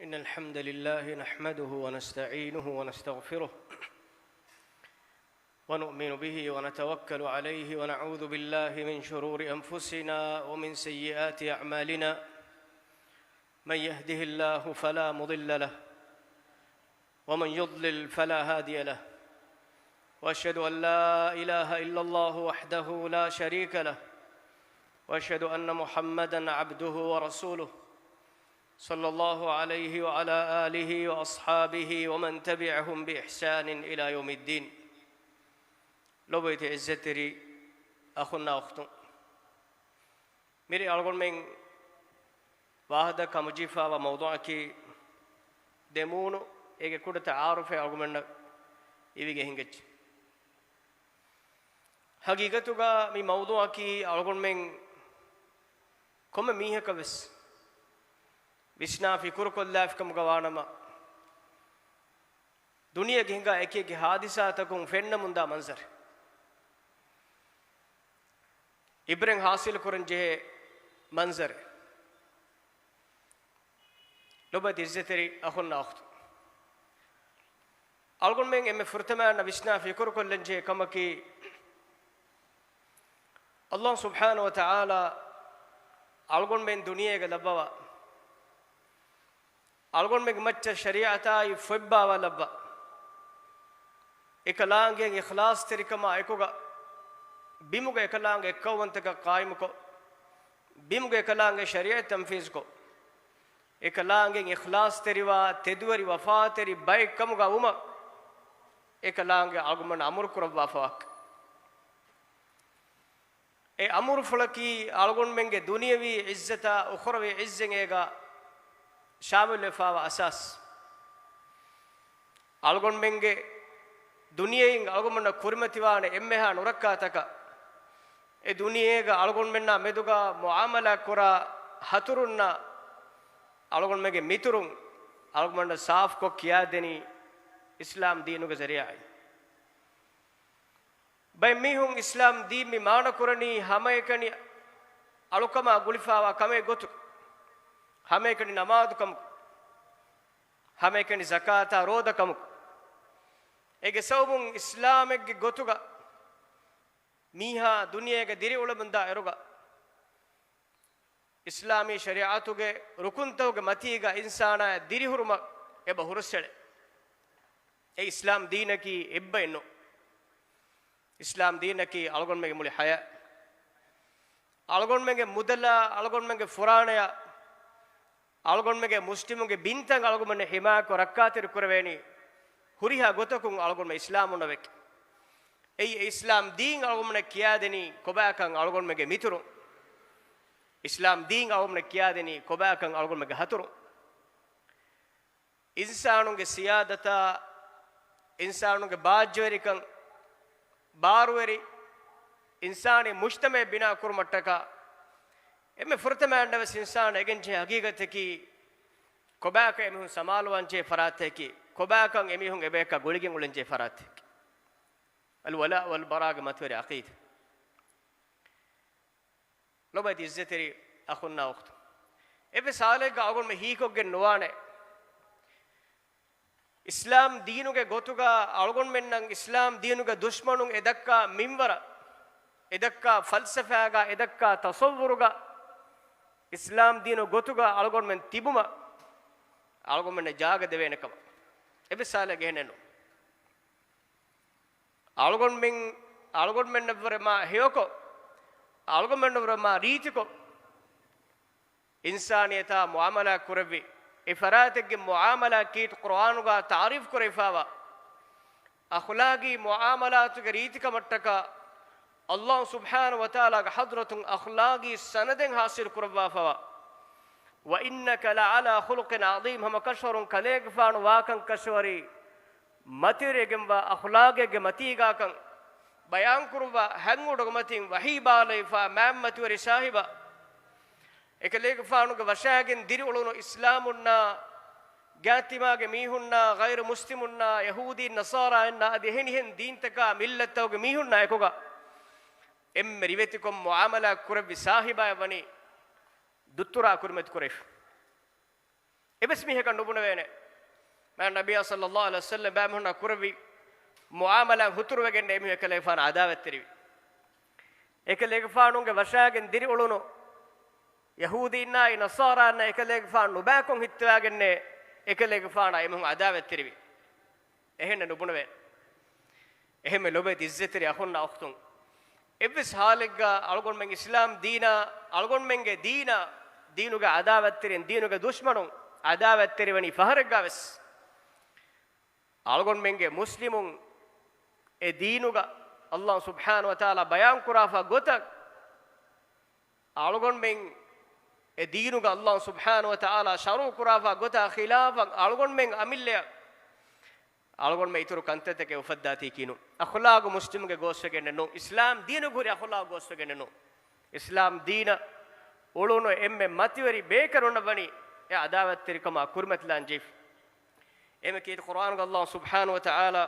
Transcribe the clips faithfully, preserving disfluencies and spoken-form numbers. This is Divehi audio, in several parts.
إن الحمد لله نحمده ونستعينه ونستغفره، ونؤمن به ونتوكل عليه، ونعوذ بالله من شرور أنفسنا ومن سيئات أعمالنا. من يهده الله فلا مضل له، ومن يضلل فلا هادي له، وأشهد أن لا إله إلا الله وحده لا شريك له، وأشهد أن محمدا عبده ورسوله، صلى الله عليه وعلى آله وأصحابه ومن تبعهم بإحسان إلى يوم الدين. ލޮބުވެތި އިއްޒަތްތެރި އަޚުންނާ އުޚްތުން، މިރޭ އަޅުގަނޑުމެން ވާހަކަ ކަމުޖީފާވާ މައުޟޫޢަކީ ދެމޫނު އޭގެ ކުޑަ ތަޢާރުފެއް އަޅުގަނޑުމެންނަށް އިވިގެ ހިނގައްޖެ. ހަގީގަތުގަ މި މައުޟޫޢަކީ އަޅުގަނޑުމެން ކޮންމެ މީހަކަށް ވެސް ވިސްނާ ފިކުރުކޮށްލާފިކަމުގަ ވާނަމަ، ދުނިޔޭގެ ހިނގާ އެކިއެކި ހާދިސާތަކުން ފެންނަމުންދާ މަންޒަރެއް، އިބްރަތް ޙާޞިލު ކުރަން ޖެހޭ މަންޒަރެއް. ލޮބުވެތި އިއްޒަތްތެރި އަޚުންނާ އުޚްތުން، އަޅުގަނޑުމެން އެންމެ ފުރަތަމައިންނަށް ވިސްނާ ފިކުރުކޮށްލަން ޖެހޭ ކަމަކީ، ﷲ ސުބްޙާނަހޫ ވަތަޢާލާ އަޅުގަނޑުމެން ދުނިޔޭގަ ލައްވަވާ، އަޅުގަނޑުމެންގެ މައްޗަށް ޝަރީޢަތާއި ފޮތްބާވާލައްވާ، އެކަލާނގެ އިޚްލާޞްތެރިކަމާ އެކުގަ، ބިމުގަ އެކަލާނގެ އެއްކައުވަންތަކަން ޤާއިމުކޮށް، ބިމުގަ އެކަލާނގެ ޝަރީޢަތް ތަންފީޒުކޮށް، އެކަލާނގެ އިޚްލާޞްތެރިވާ، ތެދުވެރި ވަފާތެރި ބައެއް ކަމުގަ ވުމަށް، އެކަލާނގެ އަޅުގަނޑުމެން އަމުރު ކުރައްވާފަވާކަން. އެ އަމުރުފުޅަކީ އަޅުގަނޑުމެންގެ ދުނިޔަވީ އިއްޒަތާ އުޚްރަވީ އިއްޒަތް އޭގަ ޝާމިލުވެފާވާ އަސާސް. އަޅުގަނޑުމެންގެ ދުނިޔެއިން އަޅުގަނޑުމެންނަށް ކުރިމަތިވާނެ އެންމެހާ ނުރައްކާތަކަށް، އެ ދުނިޔޭގަ އަޅުގަނޑުމެންނާ މެދުގަ މުޢާމަލާ ކުރާ ހަތުރުންނާ އަޅުގަނޑުމެންގެ މިތުރުން އަޅުގަނޑަށް ސާފުކޮށް ކިޔާދެނީ އިސްލާމް ދީނުގެ ޒަރީޢާއިން. ބައެއް މީހުން އިސްލާމް ދީން މި މާނަކުރަނީ ހަމައެކަނި އަޅުކަމާ ގުޅިފާވާ ކަމެއް ގޮތުގަ، ހަމައެކަނި ނަމާދު ކަމުގަ، ހަމައެކަނި ޒަކާތާ ރޯދަ ކަމުގަ. އޭގެ ސަބަބުން އިސްލާމެއްގެ ގޮތުގަ މީހާ ދުނިޔޭގަ ދިރިއުޅެމުންދާ އިރުގަ، އިސްލާމީ ޝަރީޢަތުގެ ރުކުންތަކުގެ މަތީގަ އިންސާނާއަށް ދިރިހުރުމަށް އެބަ ހުރަސްއެޅޭ. އެ އިސްލާމް ދީނަކީ އެއްބައެއް ނޫން. އިސްލާމް ދީނަކީ އަޅުގަނޑުމެންގެ މުޅި ޙަޔާތް. އަޅުގަނޑުމެންގެ މުދަލާ، އަޅުގަނޑުމެންގެ ފުރާނަޔާ، އަޅުގަނޑުމެންގެ މުސްލިމުންގެ ބިންތައް އަޅުގަނޑުމެން ޙިމާކޮށް ރައްކާތެރި ކުރެވޭނީ ހުރިހާ ގޮތަކުން އަޅުގަނޑުމެން އިސްލާމުންނަށް ވެއްޖެ. އެއީ އެ އިސްލާމް ދީން އަޅުގަނޑުމެންނަށް ކިޔާދެނީ ކޮބާކަން އަޅުގަނޑުމެންގެ މިތުރުން. އިސްލާމް ދީން އަޅުގަނޑުމެންނަށް ކިޔާދެނީ ކޮބާކަން އަޅުގަނޑުމެންގެ ހަތުރުން. އިންސާނުންގެ ސިޔާދަތާ، އިންސާނުންގެ ބާއްޖަވެރިކަން، ބާރުވެރި އިންސާނީ މުޖްތަމަޢެއް ބިނާ ކުރުމަށްޓަކާ، އެންމެ ފުރަތަމައިންނަށް ވެސް އިންސާނާ އެނގެންޖެހޭ ހަގީގަތަކީ، ކޮބާކަށް އެމީހުން ސަމާލުވާންޖެހޭ ފަރާތެކޭ، ކޮބާކަން އެމީހުން އެބަޔަކާ ގުޅިގެން އުޅެންޖެހޭ ފަރާތެކޭ. އަލްވަލާ ވަލްބަރާގެ މަތިވެރި ޢަޤީދާ. ލޮބުވެތި އިއްޒަތްތެރި އަޚުންނާ އުޚްތުން، އެއްވެސް ޙާލެއްގަ އަޅުގަނޑުމެން ހީކޮށްގެން ނުވާނެ، އިސްލާމް ދީނުގެ ގޮތުގަ އަޅުގަނޑުމެންނަށް އިސްލާމް ދީނުގެ ދުޝްމަނުން އެ ދައްކާ މިންވަރަށް، އެ ދައްކާ ފަލްސަފާގަ، އެ ދައްކާ ތަޞައްވުރުގަ، އިސްލާމް ދީނު ގޮތުގަ އަޅުގަނޑުމެން ތިބުމަށް އަޅުގަނޑުމެންނަށް ޖާގަ ދެވޭނެ ކަމަށް އެއްވެސް ޙާލެއްގަ އެހެނެއް ނޫން. އަޅުގަނޑުމެން، އަޅުގަނޑުމެންނަށްވުރެ މާ ހެޔޮކޮށް، އަޅުގަނޑުމެންނަށްވުރެ މާ ރީތިކޮށް، އިންސާނިއްޔަތާ މުޢާމަލާ ކުރެއްވި، އެ ފަރާތެއްގެ މުޢާމަލާ ކީރިތި ޤުރުއާނުގަ ތަޢުރީފު ކުރެވިފާވާ، އަޚްލާގީ މުޢާމަލާތުގެ ރީތިކަމަށްޓަކާ، ﷲ ސުބްޙާނަހޫ ވަތަޢާލާގެ ޙަޟްރަތުން އަޚްލާގީ ސަނަދެއް ޙާޞިލު ކުރައްވާފަވާ، وإنك لعلى خلق عظيم، ހަމަކަށަވަރުން ކަލޭގެފާނު ވާކަން ކަށަވަރީ މަތިވެރިވެގެންވާ އަޚްލާގެއްގެ މަތީގާކަން ބަޔާންކުރުއްވާ، ހަތް އުޑުގެ މަތިން ވަޙީ ބާލައިފާ މާތްމަތިވެރި ސާހިބާ، އެކަލޭގެފާނުގެ ވަށާގެން ދިރިއުޅުނު އިސްލާމުންނާ، ގާތްތިމާގެ މީހުންނާ، ޣައިރު މުސްލިމުންނާ، ޔަހޫދީން ނަޞާރާއިންނާ އަދި އެހެނިހެން ދީންތަކާ މިއްލަތްތަކުގެ މީހުންނާ އެކުގަ އެންމެ ރިވެތިކޮށް މުޢާމަލާ ކުރެއްވި ސާހިބާއަށް ވަނީ ދުއްތުރާ ކުރިމަތި ކުރެވިފަ. އެއްވެސް މީހަކަށް ނުބުނެވޭނެ. މާ ނަބިއްޔާ ޞައްލައްލާހު ޢަލައިހި ވަސައްލަމް ބައިމީހުންނާ ކުރެއްވި މުޢާމަލާތް ހުތުރުވެގެން އެމީހުން އެކަލޭގެފާނަށް ޢަދާވަތްތެރިވި. އެކަލޭގެފާނުންގެ ވަށާގެން ދިރިއުޅުނު ޔަހޫދީންނާއި ނަޞާރާންނާ އެކަލޭގެފާނު ނުބައިކޮށް ހިއްތަވާގެންނޭ އެކަލޭގެފާނާ އެމީހުން ޢަދާވަތްތެރިވި. އެހެންނެއް ނުބުނެވޭނެ. އެހެންމެ ލޮބުވެތި ޢިއްޒަތްތެރި އަޚުންނާ އުޚްތުން، އެއްވެސް ޙާލެއްގަ އަޅުގަނޑުމެން އިސްލާމް ދީނާ، އަޅުގަނޑުމެންގެ ދީނާ، ދީނުގެ ޢަދާވަތްތެރިން، ދީނުގެ ދުޝްމަނުން ޢަދާވަތްތެރިވަނީ ފަހަރެއްގަ ވެސް، އަޅުގަނޑުމެންގެ މުސްލިމުން އެ ދީނުގަ ﷲ ސުބްޙާނަހޫ ވަތަޢާލާ ބަޔާންކުރާފަ ގޮތަށް، އަޅުގަނޑުމެން އެ ދީނުގަ ﷲ ސުބްޙާނަހޫ ވަތަޢާލާ ޝަރުޢު ކުރާފަ ގޮތާ ޚިލާފަށް އަޅުގަނޑުމެން އަމިއްލަޔަށް އަޅުގަނޑުމެން އިތުރު ކަންތައްތަކެއް އުފައްދާތީކީ ނޫން. އަޚުލާގު މުސްލިމުގެ ގޯސްވެގެންނެއް ނޫން. އިސްލާމް ދީނުގަ ހުރި އަޚުލާގު ގޯސްވެގެންނެއް ނޫން. އިސްލާމް ދީނަށް އުޅުނު އެންމެ މަތިވެރި ބޭކަލުންނަށް ވަނީ އެ ޢަދާވަތްތެރިކަމާ ކުރިމަތިލާން ޖެހިފަ. އެމަ ކީރިތި ޤުރްއާނުގަ ﷲ ސުބްޙާނަހޫ ވަތަޢާލާ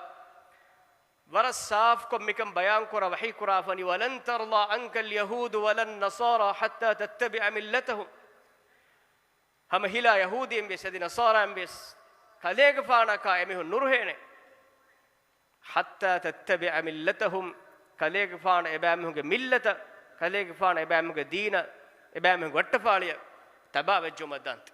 ވަރަށް ސާފުކޮށް މިކަން ބަޔާންކުރާ ވަޙީކުރާފަނި، "ولن ترضى عنك اليهود ولا النصارى حتى تتبع ملتهم." ހަމަ ހިލާ ޔަހޫދީން ވެސް އަދި ނަޞާރާއިން ވެސް ކަލޭގެފާނަކާ އެމީހުން ނުރުހޭނެ. "حتى تتبع ملتهم." ކަލޭގެފާނަށް އެބައިމީހުންގެ މިއްލަތަށް، ކަލޭގެފާނަށް އެބައިމީހުންގެ ދީނަށް، އެބައިމީހުންގެ ވައްޓަފާޅިއަށް ތަބާވެއްޖައުމަށް ދާންތަ.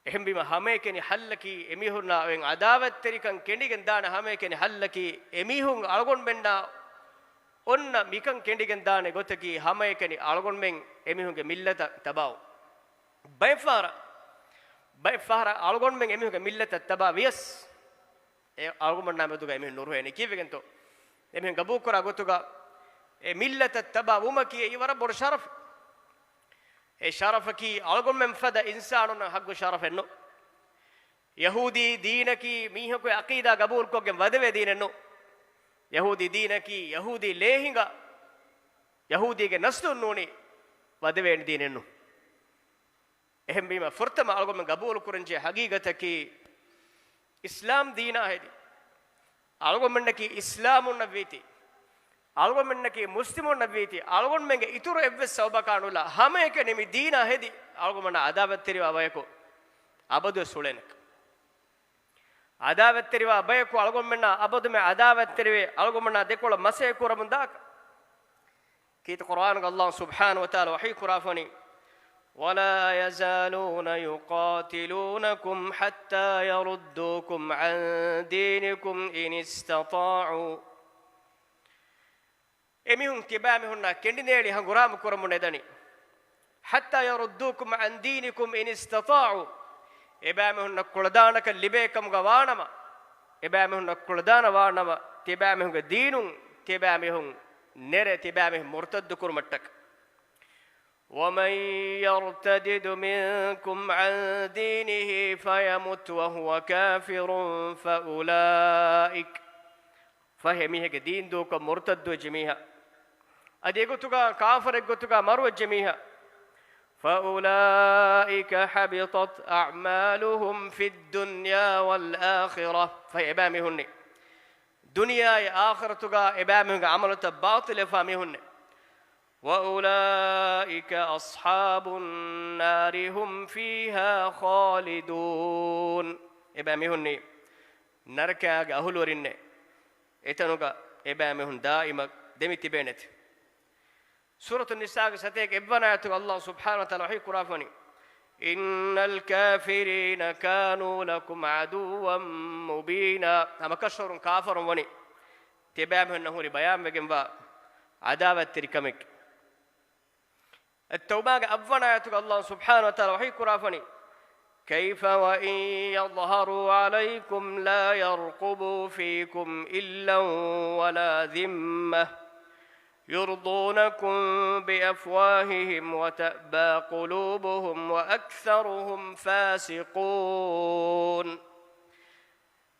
އެހެންވީމަ ހަމައެކަނި ޙައްލަކީ އެމީހުންނާ އޮތް ޢަދާވަތްތެރިކަން ކެނޑިގެން ދާނެ ހަމައެކަނި ޙައްލަކީ އެމީހުން އަޅުގަނޑުމެންނާ އޮންނަ މިކަން ކެނޑިގެން ދާނެ ގޮތަކީ ހަމައެކަނި އަޅުގަނޑުމެން އެމީހުންގެ މިއްލަތަށް ތަބާވުން. ބައެއް ފަހަރަށް، ބައެއް ފަހަރަށް އަޅުގަނޑުމެން އެމީހުންގެ މިއްލަތަށް ތަބާ ވިޔަސް، އެ އަޅުގަނޑުމެންނާ މެދުގަ އެމީހުން ނުރުހޭނެ. ކީއްވެގެންތޯ؟ އެމީހުން ގަބޫލުކުރާ ގޮތުގަ އެ މިއްލަތަށް ތަބާ ވުމަކީ އެއީ ވަރަށް ބޮޑު ޝަރަފެއް. އެ ޝަރަފަކީ އަޅުގަނޑުމެން ފަދަ އިންސާނުންނަށް ހައްގު ޝަރަފެއް ނޫން. ޔަހޫދީ ދީނަކީ މީހަކު ޢަޤީދާ ގަބޫލުކޮށްގެން ވަދެވޭ ދީނެއް ނޫން. ޔަހޫދީ ދީނަކީ ޔަހޫދީ ލޭހިނގާ، ޔަހޫދީގެ ނަސްލުން ނޫނީ ވަދެވޭނެ ދީނެއް ނޫން. އެހެންވީމަ، ފުރަތަމަ އަޅުގަނޑުމެން ގަބޫލުކުރަންޖެހޭ ހަގީގަތަކީ، އިސްލާމް ދީނާ ހެދި، އަޅުގަނޑުމެންނަކީ އިސްލާމުންނަށްވީތީ، އަޅުގަނޑުމެންނަކީ މުސްލިމުންނަށްވީތީ، އަޅުގަނޑުމެންގެ އިތުރު އެއްވެސް ސަބަބަކާ ނުލާ، ހަމައެކަނި މި ދީނާ ހެދި، އަޅުގަނޑުމެންނާ ޢަދާވަތްތެރިވާ ބަޔަކު އަބަދުވެސް އުޅޭނެކަން. ޢަދާވަތްތެރިވާ ބަޔަކު އަޅުގަނޑުމެންނާ އަބަދުމެ ޢަދާވަތްތެރިވެ، އަޅުގަނޑުމެންނާ ދެކޮޅަށް މަސައްކަތް ކުރަމުން ދާކަށް. ކީރިތި ޤުރްއާނުގަ ﷲ ސުބްޙާނަހޫ ވަތަޢާލާ ވަޙީ ކުރާފަނި، "ولا يزالون يقاتلونكم حتى يردوكم عن دينكم إن استطاعوا." އެމީހުން ތިބާމީހުންނާ ކެނޑިނޭޅި ހަނގުރާމަ ކުރަމުން ނެދަނީ. "حتى يردوكم عن دينكم إن استطاعوا." އެބާމީހުންނަށް ކުޅަދާނަކަން ލިބޭ ކަމުގަ ވާނަމަ، އެބާމީހުންނަށް ކުޅަދާނަ ވާނަމަ، ތިބާމީހުންގެ ދީނުން ތިބާމީހުން ނެރެ، ތިބާމީހުން މުރްތައްދު ކުރުމަށްޓަކަ. "ومن يرتدد منكم عن دينه فيمت وهو كافر فأولئك." ފަހެ މީހެއްގެ ދީން ދޫކޮށް މުރްތައްދުވެއްޖެ މީހާ، އަދި އެގޮތުގަ ކާފަރެއްގޮތުގަ މަރުވެއްޖެ މީހާ، "فأولئك حبطت أعمالهم في الدنيا والآخرة." ފަހެ އެބައިމީހުންނީ ދުނިޔެއާއި އާޚިރަތުގަ އެބައިމީހުންގެ ޢަމަލުތައް ބާޠިލްވެފާ މީހުންނޭ. "وأولئك أصحاب النار هم فيها خالدون." އެބައިމީހުންނީ ނަރަކައިގެ އަހުލުވެރިންނޭ. އެތަނުގަ އެބައިމީހުން ދާއިމަށް ދެމި ތިބޭނެތެ. ސޫރަތު ނިސާގެ ސަތޭކަ އެއްވަނަ އާޔަތުގަ ﷲ ސުބްޙާނަހޫ ވަތަޢާލާ ވަޙީ ކުރާފަނި، "إن الكافرين كانوا لكم عدوا مبينا." ހަމަ ކަށަވަރުން ކާފަރުން ވަނީ ތިބާމީހުންނަށް ހުރި ބަޔާންވެގެންވާ ޢަދާވަތްތެރިކަމެއް. އައްތައުބާގެ އަށްވަނަ އާޔަތުގަ ﷲ ސުބްޙާނަހޫ ވަތަޢާލާ ވަޙީ ކުރާފަނި، "كيف وإن يظهروا عليكم لا يرقبوا فيكم إلا ولا ذمة يرضونكم بأفواههم وتأبى قلوبهم وأكثرهم فاسقون."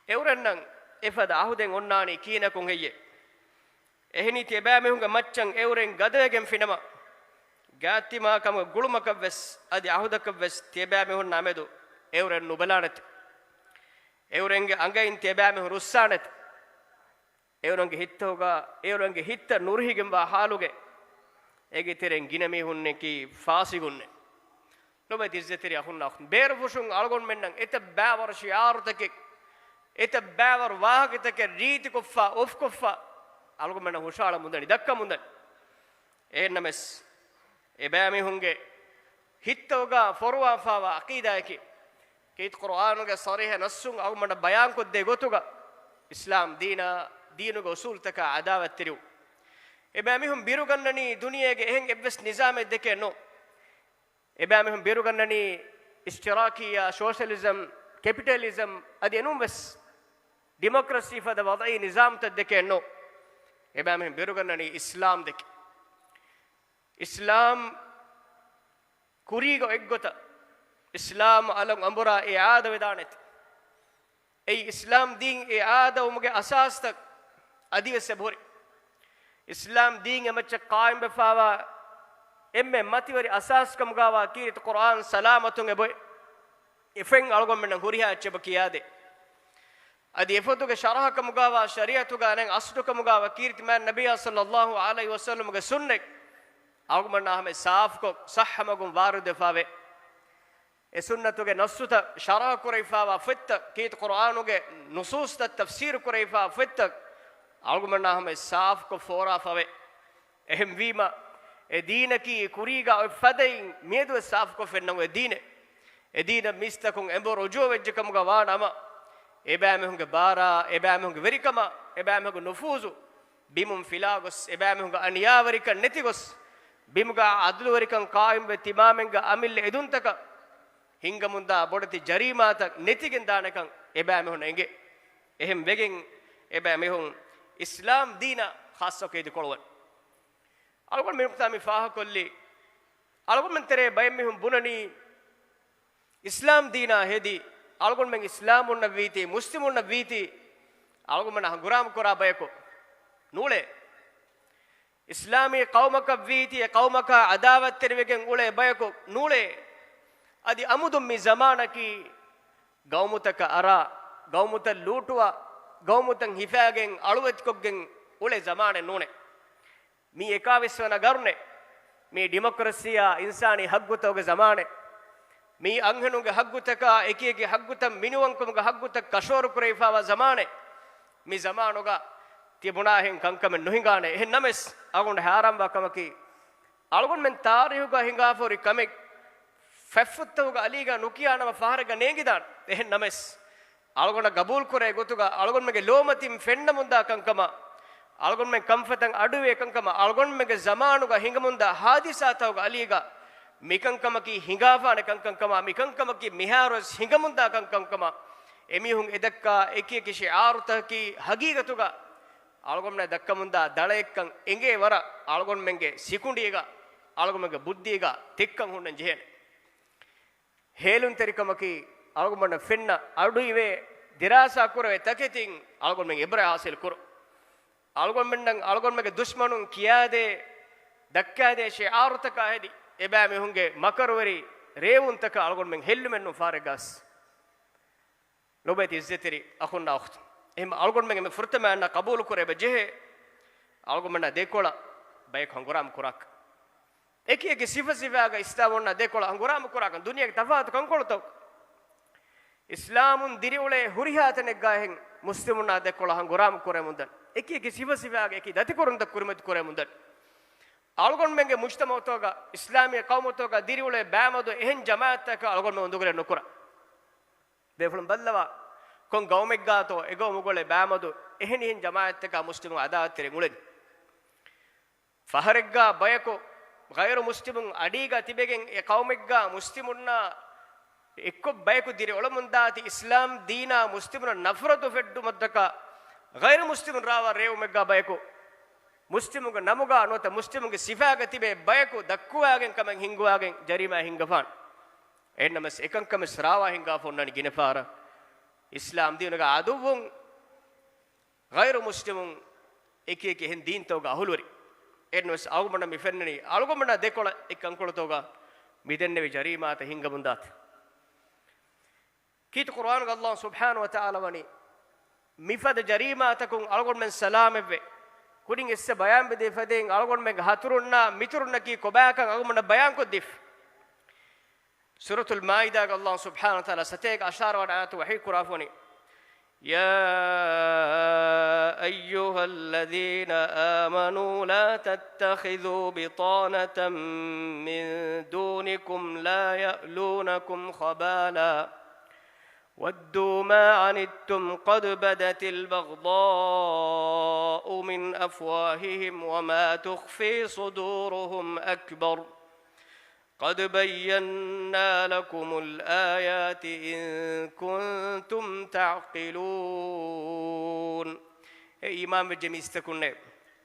އެއުރެންނަށް އެފަދަ އަހުދެއް އޮންނާނީ ކިހިނަކުން ހެއްޔޭ؟ އެހެނީ ތިޔަބައިމީހުންގެ މައްޗަށް އެއުރެން ގަދަވެގެން ފިނަމަ، ގާތްތިމާކަމުގެ ގުޅުމަކަށްވެސް އަދި އަހުދަކަށްވެސް ތިޔަބައިމީހުންނާ މެދު އެއުރެން ނުބަލާނެތެ. އެއުރެންގެ އަނގައިން ތިޔަބައިމީހުން ރުއްސާނެތެ. އެއުރެންގެ ހިތްތަކުގަ، އެއުރެންގެ ހިތަށް ނުރުހިގެންވާ ޙާލުގެ އޭގެ ތެރެއިން ގިނަ މީހުންނަކީ ފާސިގުންނެ. ލޮބެތި އިއްޒަތްތެރި އަޚުންނާ އުޚްތުން، ބޭރުފުށުން އަޅުގަނޑުމެންނަށް އެތައް ބައިވަރު ޝިޢާރުތަކެއް، އެތައް ބައިވަރު ވާހަކަތަކެއް ރީތިކޮށްފަ، އޮފްކޮށްފަ، އަޅުގަނޑުމެންނަށް ހުށަހަޅަމުންދަނީ، ދައްކަމުންދަނީ. އެހެންނަމަސް، އެބައިމީހުންގެ ހިތްތަކުގަ ފޮރުވާފައިވާ ޢަޤީދާއަކީ، ކީރިތި ޤުރުއާނުގެ ޞަރީޙަ ނައްޞުން އަޅުގަނޑަށް ބަޔާންކޮށްދޭ ގޮތުގަ، އިސްލާމް ދީނާ، ދީނުގެ އުޞޫލުތަކާ ޢަދާވަތްތެރިވުން. އެބައިމީހުން ބިރުގަންނަނީ ދުނިޔޭގެ އެހެން އެއްވެސް ނިޒާމެއް ދެކެ ނޫން. އެބައިމީހުން ބިރުގަންނަނީ އިޝްތިރާކިއްޔާ، ސޯޝަލިޒަމް، ކެޕިޓަލިޒަމް އަދި އެނޫންވެސް ޑިމޮކްރަސީ ފަދަ ވަޟަޢީ ނިޒާމްތައް ދެކެ ނޫން. އެބައިމީހުން ބިރުގަންނަނީ އިސްލާމް ދެކެ. އިސްލާމް ކުރީގަ އެއްގޮތަށް އިސްލާމް އަލަށް އަނބުރާ އިޢާދަވެދާނެތަ؟ އެއީ އިސްލާމް ދީން އިޢާދަވުމުގެ އަސާސްތައް އަދިވެސް އެބަހުރި. އިސްލާމް ދީން އެމައްޗަށް ޤާއިމްވެފައިވާ އެންމެ މަތިވެރި އަސާސްކަމުގައިވާ ކީރިތި ޤުރުއާން ސަލާމަތުން އެބޮތް. އެފައިން އަޅުގަނޑުމެންނަށް ހުރިހާ އެއްޗެއް އެބަ ކިޔާދޭ. އަދި އެފަދުގެ ޝަރަޙަކަމުގައިވާ ޝަރީޢަތުގަ ނެން އަސްލުކަމުގައިވާ ކީރިތި މާތް ނަބިއްޔާ ޞައްލައްލާހު ޢަލައިހި ވަސައްލަމުގެ ސުންނަތް އަޅުގަނޑުމެންނާ ހަމަ ސާފުކޮށް، ޞައްޙަ މަގުން ވާރިދުވެފައިވޭ. އެ ސުންނަތުގެ ނައްޞުތައް ޝަރަޙަ ކުރެވިފައިވާ ފޮތްތައް، ކީރިތި ޤުރުއާނުގެ ނުޞޫޞްތައް ތަފްސީރު ކުރެވިފައިވާ ފޮތްތައް އަޅުގަނޑުމެންނާ ހަމަ ސާފުކޮށް ފޯރާފައިވޭ. އެހެންވީމަ، އެ ދީނަކީ ކުރީގަ އޮތް ފަދައިން މިއަދުވެސް ސާފުކޮށްފައެއް ނޫން އެ ދީނެއް. އެ ދީނަށް މީސްތަކުން އެނބުރި ރުޖޫޢަވެއްޖެ ކަމުގަ ވާ ނަމަ، އެބައިމީހުންގެ ބާރާ، އެބައިމީހުންގެ ވެރިކަމާ، އެބައިމީހުންގެ ނުފޫޒު ބިމުން ފިލާގޮސް، އެބައިމީހުންގެ އަނިޔާވެރިކަން ނެތިގޮސް، ބިމުގަ ޢަދުލުވެރިކަން ޤާއިމްވެ ތިމާމެންގެ އަމިއްލަ އެދުންތަކަށް ހިނގަމުންދާ ބޮޑެތި ޖަރީމާތައް ނެތިގެން ދާނެކަން އެބައިމީހުންނަށް އެނގޭ. އެހެން ވެގެން އެބައިމީހުން އިސްލާމް ދީނަށް ޚާއްޞަ ޤައިދު ކޮޅުވަން. އަޅުގަނޑު މި ނުކުތާ މި ފާހަގަކޮށްލީ، އަޅުގަނޑުމެން ތެރޭ ބައެއް މީހުން ބުނަނީ، އިސްލާމް ދީނާ ހެދި، އަޅުގަނޑުމެން އިސްލާމުންނަށް ވީތީ، މުސްލިމުންނަށް ވީތީ، އަޅުގަނޑުމެންނާ ހަނގުރާމަ ކުރާ ބަޔަކު ނޫޅޭ. އިސްލާމީ ޤައުމަކަށް ވީތީ، އެ ޤައުމަކާ ޢަދާވަތްތެރިވެގެން އުޅޭ ބަޔަކު ނޫޅޭ. އަދި އަމުދުން މި ޒަމާނަކީ ގައުމުތަކަށް އަރާ، ގައުމުތައް ލޫޓުވާ، ގައުމުތައް ހިފާގެން އަޅުވެތިކޮށްގެން އުޅޭ ޒަމާނެއް ނޫނޭ. މީ އެކާވީސް ވަނަ ގަރުނޭ. މީ ޑިމޮކްރަސީއާ އިންސާނީ ހައްގުތަކުގެ ޒަމާނެއް. މީ އަންހެނުންގެ ހައްގުތަކާ އެކިއެކި ހައްގުތައް މިނިވަންކަމުގެ ހައްގުތައް ކަށަވަރު ކުރެވިފައިވާ ޒަމާނެއް. މި ޒަމާނުގަ ތިބުނާހެން ކަންކަމެއް ނުހިނގާނެ. އެހެންނަމަވެސް، އަޅުގަނޑު ހައިރާންވާ ކަމަކީ، އަޅުގަނޑުމެން ތާރީހުގަ ހިނގާފަ ހުރި ކަމެއް ފަތްފުށްތަކުގަ އަލީގަ ނުކިޔާ ނަމަ ފަހަރެއްގަ ނޭނގިދާނެ. އެހެންނަމަވެސް، އަޅުގަނޑަށް ގަބޫލުކުރޭ ގޮތުގަ އަޅުގަނޑުމެންގެ ލޯމަތިން ފެންނަމުންދާ ކަންކަމާ، އަޅުގަނޑުމެން ކަންފަތަށް އަޑުއިވޭ ކަންކަމާ، އަޅުގަނޑުމެންގެ ޒަމާނުގަ ހިނގަމުންދާ ހާދިސާތަކުގަ އަލީގަ މިކަންކަމަކީ ހިނގާފާނެ ކަންކަންކަމާ، މިކަންކަމަކީ މިހާރުވެސް ހިނގަމުންދާ ކަންކަންކަމާ، އެމީހުން އެދައްކާ އެކިއެކި ޝިޢާރުތަކަކީ ހަގީގަތުގަ އަޅުގަނޑުމެންނަށް ދައްކަމުންދާ ދަޅައެއްކަން އެނގޭ ވަރަށް އަޅުގަނޑުމެންގެ ސިކުނޑީގަ، އަޅުގަނޑުމެންގެ ބުއްދީގަ ތެއްކަން ހުންނަން ޖެހޭނެ. ހޭލުންތެރިކަމަކީ އަޅުގަނޑުމެންނަށް ފެންނަ އަޑުއިވޭ، ދިރާސާ ކުރެވޭ ތަކެތިން އަޅުގަނޑުމެން އިބްރާތް ހާސިލް ކުރުން. އަޅުގަނޑުމެންނަށް އަޅުގަނޑުމެންގެ ދުޝްމަނުން ކިޔާދޭ، ދައްކާދޭ ޝިޢާރުތަކާ ހެދި، އެބައިމީހުންގެ މަކަރުވެރި ރޭވުންތަކަށް އަޅުގަނޑުމެން ހެއްލުމެއް ނޫން ފާރެއްގަސް. ލޮބެތި އިއްޒަތްތެރި އަޚުންނާ އުޚްތުން. އެހެން އަޅުގަނޑުމެން މި ފުރަތަމަ އަންނަ ޤަބޫލު ކުރެވޭ ޖެހޭ، އަޅުގަނޑުމެންނާ ދެކޮޅަށް ބަޔަކު ހަނގުރާމަ ކުރާކަށް. އެކި އެކި ސިފަ ސިފައިގަ އިސްލާމުންނާ ދެކޮޅަށް ހަނގުރާމަ ކުރާކަށް. ދުނިޔޭގެ ތަފާތު ކަންކޮޅުތައް އިސްލާމުން ދިރިއުޅޭ ހުރިހާ ތަނެއްގައިހެން މުސްލިމުންނާ ދެކޮޅަށް ހަނގުރާމަ ކުރެމުންދަން. އެކި އެކި ސިފަ ސިފައިގަ އެކި ދަތިކުރުންތައް ކުރިމަތި ކުރެމުންދަން. އަޅުގަނޑުމެންގެ މުޖްތަމަޢުތަކުގަ، އިސްލާމީ ޤައުމުތަކުގަ ދިރިއުޅޭ ބައިމަދު އެހެން ޖަމާޢަތްތަކަށް އަޅުގަނޑުމެން އުނދަގުލެއް ނުކުރަން. ބޭފުޅުން ބައްލަވާ، ކޮން ޤައުމެއްގާތޯ އެ ޤައުމުގަ އުޅޭ ބައިމަދު އެހެނިހެން ޖަމާޢަތްތަކާ މުސްލިމުން ޢަދާވަތްތެރިން އުޅެނީ. ފަހަރެއްގާ ބަޔަކު ޣައިރު މުސްލިމުން އަޑީގަ ތިބެގެން އެ ޤައުމެއްގާ މުސްލިމުންނާ އެއްކޮށް ބަޔަކު ދިރިއުޅެމުންދާތީ، އިސްލާމް ދީނާ މުސްލިމުންނަށް ނަފްރަތު ފެއްޓުމަށްޓަކާ، ޣައިރު މުސްލިމުން ރާވާ ރޭވުމެއްގާ ބަޔަކު މުސްލިމުންގެ ނަމުގާ ނުވަތަ މުސްލިމުންގެ ސިފައިގަ ތިބޭ ބަޔަކު ދައްކުވާގެން ކަމެއް ހިންގުވާގެން ޖަރީމާ ހިންގަފާނެ. އެހެންނަމަސް އެކަންކަމެސް ރާވާ ހިންގާފަ އޮންނާނީ ގިނަ ފަހަރަށް. އިސްލާމް ދީނުގެ ޢަދުއްވުން ޣައިރު މުސްލިމުން އެކި އެކި އެހެން ދީންތަކުގެ އަހުލުވެރި. އެހެންނަމަސް އަޅުގަނޑަށް މި ފެންނަނީ އަޅުގަނޑުމެންނާ ދެކޮޅަށް އެ ކަންކޮޅުތަކުގަ މިދެންނެވި ޖަރީމާތައް ހިންގަމުންދާތީ. ކީރިތި ޤުރުއާނުގަ ﷲ ސުބްޙާނަހޫ ވަތަޢާލާ ވަނީ، މިފަދަ ޖަރީމާތަކުން އަޅުގަނޑުމެން ސަލާމަތްވެ، ކުރިން އެއްސަ ބަޔާން ބެދޭ ފަދައިން އަޅުގަނޑުމެންގެ ހަތުރުންނާ މިތުރުންނަކީ ކޮބާކަން އަޅުގަނޑަށް ބަޔާންކޮށްދީފި. ސޫރަތުލް މާއިދާގެ އައްލާހު ސުބްޙާނަހު ވަތަޢާލާ ސަތޭކަ އަށާރަ ވަނަ އާޔަތު ވަޙީ ކުރާފަ ވަނީ، يا أيها الذين آمنوا لا تتخذوا بطانة من دونكم لا يألونكم خبالا ودوا ما عنتم قد بدت البغضاء من أفواههم وما تخفي صدورهم أكبر قد بينا لكم الآيات إن كنتم تعقلون. އޭ އީމާންވެއްޖެ މީސްތަކުންނޭ!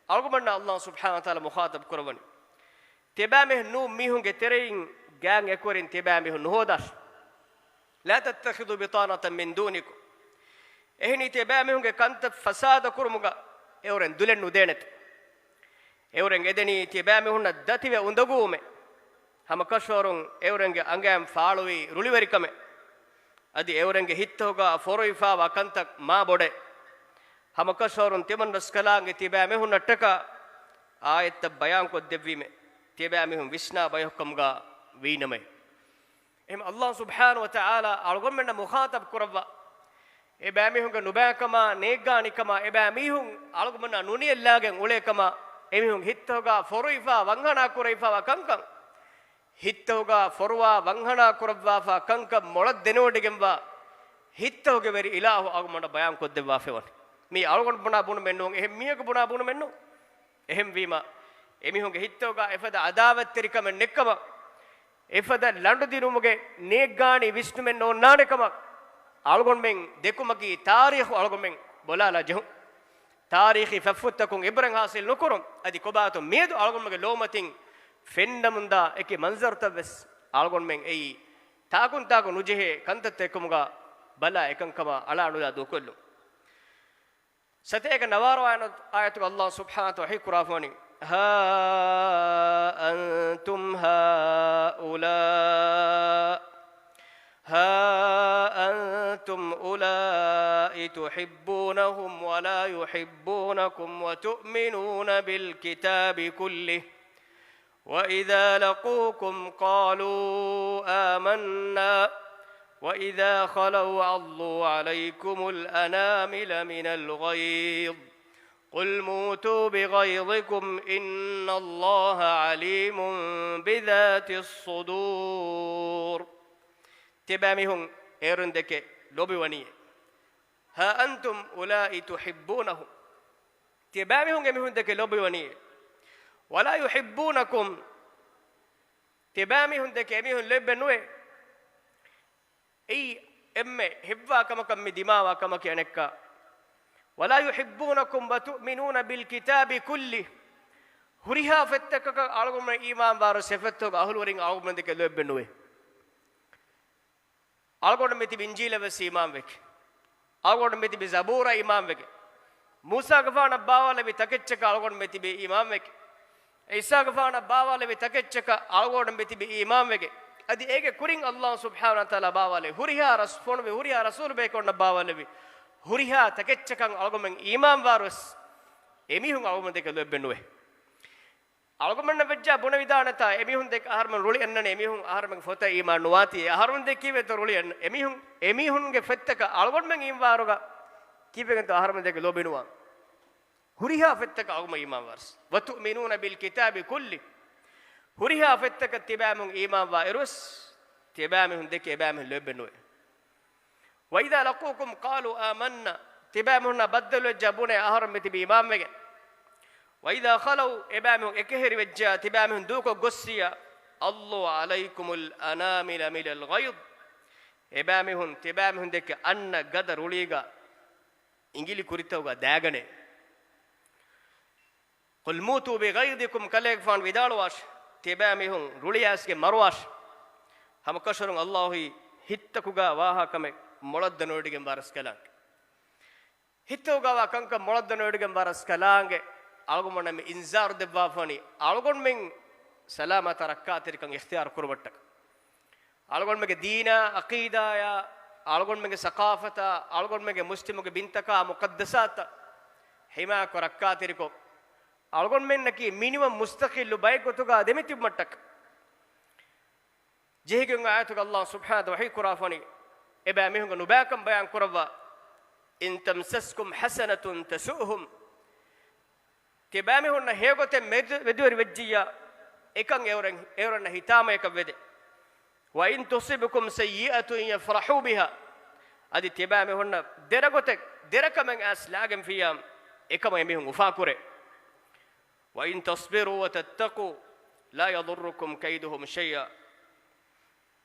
އަޅުގަނޑަށް އައްލާހު ސުބްޙާނަހު ވަތަޢާލާ މުޚާޠަބު ކުރައްވަނީ. ތިޔަބައިމީހުން ނޫން މީހުންގެ ތެރެއިން ގާތް އެކުވެރިން ތިޔަބައިމީހުން ނުހޯދާށި. لا تتخذوا بطانة من دونكم. އެހެނީ ތިޔަބައިމީހުންގެ ކަންތައް ފަސާދަ ކުރުމުގަ އެއުރެން ދުލެއް ނުދޭނެތޯ. އެއުރެން އެދެނީ ތިޔަބައިމީހުންނަށް ދަތިވެ އުނދަގޫވުމެއް. ހަމަކަށަވަރުން އެއުރެންގެ އަނގައިން ފާޅުވީ ރުޅިވެރިކަމެއް. އަދި އެއުރެންގެ ހިތަހުގަ ފޮރުވިފާވާ ކަންތައް މާ ބޮޑޭ. ހަމަކަށަވަރުން ތިމަންރަސްކަލާނގެ ތިޔަބައިމީހުންނަށްޓަކާ އާޔަތްތައް ބަޔާންކޮށްދެއްވީމެ، ތިޔަބައިމީހުން ވިސްނާ ބަޔަކުކަމުގަ ވީނަމަ. އެހެން އައްލާހު ސުބްޙާނަހު ވަތަޢާލާ އަޅުގަނޑުމެންނަށް މުޚާޠަބު ކުރައްވާ، އެބައިމީހުންގެ ނުބައިކަމާ، ނޭއްގާނިކަމާ، އެބައިމީހުން އަޅުގަނޑުމެންނާ ނުނިޔަށްލާގެން އުޅޭކަމާ، އެމީހުން ހިތަހުގަ ފޮރުވިފާ ވަންހަނާ ކުރެވިފާވާ ކަންކަން، ހިތަހުގަ ފޮރުވާ ވަންހަނާ ކުރައްވާފާ ކަންކަން މޮޅަށް ދެނެވޮޑިގެންވާ ހިތަހުގެ ވެރި އިލާހު އަޅުގަނޑަށް ބަޔާންކޮށްދެއްވާފައިވަނީ. މީ އަޅުގަނޑު ބުނާ ބުނުމެއް ނޫން، އެހެން މީހަކު ބުނާ ބުނުމެއް ނޫން. އެހެންވީމަ، އެމީހުންގެ ހިތަހުގަ އެފަދަ އަދާވަތްތެރިކަމެއް ނެއްކަމަށް، އެފަދަ ލަނޑުދިނުމުގެ ނޭއްގާނީ ވިސްނުމެއް ނޯންނާނެކަމަށް އަޅުގަނޑުމެން ދެކުމަކީ ތާރީޚު އަޅުގަނޑުމެން ބޮލާލާ ޖެހުން. ތާރީޚީ ފަތްފުށްތަކުން އިބްރަތް ހާސިލް ނުކުރުން. އަދި ކޮބާތޯ މިއަދު އަޅުގަނޑުމެންގެ ލޯމަތިން ފެންނަމުންދާ އެކި މަންޒަރުތައްވެސް އަޅުގަނޑުމެން އެއީ ތާކުންތާކު ނުޖެހޭ ކަންތައްތައް އެކަމުގަ ބަލާ އެކަންކަމާ އަޅާނުލާ ދޫކޮށްލުން. ސަތޭކަ ނަވާރަ ވަނަ އާޔަތުގަ އައްލާހު ސުބްޙާނަހު ވަތަޢާލާ ވަޙީ ކުރާފަ ވަނީ، ها أنتم هؤلاء، ها أنتم أولئك تحبونهم ولا يحبونكم وتؤمنون بالكتاب كله وإذا لقوكم قالوا آمنا وإذا خلوا عضوا عليكم الأنامل من الغيظ قل موتوا بغيظكم إن الله عليم بذات الصدور. ތިޔަބައިމީހުން އޭރުން ދެކެ ލޯބިވަނީއޭ. ها أنتم أولئك تحبونهم. ތިޔަބައިމީހުން އެމީހުން ދެކެ ލޯބިވަނީއޭ. ولا يحبونكم. ތިޔަބައިމީހުން ދެކެ އެމީހުން ލޯތްބެއް ނުވޭ. އެއީ އެންމެ ހެއްވާ ކަމަކަށް މި ދިމާވާ ކަމަކީ އަނެއްކާ. ولا يحبونكم وتؤمنون بالكتاب كله. ހުރިހާ ފޮތްތަކަކަށް އަޅުގަނޑުމެން އީމާންވާރު އެފޮތްތަކުގެ އަހުލުވެރިން އަޅުގަނޑުމެން ދެކެ ލޯތްބެއް ނުވޭ. އަޅުގަނޑު މިތިބި އިންޖީލަށް ވެސް އީމާންވެގެ. އަޅުގަނޑު މިތިބި ޒަބޫރަށް އީމާންވެގެ. މޫސާގެފާނަށް ބާވާލެވި ތަކެއްޗަކަށް އަޅުގަނޑު މިތިބި އީމާންވެގެ. އީސާގެފާނަށް ބާވާލެވި ތަކެއްޗަކަށް އަޅުގަނޑު މިތިބި އީމާންވެގެ. އަދި އޭގެ ކުރިން އައްލާހު ސުބްޙާނަހު ވަތަޢާލާ ބާވާލެވި ހުރިހާ ރަސް-، ފޮނުވި ހުރިހާ ރަސޫލުބޭކަލުންނަށް ބާވާލެވި ހުރިހާ ތަކެއްޗަކަށް އަޅުގަނޑުމެން އީމާންވާރު ވެސް އެމީހުން އަޅުގަނޑުމެން ދެކެ ލޯތްބެއް ނުވޭ. އަޅުގަނޑުމެންނަށް ވެއްޖާ ބުނެވިދާނެތާ، އެމީހުން ދެކެ އަހަރުމެން ރުޅި އަންނަނީ އެމީހުން އަހަރުމެންގެ ފޮތަށް އީމާން ނުވާތީ، އެ އަހަރުމެން ދެކެ ކީއްވެތޯ ރުޅި އަންނަ-، އެމީހުން، އެމީހުންގެ ފޮތްތަކަށް އަޅުގަނޑުމެން އީމާންވާރުގަ ކީއްވެގެންތޯ އަހަރުމެން ދެކެ ލޯބި ނުވާ؟ ހުރިހާ ފޮތްތަކަށް އަޅުގަނޑުމެން އީމާންވާރު ވެސް. وتؤمنون بالكتاب كله. ހުރިހާ ފޮތްތަކަށް ތިބާމެން އީމާންވާ އިރު ވެސް، ތިބާމީހުން ދެކެ އެބާމީހުން ލޯތްބެއް ނުވޭ. وإذا لقوكم قالوا آمنا. ތިބާމީހުންނާ ބައްދަލުވެއްޖާ ބުނޭ އަހަރުން މިތިބީ އީމާންވެގެން. وإذا خلوا، އެބާމީހުން އެކަހެރިވެއްޖާ، ތިބާމީހުން ދޫކޮށް ގޮއްސިޔާ، عضوا عليكم الأنامل من الغيظ. އެބާމީހުން ތިބާމީހުން ދެކެ އަންނަ ގަދަ ރުޅީގަ އިނގިލި ކުރިތަކުގަ ދާގަނޭ. قل موتوا بغيظكم، ކަލޭގެފާނު ވިދާޅުވާށި، ތިބާމީހުން ރުޅިއައިސްގެން މަރުވާށި. ހަމަކަށަވަރުން އައްލާހު ހިތްތަކުގަ ވާހާ ކަމެއް މޮޅަށް ދަންނަވަޑައިގެންވާ ރަސްކަލާނގެ. ހިތަކުގަ ވާ ކަންކަން މޮޅަށް ދަންނަވަޑައިގެންވާ ރަސްކަލާނގެ އަޅުގަނޑުމެންނަށް މި އިންޒާރު ދެއްވާފަ ވަނީ އަޅުގަނޑުމެން ސަލާމަތާ ރައްކާތެރިކަން އިޚްތިޔާރު ކުރުމަށްޓަކަ. އަޅުގަނޑުމެންގެ ދީނާ، އަޤީދާޔާ، އަޅުގަނޑުމެންގެ ސަޤާފަތާ، އަޅުގަނޑުމެންގެ މުސްލިމުގެ ބިންތަކާ، މުޤައްދަސާތަށް ޙިމާޔަތްކޮށް ރައްކާތެރިކޮށް، އަޅުގަނޑުމެންނަކީ މިނިވަން މުސްތަޤިއްލު ބައެއް ގޮތުގަ ދެމިތިބުމަށްޓަކަ. ޖެހިގެން އާޔަތުގަ އައްލާހު ސުބްޙާނަހޫ ވަތަޢާލާ ވަޙީ ކުރާފަނީ، އެބައިމީހުންގެ ނުބައިކަން ބަޔާން ކުރައްވާ، إن تمسسكم حسنة تسؤهم، ތިބާމީހުންނަށް ހެޔޮގޮތެއް މެދު-، މެދުވެރި ވެއްޖިއްޔާ، އެކަން އެއުރެން-، އެއުރެންނަށް ހިތާމަޔަކަށް ވެދެ. وإن تصبكم سيئة يفرحوا بها، އަދި ތިބާމީހުންނަށް ދެރަގޮތެއް، ދެރަކަމެއް އައިސް ލާގެންފިއްޔާ، އެކަމަށް އެމީހުން އުފާކުރޭ. وإن تصبروا وتتقوا لا يضركم كيدهم شيئا.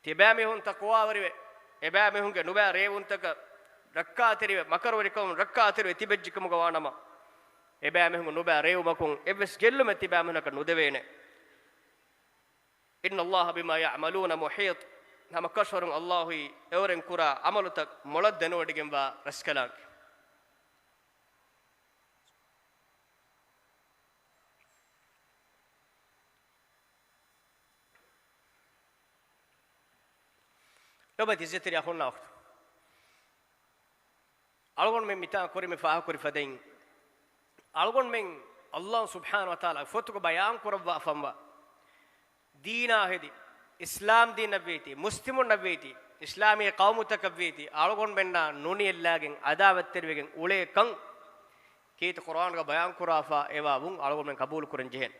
ތިބާމީހުން ތަޤްވާވެރިވެ، އެބާމީހުންގެ ނުބައި ރޭވުންތަކަށް ރައްކާތެރިވެ، މަކަރުވެރިކަމުން ރައްކާތެރިވެ ތިބެއްޖެކަމުގަ ވާނަމަ، އެބާމީހުންގެ ނުބައި ރޭވުމަކުން އެއްވެސް ގެއްލުމެއް ތިބާމީހުންނަކަށް ނުދެވޭނެ. إن الله بما يعملون محيط. ހަމަކަށަވަރުން އައްލާހުއީ އެއުރެން ކުރާ ޢަމަލުތައް މޮޅަށް ދެނެވޮޑިގެންވާ ރަސްކަލާނގެ. ލޮބުވެތި އިއްޒަތްތެރި އަޚުންނާ އުޚްތުން. އަޅުގަނޑުމެން މިތާ ކުރިމަތި ފާހަގަކުރި ފަދައިން، އަޅުގަނޑުމެން އައްލާހު ސުބްޙާނަހޫ ވަތަޢާލާ ފޮތުގަ ބަޔާން ކުރައްވާފަންވާ ދީނާ ހެދި، އިސްލާމް ދީނަށްވީތީ، މުސްލިމުންނަށްވީތީ، އިސްލާމީ ޤައުމުތަކަށްވީތީ، އަޅުގަނޑުމެންނާ ނުނިއެއްލާގެން އަދާވަތްތެރިވެގެން އުޅޭ ކަން ކީރިތި ޤުރްއާނުގަ ބަޔާން ކުރާފަ އެވާ ވުން އަޅުގަނޑުމެން ޤަބޫލު ކުރަން ޖެހޭނެ.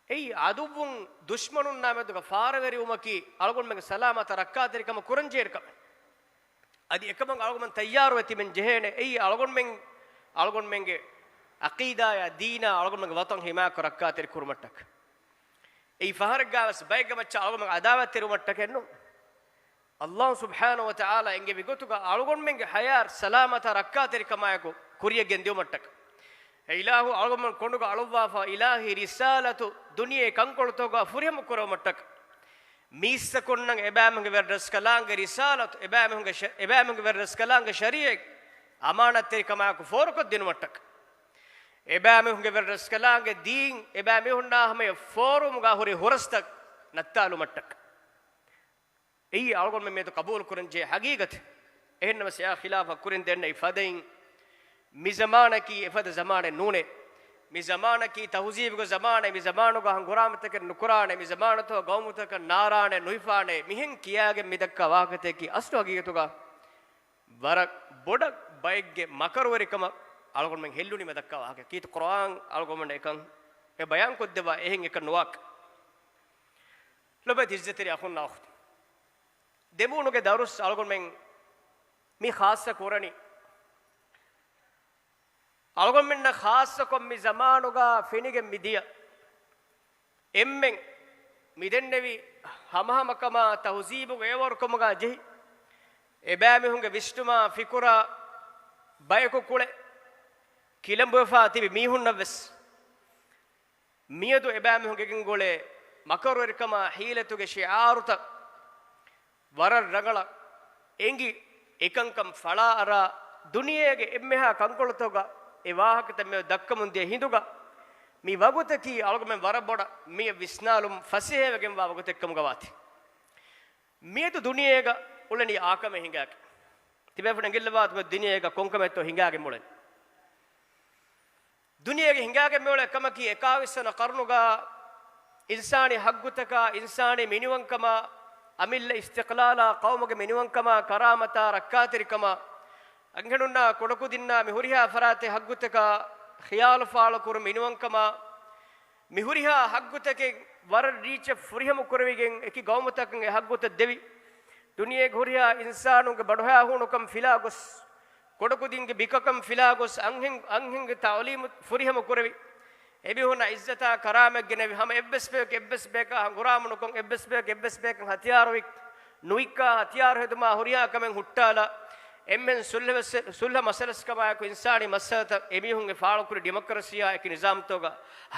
އެއީ ޢަދުއްވުން ދުޝްމަނުންނާ މެދުގަ ފާރަވެރިވުމަކީ އަޅުގަނޑުމެންގެ ސަލާމަތަށް ރައްކާތެރިކަމަށް ކުރަންޖެހޭ ކަމެއް. އަދި އެކަމަށް އަޅުގަނޑުމެން ތައްޔާރުވެ ތިބެން ޖެހޭނެ. އެއީ އަޅުގަނޑުމެން، އަޅުގަނޑުމެންގެ ޢަޤީދާޔާ ދީނާ އަޅުގަނޑުމެންގެ ވަޠަން ހިމާޔަތްކޮށް ރައްކާތެރި ކުރުމަށްޓަކަ. އެއީ ފަހަރެއްގާވެސް ބައެއްގެ މައްޗަށް އަޅުގަނޑުމެން އަދާވަތްތެރިވުމަށްޓަކައެއްނޫން. އައްލާހު ސުބްޙާނަހޫ ވަތަޢާލާ އެންގެވި ގޮތުގަ އަޅުގަނޑުމެންގެ ޙަޔާތް ސަލާމަތާ ރައްކާތެރިކަމާއެކު ކުރިޔަށް ގެންދިއުމަށްޓަކަ. އެ އިލާހު އަޅުގަނޑުމެން ކޮނޑުގަ އަޅުއްވާފަ އިލާހީ ރިސާލަތު ދުނިޔެ ކަންކޮޅުތަކުގަ ފުރިހަމަ ކުރެވުމަށްޓަކަ. މީސްތަކުންނަށް އެބައިމީހުންގެ ވެރިރަސްކަލާނގެ ރިސާލަތު، އެބައިމީހުންގެ ޝަ-، އެބައިމީހުންގެ ވެރިރަސްކަލާނގެ ޝަރީޢަތް އަމާނަތްތެރިކަމާއެކު ފޯރުކޮށްދިނުމަށްޓަކަ. އެބައިމީހުންގެ ވެރިރަސްކަލާނގެ ދީން އެބައިމީހުންނާ ހަމަޔަށް ފޯރުވުމުގަ ހުރި ހުރަސްތައް ނައްތާލުމަށްޓަކަ. އެއީ އަޅުގަނޑުމެން މިއަދު ޤަބޫލު ކުރަންޖެހޭ ހަގީގަތެއް. އެހެންނަމަވެސް އެއާ ޚިލާފަށް ކުރިން ދެންނެވި ފަދައިން، މި ޒަމާނަކީ އެފަދަ ޒަމާނެއް ނޫނޭ. މި ޒަމާނަކީ ތަހުޒީބުގެ ޒަމާނެއް. މި ޒަމާނުގަ ހަނގުރާމަތަކެއް ނުކުރާނެ. މި ޒަމާނުތަކު ޤައުމުތަކަށް ނާރާނެ، ނުހިފާނެ. މިހެން ކިޔާގެން މި ދައްކާ ވާހަކަތަކީ އަސްލު ހަގީގަތުގަ ވަރަށް ބޮޑަށް ބައެއްގެ މަކަރުވެރިކަމަށް އަޅުގަނޑުމެން ހެއްލުނީމަ ދައްކާ ވާހަކަ. ކީރިތި ޤުރްއާން އަޅުގަނޑުމެން އެކަން އެ ބަޔާންކޮށްދެއްވާ އެހެން އެކަން ނުވާކަށް. ލޮބުވެތި އިއްޒަތްތެރި އަޚުންނާ އުޚްތުން. ދެމޫނުގެ ދަރުސް އަޅުގަނޑުމެން މި ޚާއްޞަ ކުރަނީ. އަޅުގަނޑުމެންނަށް ޚާއްޞަކޮށް މި ޒަމާނުގަ ފެނިގެން މި ދިޔަ އެންމެން މި ދެންނެވި ހަމަހަމަކަމާ ތަހުޒީބުގެ އެވަރުކަމުގަ ޖެހި، އެބައިމީހުންގެ ވިސްނުމާ ފިކުރާ ބަޔަކު ކުޅެ ކިލަނބުވެފާ ތިބި މީހުންނަށްވެސް މިއަދު އެބައިމީހުންގެ ގެންގުޅޭ މަކަރުވެރިކަމާ ޙީލަތުގެ ޝިޢާރުތައް ވަރަށް ރަނގަޅަށް އެނގި، އެކަންކަން ފަޅާއަރާ، ދުނިޔޭގެ އެންމެހާ ކަންކޮޅުތަކުގަ އެ ވާހަކަތައް މިއަދު ދައްކަމުން ދިޔަ ހިނދުގަ، މި ވަގުތަކީ އަޅުގަމެން ވަރަށް ބޮޑަށް މިއަށް ވިސްނާލުމުން ފަސޭހަވެގެންވާ ވަގުތެއްކަމުގަ ވާތީ. މިއަދު ދުނިޔޭގަ އުޅެނީ އާކަމެއް ހިނގާގެން. ތިބޭފުޅުން އެނގިއްލަވާތި ދުނިޔޭގަ ކޮންކަމެއްތޯ ހިނގާގެން އުޅެނީ. ދުނިޔޭގަ ހިނގާގެން މިއުޅޭ ކަމަކީ، އެކާވީސް ވަނަ ޤަރުނުގަ އިންސާނީ ހައްގުތަކާ، އިންސާނީ މިނިވަންކަމާ، އަމިއްލަ އިސްތިޤްލާލާ، ޤައުމުގެ މިނިވަންކަމާ، ކަރާމަތާ، ރައްކާތެރިކަމާ، އަންހެނުންނާ ކުޑަކުދިންނާ މި ހުރިހާ ފަރާތެއް ހައްގުތަކާ ޚިޔާލު ފާޅުކުރުން މިނިވަންކަމާ، މި ހުރިހާ ހައްގުތަކެއް ވަރަށް ރީއްޗަށް ފުރިހަމަ ކުރެވިގެން، އެކި ގައުމުތަކަށް އެ ހައްގުތައް ދެވި، ދުނިޔޭގެ ހުރިހާ އިންސާނުންގެ ބަނޑުހައިހޫނުކަން ފިލާ ގޮސް، ކުޑަކުދިންގެ ބިކަކަން ފިލާ ގޮސް، އަންހެން، އަންހެންގެ ތަޢުލީމު ފުރިހަމަ ކުރެވި، އެމީހުންނަށް އިއްޒަތާ ކަރާމަތް ގެނެވި، ހަމަ އެއްވެސް ބަޔަކު އެއްވެސް ބަޔަކާ ހަނގުރާމަ ނުކޮށް، އެއްވެސް ބަޔަކު އެއްވެސް ބަޔަކަށް ހަތިޔާރު ވި-، ނުވިއްކާ، ހަތިޔާރު ހެދުމާ ހުރިހާ ކަމެއް ހުއްޓާލާ، އެންމެން ސުލްހަ ވެސް-، ސުލްހަ މަސަލަސްކަމާއެކު އިންސާނީ މައްސަލަތައް އެމީހުންގެ ފާޅުކުރި ޑިމޮކްރަސީއާ އެކި ނިޒާމްތަކުގަ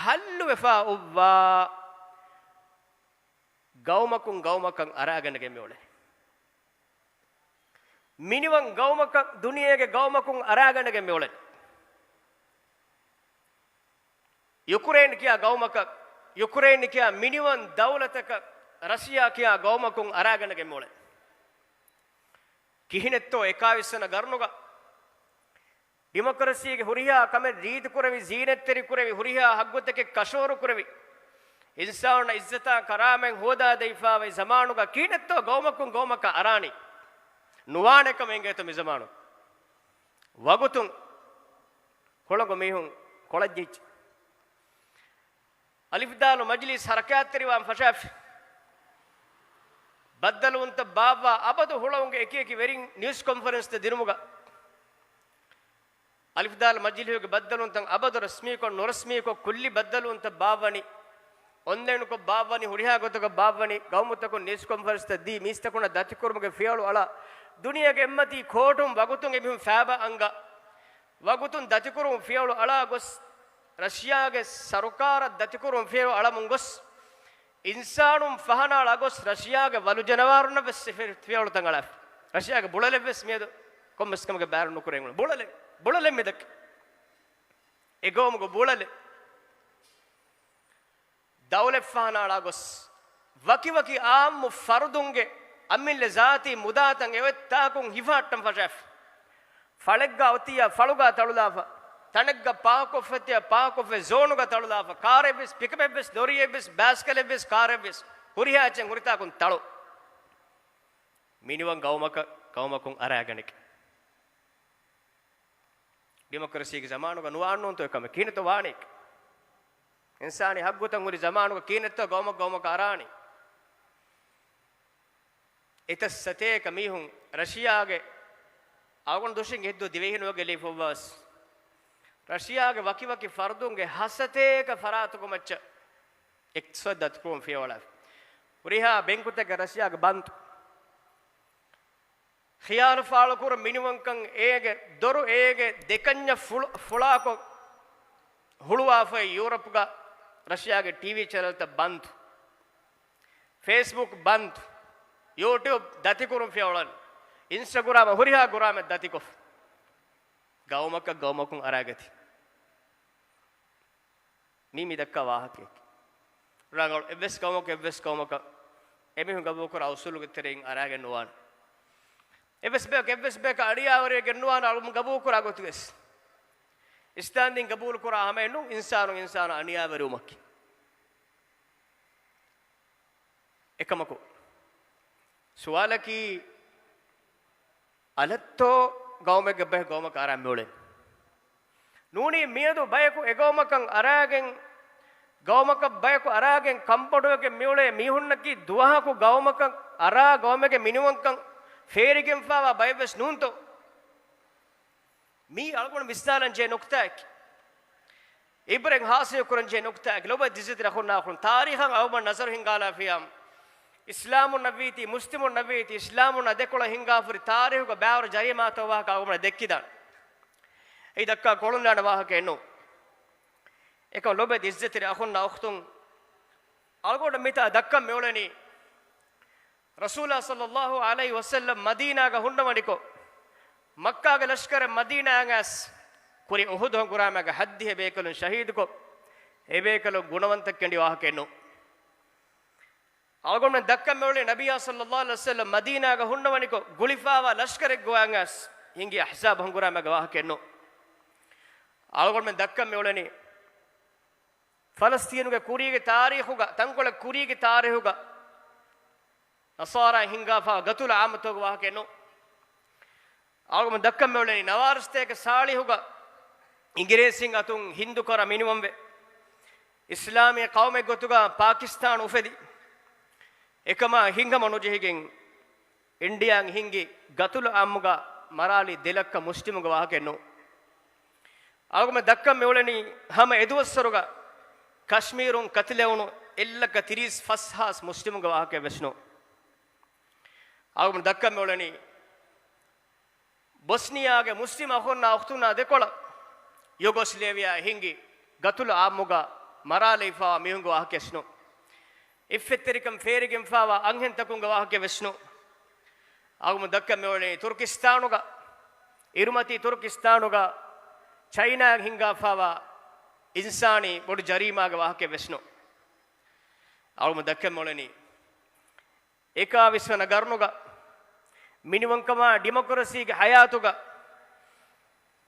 ހައްލުވެފާ އޮއްވާ، ގައުމަކުން ގައުމަކަށް އަރާގަނެގެން މިއުޅެނީ. މިނިވަން ގައުމަކަށް، ދުނިޔޭގެ ގައުމަކުން އަރާގަނެގެން މިއުޅެނީ. ޔުކްރޭން ކިޔާ ގައުމަކަށް، ޔުކްރޭން ކިޔާ މިނިވަން ދައުލަތަކަށް، ރަޝިޔާ ކިޔާ ގައުމަކުން އަރާގަނެގެން މިއުޅެނީ. ކިހިނެއްތޯ އެކާވީސް ވަނަ ގަރުނުގަ ޑިމޮކްރަސީގެ ހުރިހާ ކަމެއް ރީތިކުރެވި، ޒީނަތްތެރިކުރެވި، ހުރިހާ ހައްގުތަކެއް ކަށަވަރުކުރެވި، އިންސާނުންނަށް އިއްޒަތާ ކަރާމަތް ހޯދާދެވިފާވައި ޒަމާނުގަ ކިހިނެއްތޯ ގައުމަކުން ގައުމަކަށް އަރާނީ؟ ނުވާނެ ކަމެއް އިނގޭތޯ މި ޒަމާނު. ވަގުތުން ހުޅަނގު މީހުން ކޮޅަށް ޖެހިއްޖެ. އަލިފްދާލު މަޖިލީސް ހަރަކާތްތެރިވާން ފަށާފި. ބައްދަލުވުންތައް ބާއްވާ އަބަދު ހުޅަނގުގެ އެކި އެކި ވެރިން ނިއުސް ކޮންފަރެންސްތައް ދިނުމުގަ، އަލިފްދާލު މަޖިލީހުގެ ބައްދަލުވުންތައް އަބަދު ރަސްމީކޮށް ނުރަސްމީކޮށް ކުއްލި ބައްދަލުވުންތައް ބާއްވަނީ. އޮންލައިނުކޮށް ބާއްވަނީ، ހުރިހާ ގޮތަކަށް ބާއްވަނީ، ގައުމުތަކުން ނިއުސް ކޮންފަރެންސްތައް ދީ، މީސްތަކުންނަށް ދަތިކުރުމުގެ ފިޔަވަޅު އަޅާ، ދުނިޔޭގެ އެއްމަތީ ކޯޓުން ވަގުތުން އެމީހުން ފައިބަ އަންގާ، ވަގުތުން ދަތިކުރުމުގެ ފިޔަވަޅު އަޅާ ގޮސް، ރަޝިޔާގެ ސަރުކާރަށް ދަތިކުރުމުގެ ފިޔަވަޅު އަޅަމުން ގޮސް، އިންސާނުން ފަހަނަ އަޅާ ގޮސް، ރަޝިޔާގެ ވަލު ޖަނަވާރުންނަށް ވެސް އެ ފި-، ފިޔަވަޅުތައް އަޅާފި. ރަޝިޔާގެ ބުޅަލެއް ވެސް މިއަދު ކޮންމެސް ކަމެއްގެ ބައިވެރި ނުކުރެވުނު. ބުޅަލެއް، ބުޅަލެއް މި ދެއްކި. އެ ގައުމުގެ ބުޅަލެއް. ދައުލަތް ފަހަނަ އަޅާ ގޮސް، ވަކިވަކި އާއްމު ފަރުދުންގެ އަމިއްލަ ޒާތީ މުދާތައް އެ އޮތް ތާކުން ހިފަހައްޓަން ފަށާފި. ފަޅެއްގަ އޮތިއްޔާ ފަޅުގަ ތަޅުލާފަ، ތަނެއްގަ ޕާކޮށްފަ އޮތިއްޔާ ޕާކޮށްފަ ޒޯނުގަ ތަޅުލާފަ، ކާރެއްވެސް، ޕިކަޕެއްވެސް، ލޮރީއެއްވެސް، ބައިސްކަލެއްވެސް، ކާރެއްވެސް، ހުރިހާ އެއްޗެއް ހުރިތާކުން ތަޅު. މިނިވަން ގައުމަކަށް ގައުމަކުން އަރާގަނެގެން. ޑިމޮކްރަސީގެ ޒަމާނުގަ ނުވާންނޫންތޯ އެކަމެއް؟ ކިހިނެއްތޯ ވާނީ؟ އިންސާނީ ހައްގުތައް ހުރި ޒަމާނުގަ ކިހިނެއްތޯ ގައުމަށް ގައުމަކަށް އަރާނީ؟ އެތައް ސަތޭކަ މީހުން ރަޝިޔާގެ އަޅުގަނޑު ދުށިން ހެއްދު ދިވެހިން ވަގެ ލިބިފައްވާސް، ރަޝިޔާގެ ވަކިވަކި ފަރުދުންގެ ހަސަތޭކަ ފަރާތުގެ މައްޗަށް އިޤްތިޞާދު ދަތިކުރުން ފިޔަވަޅާފި. ހުރިހާ ބެންކުތަކެއް ރަޝިޔާގެ ބަންދު. ޚިޔާނަތް ފާޅުކުރުން މިނިވަންކަން އޭގެ ދޮރު އޭގެ ދެކަންޏަށް ފުޅު-، ފުޅާކޮށް ހުޅުވާފައި ޔޫރަޕްގަ ރަޝިޔާގެ ޓީވީ ޗެނަލްތައް ބަންދު. ފޭސްބުކް ބަންދު. ޔޫޓިއުބް ދަތިކުރުން ފިޔަވަޅަން. އިންސްޓަގްރާމް ހުރިހާ ގުރާމެއް ދަތިކޮށް. ގައުމަކަށް ގައުމަކުން އަރާގަތީ. މީ މި ދައްކާ ވާހަކައެކޭ. ރަނގަޅު އެއްވެސް ގައުމަކަށް އެއްވެސް ގައުމަކަށް އެމީހުން ގަބޫލުކުރާ އުސޫލުގެ ތެރެއިން އަރާގެން ނުވާނެ. އެއްވެސް ބަޔަކަށް އެއްވެސް ބަޔަކަށް އަނިޔާވެރިވެގެން ނުވާނެ އަޅުގަނޑު ގަބޫލުކުރާ ގޮތުގައި. އިސްލާމްދީން ގަބޫލުކުރާ ހަމައެއް ނޫން އިންސާނުން އިންސާނާ އަނިޔާވެރިވުމަކީ. އެކަމަކު، ސުވާލަކީ، އަލަށްތޯ ގައުމެއްގެ ބައެއް ގައުމަކަށް އަރާ މިއުޅެނީ؟ ނޫނީ މިއަދު ބަޔަކު އެގައުމަކަށް އަރާގެން، ގައުމަކަށް ބަޔަކު އަރާގެން ކަންބޮޑުވެގެން މިއުޅޭ މީހުންނަކީ ދުވަހަކު ގައުމަކަށް އަރާ ގައުމެއްގެ މިނިވަންކަން ފޭރިގެންފާވާ ބައެއްވެސް ނޫންތޯ؟ މީ އަޅުގަނޑު ވިސްނާލަން ޖެހޭ ނުކުތާއެކޭ. އިބްރަތް ހާސިލް ކުރަން ޖެހޭ ނުކުތާއެކޭ. ލޮބުވެތި އިއްޒަތްތެރި އަޚުންނާ އުޚްތުން، ތާރީޚަށް އަޅުގަނޑު ނަޒަރު ހިންގާލާފިޔާ، އިސްލާމުންނަށްވީތީ، މުސްލިމުންނަށްވީތީ، އިސްލާމުންނާ ދެކޮޅަށް ހިންގާފަ ހުރި ތާރީޚުގަ ބައިވަރު ޖަރީމާތައް ވާހަކަ އަޅުގަނޑު ދެއްކިދާނެ. އެއީ ދައްކާ ކޮޅުން ލާނެ ވާހަކައެއް ނޫން. އެކަމް ލޮބުވެތި އިއްޒަތްތެރި އަޚުންނާ އުޚްތުން، އަޅުގަނޑު މިތާ ދައްކަން މިއުޅެނީ، ރަސޫލާ ޞައްލައްލާހު ޢަލައިހި ވަސައްލަމް މަދީނާގަ ހުންނަވަނިކޮށް، މައްކާގެ ލަޝްކަރެއް މަދީނާއަށް އައިސް، ކުރި އުޙުދު ހަނގުރާމައިގަ ހައްދިހަ ބޭކަލުން ޝަހީދުކޮށް، އެ ބޭކަލުން ގުނަވަންތައް ކެނޑި ވާހަކައެއް ނޫން. އަޅުގަނޑުމެން ދައްކަން މިއުޅެނީ ނަބިއްޔާ ޞައްލައްލާހު ޢަލައިހި ވަސައްލަމް މަދީނާގަ ހުންނަވަނިކޮށް، ގުޅިފާވާ ލަޝްކަރެއްގަ އައިސް ހިންގި އަޙްޒާބް ހަނގުރާމައިގެ ވާހަކައެއް ނޫން. އަޅުގަނޑުމެން ދައްކަން މިއުޅެނީ، ފަލަސްތީނުގެ ކުރީގެ ތާރީޚުގަ، ތަންކޮޅެއް ކުރީގެ ތާރީޚުގަ، ނަޞާރާއިން ހިންގާފާ ގަތުލު ޢާއްމަތަކުގެ ވާހަކައެއް ނޫން. އަޅުގަނޑު ދައްކަން މިއުޅެނީ، ނަވާރަ ސަތޭކަ ސާޅީހުގަ އިނގިރޭސިން އަތުން ހިންދުކޮށް މިނިވަންވެ، އިސްލާމީ ޤައުމެއް ގޮތުގަ ޕާކިސްތާނު އުފެދި. އެކަމާ ހިތްހަމަ ނުޖެހިގެން، އިންޑިޔާއިން ހިންގި ގަތުލު ޢާއްމުގަ މަރާލި ދެ ލައްކަ މުސްލިމުންގެ ވާހަކައެއް ނޫން. އަޅުގަނޑު ދައްކަން މިއުޅެނީ، ހަމަ އެދުވަސްވަރުގަ ކަޝްމީރުން ކަތިލެވުނު އެއް ލައްކަ ތިރީސް ފަސް ހާސް މުސްލިމުންގެ ވާހަކައެއް ވެސް ނޫން. އަޅުގަނޑު ދައްކަން މިއުޅެނީ، ބޮސްނިޔާގެ މުސްލިމް އަޚުންނާ އުޚްތުންނާ ދެކޮޅަށް ޔޫގޯސްލޭވިޔާ ހިންގި ގަތުލު ޢާއްމުގަ މަރާލެވިފާވާ މީހުންގެ ވާހަކައެއް ވެސް ނޫން. އިއްފަތްތެރިކަން ފޭރިގެންފާވާ އަންހެންތަކުންގެ ވާހަކައެއް ވެސް ނޫން. އަޅުގަނޑު ދައްކަން މިއުޅެނީ ތުރުކިސްތާނުގަ، އިރުމަތީ ތުރުކިސްތާނުގަ ޗައިނާއަށް ހިންގާފާވާ އިންސާނީ ބޮޑު ޖަރީމާގެ ވާހަކައެއް ވެސް ނޫން. އަޅުގަނޑު ދައްކަން މިއުޅެނީ، އެކާވީސް ވަނަ ގަރުނުގަ މިނިވަންކަމާ ޑިމޮކްރަސީގެ ޙަޔާތުގަ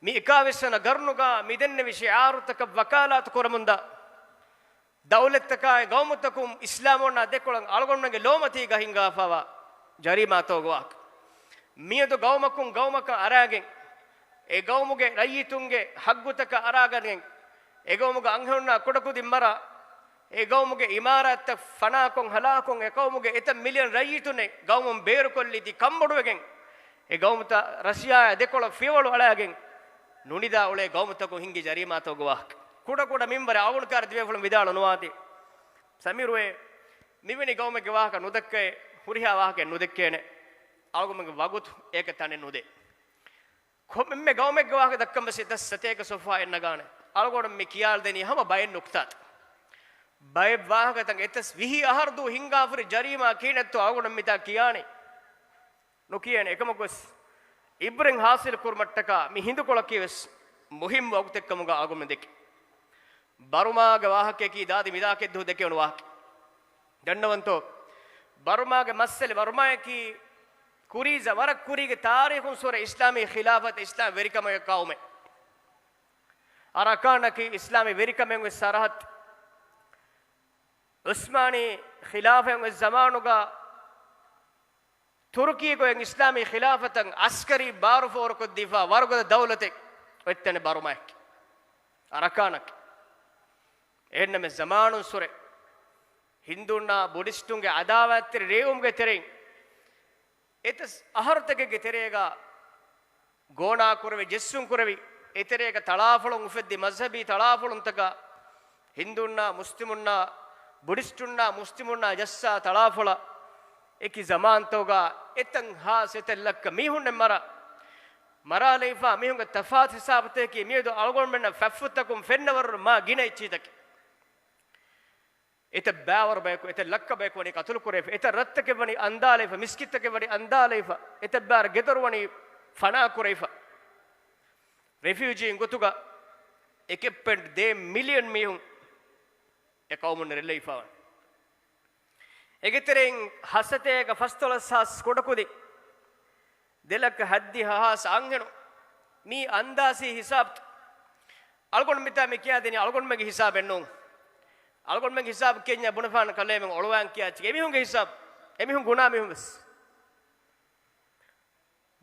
މި އެކާވީސް ވަނަ ގަރުނުގަ މި ދެންނެވި ޝިޢާރުތަކަށް ވަކާލާތު ކުރަމުންދާ ދައުލަތްތަކާއި ގައުމުތަކުން އިސްލާމުންނާ ދެކޮޅަށް އަޅުގަނޑުމެންގެ ލޯމަތީގަ ހިންގާފައިވާ ޖަރީމާތަކުގެ ވާހަކަ. މިއަދު ގައުމަކުން ގައުމަކަށް އަރާގެން، އެ ގައުމުގެ ރައްޔިތުންގެ ހައްގުތަކަށް އަރާގަނެގެން، އެ ގައުމުގެ އަންހެނުންނާ ކުޑަކުދިން މަރާ، އެ ގައުމުގެ އިމާރާތްތައް ފަނާކޮށް ހަލާކުކޮށް، އެ ގައުމުގެ އެތައް މިލިއަން ރައްޔިތުންނެއް ގައުމުން ބޭރުކޮށްލީތީ ކަންބޮޑުވެގެން، އެ ގައުމުތައް ރަޝިޔާއާ ދެކޮޅަށް ފިޔަވަޅު އަޅާގެން ނުނިދާ އުޅޭ ގައުމުތަކުން ހިންގި ޖަރީމާތަކުގެ ވާހަކަ. ކުޑަކުޑަ މިންވަރެއް އަޅުގަނޑު ކާރި ދިވެހިފުޅުން ވިދާޅު ނުވާތީ. ސަމީރުއޭ، މިވެނި ގައުމެއްގެ ވާހަކަ ނުދައްކައޭ، ހުރިހާ ވާހަކައެއް ނުދެއްކޭނެ. އަޅުގަނޑުމެންގެ ވަގުތު އޭކަ ތަނެއް ނުދޭ. ކޮންމެ ގައުމެއްގެ ވާހަކަ ދައްކަން ވެސް އެތައް ސަތޭކަ ސޮފްހާއެއް ނަގާނެ. އަޅުގަނޑު މި ކިޔާލަދެނީ ހަމަ ބައެއް ނުކްތާތައް. ބައެއް ވާހަކަތައް އެތަސް ވިހި އަހަރު ދޫ ހިންގާފަ ހުރި ޖަރީމާ ކިހިނެއްތޯ އަޅުގަނޑު މިތާ ކިޔާނީ. ނުކިޔޭނެ. އެކަމަކުވެސް އިބްރެން ހާސިލް ކުރުމަށްޓަކާ މި ހިނދުކޮޅަކީ ވެސް މުހިއްމު ވަގުތެއްކަމުގަ އަޅުގަނޑު ދެކެ. ބަރުމާގެ ވާހަކަޔަކީ ދާދި މިދާކެއްދު ދެކެވުނު ވާހަކަ. ދަންނަވަންތޯ؟ ބަރުމާގެ މައްސަލަ، ބަރުމާޔަކީ ކުރީ ޒަ-، ވަރަށް ކުރީގެ ތާރީޚުން ސުރެ އިސްލާމީ ޚިލާފަތް، އިސްލާމް ވެރިކަމުގެ ޤައުމެއް. އަރަކާނަކީ އިސްލާމީ ވެރިކަމެއް ވެސް ސަރަހައްދު. ޢުސްމާނީ ޚިލާފަތް ވެސް ޒަމާނުގަ ތުރުކީ ގޮތް އިސްލާމީ ޚިލާފަތަށް ޢަސްކަރީ ބާރު ފޯރުކޮށްދީފާ ވަރުގަދަ ދައުލަތެއް އޮތްތަނެއް ބަރުމާއެކޭ. އަރަކާނަކީ. އެހެންނަމެ ޒަމާނުން ސުރެ ހިންދޫންނާ ބުޑިސްޓުންގެ ޢަދާވާތްތެރި ރޭވުމުގެ ތެރެއިން އެތަސް އަހަރުތަކެއްގެ ތެރޭގަ ގޯނާ ކުރެވި، ޖެއްސުން ކުރެވި، އެތެރޭގަ ތަޅާފޮޅުން އުފެއްދި، މަޒްހަބީ ތަޅާފޮޅުންތަކާ، ހިންދޫންނާ މުސްލިމުންނާ ބުޑިސްޓުންނާ މުސްލިމުންނާ ޖައްސާ ތަޅާފޮޅަށް އެކި ޒަމާންތަކުގަ އެތައް ހާސް އެތައް ލައްކަ މީހުންނެއް މަރާ، މަރާލައިފާ މީހުންގެ ތަފާތު ހިސާބުތަކަކީ މިއަދު އަޅުގަނޑުމެންނަށް ފަތްފުށްތަކުން ފެންނަވަރު މާ ގިނަ އެއްޗިތަކެއް. އެތައް ބައިވަރު ބަޔަކު، އެތައް ލައްކަ ބަޔަކު ވަނީ ޤަތުލު ކުރެވިފަ، އެތައް ރަށްތަކެއް ވަނީ އަންދާލައިފަ، މިސްކިތްތަކެއް ވަނީ އަންދާލައިފަ، އެތައް ބާރަ ގެދޮރު ވަނީ ފަނާ ކުރެވިފަ. ރެފިއުޖީން ގޮތުގަ އެކެއްޕެން ދޭއް މިލިއަން މީހުން އެ ޤައުމުން ރެއްލެވިފަ ވަނީ. އޭގެ ތެރެއިން ހަސަތޭކަ ފަސްދޮޅަސް ހާސް ކުޑަކުދިން، ދެލައްކަ ހައްދިހަ ހާސް އަންހެނުން، މީ އަންދާސީ ހިސާބުތައް. އަޅުގަނޑު މިތާ މި ކިޔާދިނީ އަޅުގަނޑުމެންގެ ހިސާބެއް ނޫން. އަޅުގަނޑުމެންގެ ހިސާބު ކިޔަންޏާ ބުނެފާނަ ކަލޭމެން އޮޅުވާން ކިޔާ އެމީހުންގެ ހިސާބު، އެމީހުން ގުނާ މީހުން ވެސް.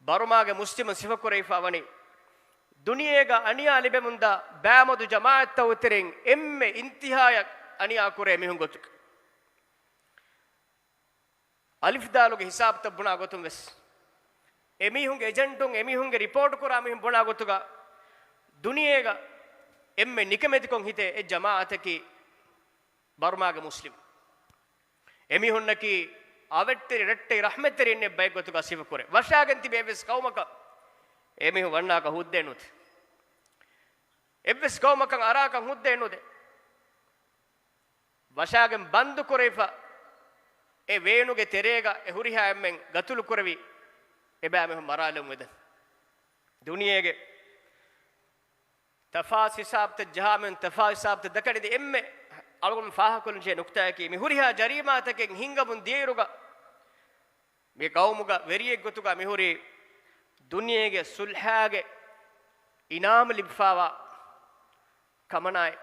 ބަރުމާގެ މުސްލިމުން ސިފަކުރެވިފާ ވަނީ، ދުނިޔޭގަ އަނިޔާ ލިބެމުންދާ ބައިމަދު ޖަމާޢަތްތައް ތެރެއިން އެންމެ އިންތިހާޔަށް އަނިޔާ ކުރޭ މީހުން ގޮތުގަ. އަލިފްދާލުގެ ހިސާބުތައް ބުނާ ގޮތުން ވެސް، އެމީހުންގެ އެޖެންޓުން، އެމީހުންގެ ރިޕޯޓު ކުރާ މީހުން ބުނާ ގޮތުގަ، ދުނިޔޭގަ އެންމެ ނިކަމެތިކޮށް ހިތޭ އެއް ޖަމާޢަތަކީ ބަރުމާގެ މުސްލިމް. އެމީހުންނަކީ އަވެއްޓެރި ރައްޓެހި ރަޙްމަތްތެރިންނެއް ބައެއް ގޮތުގަ ސިފަކުރޭ. ވަށާގެން ތިބި އެއްވެސް ޤައުމަކަށް އެމީހުން ވަންނާކަށް ހުއްދައެއް ނުދޭ. އެއްވެސް ޤައުމަކަށް އަރާކަށް ހުއްދައެއް ނުދޭ. ވަށާގެން ބަންދު ކުރެވިފަ، އެ ވޭނުގެ ތެރޭގަ އެ ހުރިހާ އެންމެން ގަތުލު ކުރެވި، އެބައިމީހުން މަރާލެވުން ވެދެން. ދުނިޔޭގެ ތަފާސް ހިސާބުތައް ޖަހާމެން ތަފާސް ހިސާބުތައް ދައްކަނީ އެންމެ އަޅުގަނޑު ފާހަގަކޮށްލަންޖެހޭ ނުކްތާއަކީ، މި ހުރިހާ ޖަރީމާތަކެއް ހިނގަމުން ދިޔައިރުގަ، މި ޤައުމުގަ ވެރިއެއްގޮތުގަ މިހުރީ ދުނިޔޭގެ ޞުލްޙާގެ އިނާމު ލިބިފާވާ ކަމަނާއެއް.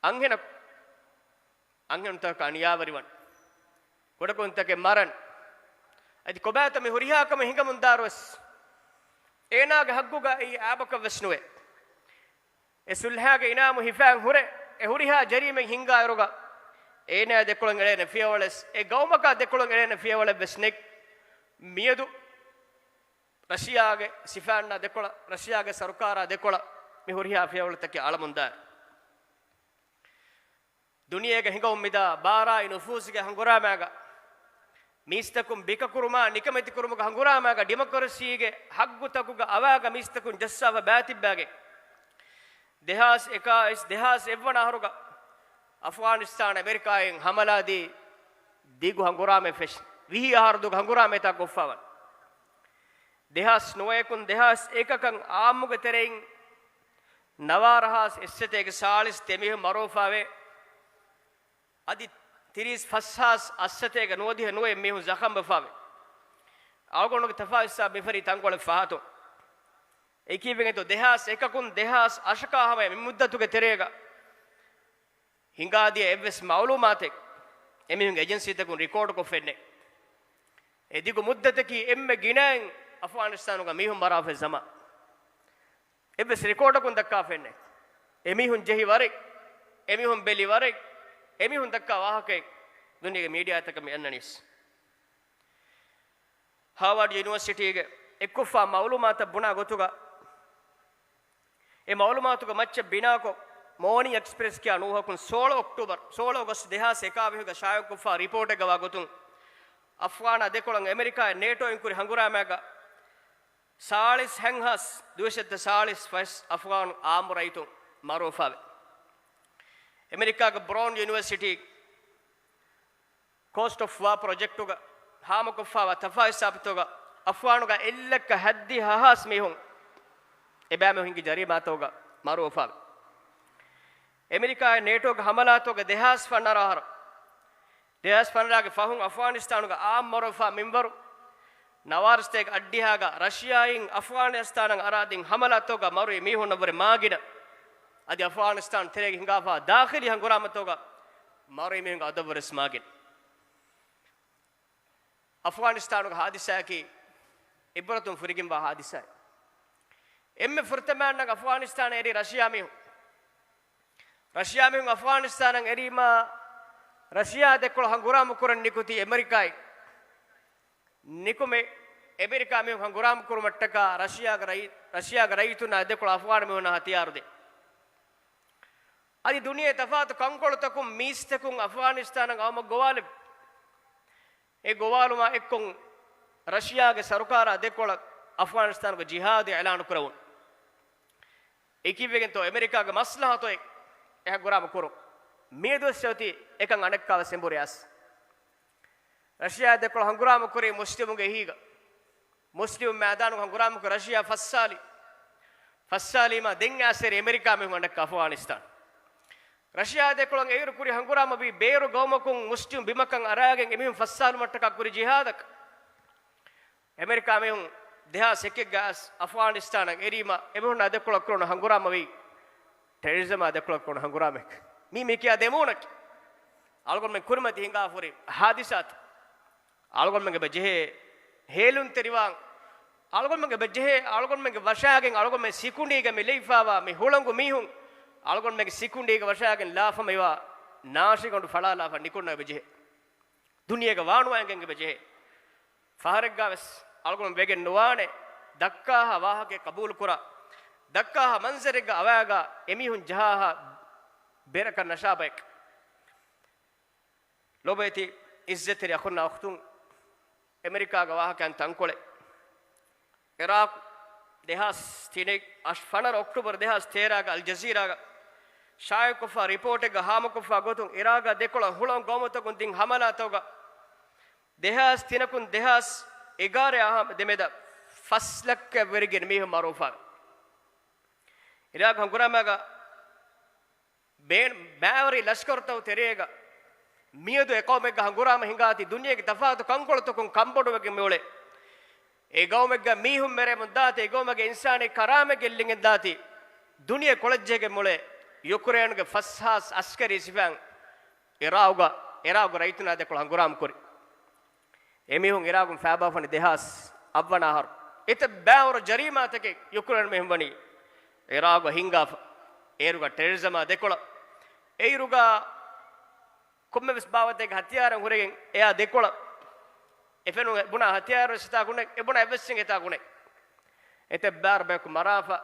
އަންހެނަކު، އަންހެނުންތަކަކަށް އަނިޔާވެރިވަން، ކުޑަކުދިންތަކެއް މަރަން. އަދި ކޮބާތަ މި ހުރިހާ ކަމެއް ހިނގަމުންދާރުވެސް، އޭނާގެ ޙައްޤުގައި އެއީ އާބަކަށްވެސް ނުވޭ. އެ ޞުލްޙާގެ އިނާމު ހިފާން ހުރެ، އެ ހުރިހާ ޖަރީމައެއް ހިންގާއިރުގަ، އޭނާ ދެކޮޅަށް އެޅޭނެ ފިޔަވަޅެސް، އެ ޤައުމަކާ ދެކޮޅަށް އެޅޭނެ ފިޔަވަޅެއްވެސް ނެތް. މިއަދު ރަޝިޔާގެ ސިފައިންނާ ދެކޮޅަށް، ރަޝިޔާގެ ސަރުކާރާ ދެކޮޅަށް މި ހުރިހާ ފިޔަވަޅުތަކެއް އަޅަމުންދާ. ދުނިޔޭގަ ހިނގަމުން މިދާ ބާރާއި ނުފޫޒުގެ ހަނގުރާމާގަ، މީސްތަކުން ބިކަކުރުމާ ނިކަމެތިކުރުމުގެ ހަނގުރާމާގަ، ޑިމޮކްރަސީގެ ހައްގުތަކުގެ އަވާގަ މީސްތަކުން ޖައްސާފަ ބައިތިއްބާގެން، ދެހާސް އެކާއިސް، ދެހާސް އެއްވަނަ އަހަރުގަ އަފްޣާނިސްތާން އެމެރިކާއިން ހަމަލާދީ ދިގު ހަނގުރާމައެއް ފެށި، ވިހި އަހަރު ދުގު ހަނގުރާމައެއް ތާ ކޮށްފާވަން. ދެހާސް ނުވަޔަކުން ދެހާސް އެކަކަށް އާއްމުގެ ތެރެއިން ނަވާރަ ހާސް އެއްސަތޭކަ ސާޅީސް ދެ މީހުން މަރުވެފާވޭ. އަދި ތިރީސް ފަސް ހާސް އަށްސަތޭކަ ނުވަދިހަ ނުވަ މީހުން ޒަޚަމްވެފާވޭ. އަޅުގަނޑުގެ ތަފާސް ހިސާބު މިފަރީ ތަންކޮޅެއް ފަހަތުން. އެކީވެގެންތޯ ދެހާސް އެކަކުން ދެހާސް އަށަކާ ހަމަޔަށް މި މުއްދަތުގެ ތެރޭގަ ހިނގާދިޔަ އެއްވެސް މައުލޫމާތެއް އެމީހުންގެ އެޖެންސީތަކުން ރިކޯޑުކޮށް ފެންނެ. އެ ދިގު މުއްދަތަކީ އެންމެ ގިނައިން އަފްޣާނިސްތާނުގަ މީހުން މަރާފަ ޒަމާ. އެއްވެސް ރިކޯޑަކުން ދައްކާ ފެންނެ. އެމީހުން ޖެހި ވަރެއް، އެމީހުން ބެލި ވަރެއް، އެމީހުން ދައްކާ ވާހަކައެއް ދުނިޔޭގެ މީޑިއާތަކަށް މި އަންނަނީސް. ހާވާޑް ޔުނިވަރސިޓީގެ އެއްކޮށްފާ މައުލޫމާތަށް ބުނާ ގޮތުގަ، އެ މައުލޫމާތުގެ މައްޗަށް ބިނާކޮށް، މޯނިން އެކްސްޕްރެސް ކިޔާ ނޫހަކުން ސޯޅަ އޮކްޓޫބަރު، ސޯޅަ އޮގަސްޓް ދެހާސް އެކާވީހުގަ ޝާއިޢުކޮށްފާ ރިޕޯޓެއްގަ ވާ ގޮތުން، އަފްޣާނާ ދެކޮޅަށް އެމެރިކާއިން ނޭޓޯއިން ކުރި ހަނގުރާމައިގަ ސާޅީސް ހަތްހާސް ދުވަސް ސާޅީސް ފަސް އަފްޣާން އާއްމު ރައްޔިތުން މަރުވެފާވޭ. އެމެރިކާގެ ބްރައުން ޔުނިވަރސިޓީ ކޯސްޓް އޮފް ވާ ޕްރޮޖެކްޓުގަ ހާމަކޮށްފާވާ ތަފާސް ސާބިތުގަ އަފްޣާނުގަ އެއްލައްކަ ހައްދިހަ ހާސް މީހުން އެބައިމީހުން ހިނގި ޖަރީމާތަކުގަ މަރުވެފާވޭ. އެމެރިކާއިން ނޭޓޯގެ ހަމަލާތަކުގަ ދެހާސް ފަނަރަ އަހަރު، ދެހާސް ފަނަރަގެ ފަހުން އަފްޣާނިސްތާނުގަ އާއްމު މަރުވެފާ މިންވަރު، ނަވާރަ ސަތޭކަ އަށްޑިހާގަ ރަޝިޔާއިން އަފްޣާނިސްތާނަށް އަރާދިން ހަމަލާތަކުގަ މަރުވި މީހުންނަށްވުރެ މާގިނަ. އަދި އަފްޣާނިސްތާން ތެރޭގަ ހިނގާފާ ދާޚިލީ ހަނގުރާމަތަކުގަ މަރުވި މީހުންގެ އަދަދުވެސް މާގިނަ. އަފްޣާނިސްތާނުގެ ހާދިސާއަކީ އިބްރަތުން ފުރިގެންވާ ހާދިސާއެއް. އެންމެ ފުރަތަމައަށް އަފްޣާނިސްތާނަށް އެރީ ރަޝިޔާ މީހުން. ރަޝިޔާ މީހުން އަފްޣާނިސްތާނަށް އެރީމާ، ރަޝިޔާ ދެކޮޅަށް ހަނގުރާމަ ކުރަން ނިކުތީ އެމެރިކާއިން. ނިކުމެ، އެމެރިކާ މީހުން ހަނގުރާމަ ކުރުމަށްޓަކާ ރަޝިޔާގެ ރައީ-، ރަޝިޔާގެ ރައްޔިތުންނާ ދެކޮޅަށް އަފްޣާން މީހުންނާ ހަތިޔާރު ދޭ. އަދި ދުނިޔެ ތަފާތު ކަންކޮޅުތަކުން މީސްތަކުން އަފްޣާނިސްތާނަށް އައުމަށް ގޮވާލެއްވި. އެ ގޮވާލުމާ އެއްކޮށް، ރަޝިޔާގެ ސަރުކާރާ ދެކޮޅަށް އަފްޣާނިސްތާނުގެ ޖިހާދު އިޢުލާނު ކުރެވުނު. އެކިވެގެންތޯ އެމެރިކާގެ މަސްލަހަތު އެ ހަނގުރާމަ ކުރުން. މިއަދުވެސް އޮތީ އެކަން އަނެއްކާވެސް އެނބުރި އައިސް. ރަޝިޔާ ދެކޮޅަށް ހަނގުރާމަ ކުރީ މުސްލިމުންގެ އެހީގަ. މުސްލިމު މައިދާނުގަ ހަނގުރާމަ ކުރި ރަޝިޔާ ފައްސާލި. ފައްސާލީމާ ދެން އައިސް އެރީ އެމެރިކާ މީހުން އަނެއްކާ އަފްޣާނިސްތާން. ރަޝިޔާ ދެކޮޅަށް އެއިރު ކުރި ހަނގުރާމަވީ ބޭރު ގައުމަކުން މުސްލިމް ބިމަކަށް އަރާގެން އެމީހުން ފައްސާލުމަށްޓަކާ ކުރި ޖިހާދަކަށް. އެމެރިކާ މީހުން ދެހާސް އެކެއްގަ އައިސް އަފްޣާނިސްތާނަށް އެރީމަ އެމީހުންނާ ދެކޮޅަށް ކުރުނު ހަނގުރާމަވީ ޓެރަރިޒަމާ ދެކޮޅަށް ކުރުނު ހަނގުރާމައެކެ. މީ މިކިޔާ ދެމޫނަކީ އަޅުގަނޑުމެން ކުރިމަތި ހިނގާފަ ހުރި ހާދިސާތައް. އަޅުގަނޑުމެންގެ ބަޖެހޭ ހޭލުންތެރިވާން، އަޅުގަނޑުމެންގެ ބަޖެހޭ އަޅުގަނޑުމެންގެ ވަށާގެން އަޅުގަނޑުމެން ސިކުނޑީގަ މި ލެއިފާވާ މި ހުޅަނގު މީހުން އަޅުގަނޑުމެންގެ ސިކުނޑީގަ ވަށާގެން ލާފަ މިވާ ނާށިގަނޑު ފަޅާލާފަ ނިކުންނަ ބަޖެހޭ. ދުނިޔޭގަ ވާނުވާ އެނގެން ބަޖެހޭ. ފަހަރެއްގަ ވެސް އަޅުގަނޑު ވެގެން ނުވާނެ ދައްކާހާ ވާހަކަ ޤަބޫލު ކުރާ، ދައްކާހާ މަންޒަރެއްގަ އަވާގާ އެމީހުން ޖަހާހާ ބެރަކަށް ނަޝާބައެއް. ލޮބުވެތި އިއްޒަތްތެރި އަޚުންނާ އުޚްތުން، އެމެރިކާގެ ވާހަކައިން ތަންކޮޅެއް. އިރާޤު ދެހާސް ތިނެއް އަށް ފަނަރަ އޮކްޓޫބަރު ދެހާސް ތޭރަގަ އަލް ޖަޒީރާގަ ޝާއިޢުކޮށްފާ ރިޕޯޓެއްގަ ހާމަކޮށްފާ ގޮތުން، އިރާޤާ ދެކޮޅަށް ހުޅަނގު ގައުމުތަކުން ދިން ހަމަލާތަކުގަ ދެހާސް ތިނަކުން ދެހާސް އެގާރަ އަހަރު ދެމެދަށް ފަސް ލައްކައަށް ވެރިގެން މީހުން މަރުވެފާވި. އިރާޤު ހަނގުރާމައިގަ ބޭ-، ބައިވަރު ލަޝްކަރުތަކުގެ ތެރޭގަ މިއަދު އެ ޤައުމެއްގަ ހަނގުރާމަ ހިނގާތީ ދުނިޔޭގެ ތަފާތު ކަންކޮޅުތަކުން ކަންބޮޑުވެގެން މިއުޅޭ. އެ ޤައުމެއްގަ މީހުން މެރެމުން ދާތީ، އެ ޤައުމެއްގެ އިންސާނީ ކަރާމަތް ގެއްލިގެން ދާތީ ދުނިޔެ ކޮޅަށްޖެހިގެން މިއުޅޭ. ޔުކްރޭނުގެ ފަސް ހާސް އަސްކަރީ ސިފައިން އިރާޤުގަ، އިރާޤު ރައްޔިތުންނާ ދެކޮޅަށް ހަނގުރާމަ ކުރި. އެމީހުން އިރާޤުން ފައިބާފަނި ދެހާސް އަށްވަނަ އަހަރު. އެތައް ބައިވަރު ޖަރީމާތަކެއް ޔުކްރޭން މީހުން ވަނީ އިރާޤު ހިންގާފަ. އޭރުގަ ޓެރަރިޒަމާ ދެކޮޅަށް. އެއިރުގަ ކޮންމެވެސް ބާވަތެއްގެ ހަތިޔާރެއް ހުރެގެން އެއާ ދެކޮޅަށް. އެފެނު އެބުނާ ހަތިޔާރު ވެސް އެތާ ގުނެ، އެބުނާ އެއްވެސް އެތާ ގުނެ. އެތައް ބައިވަރު ބަޔަކު މަރާފަ.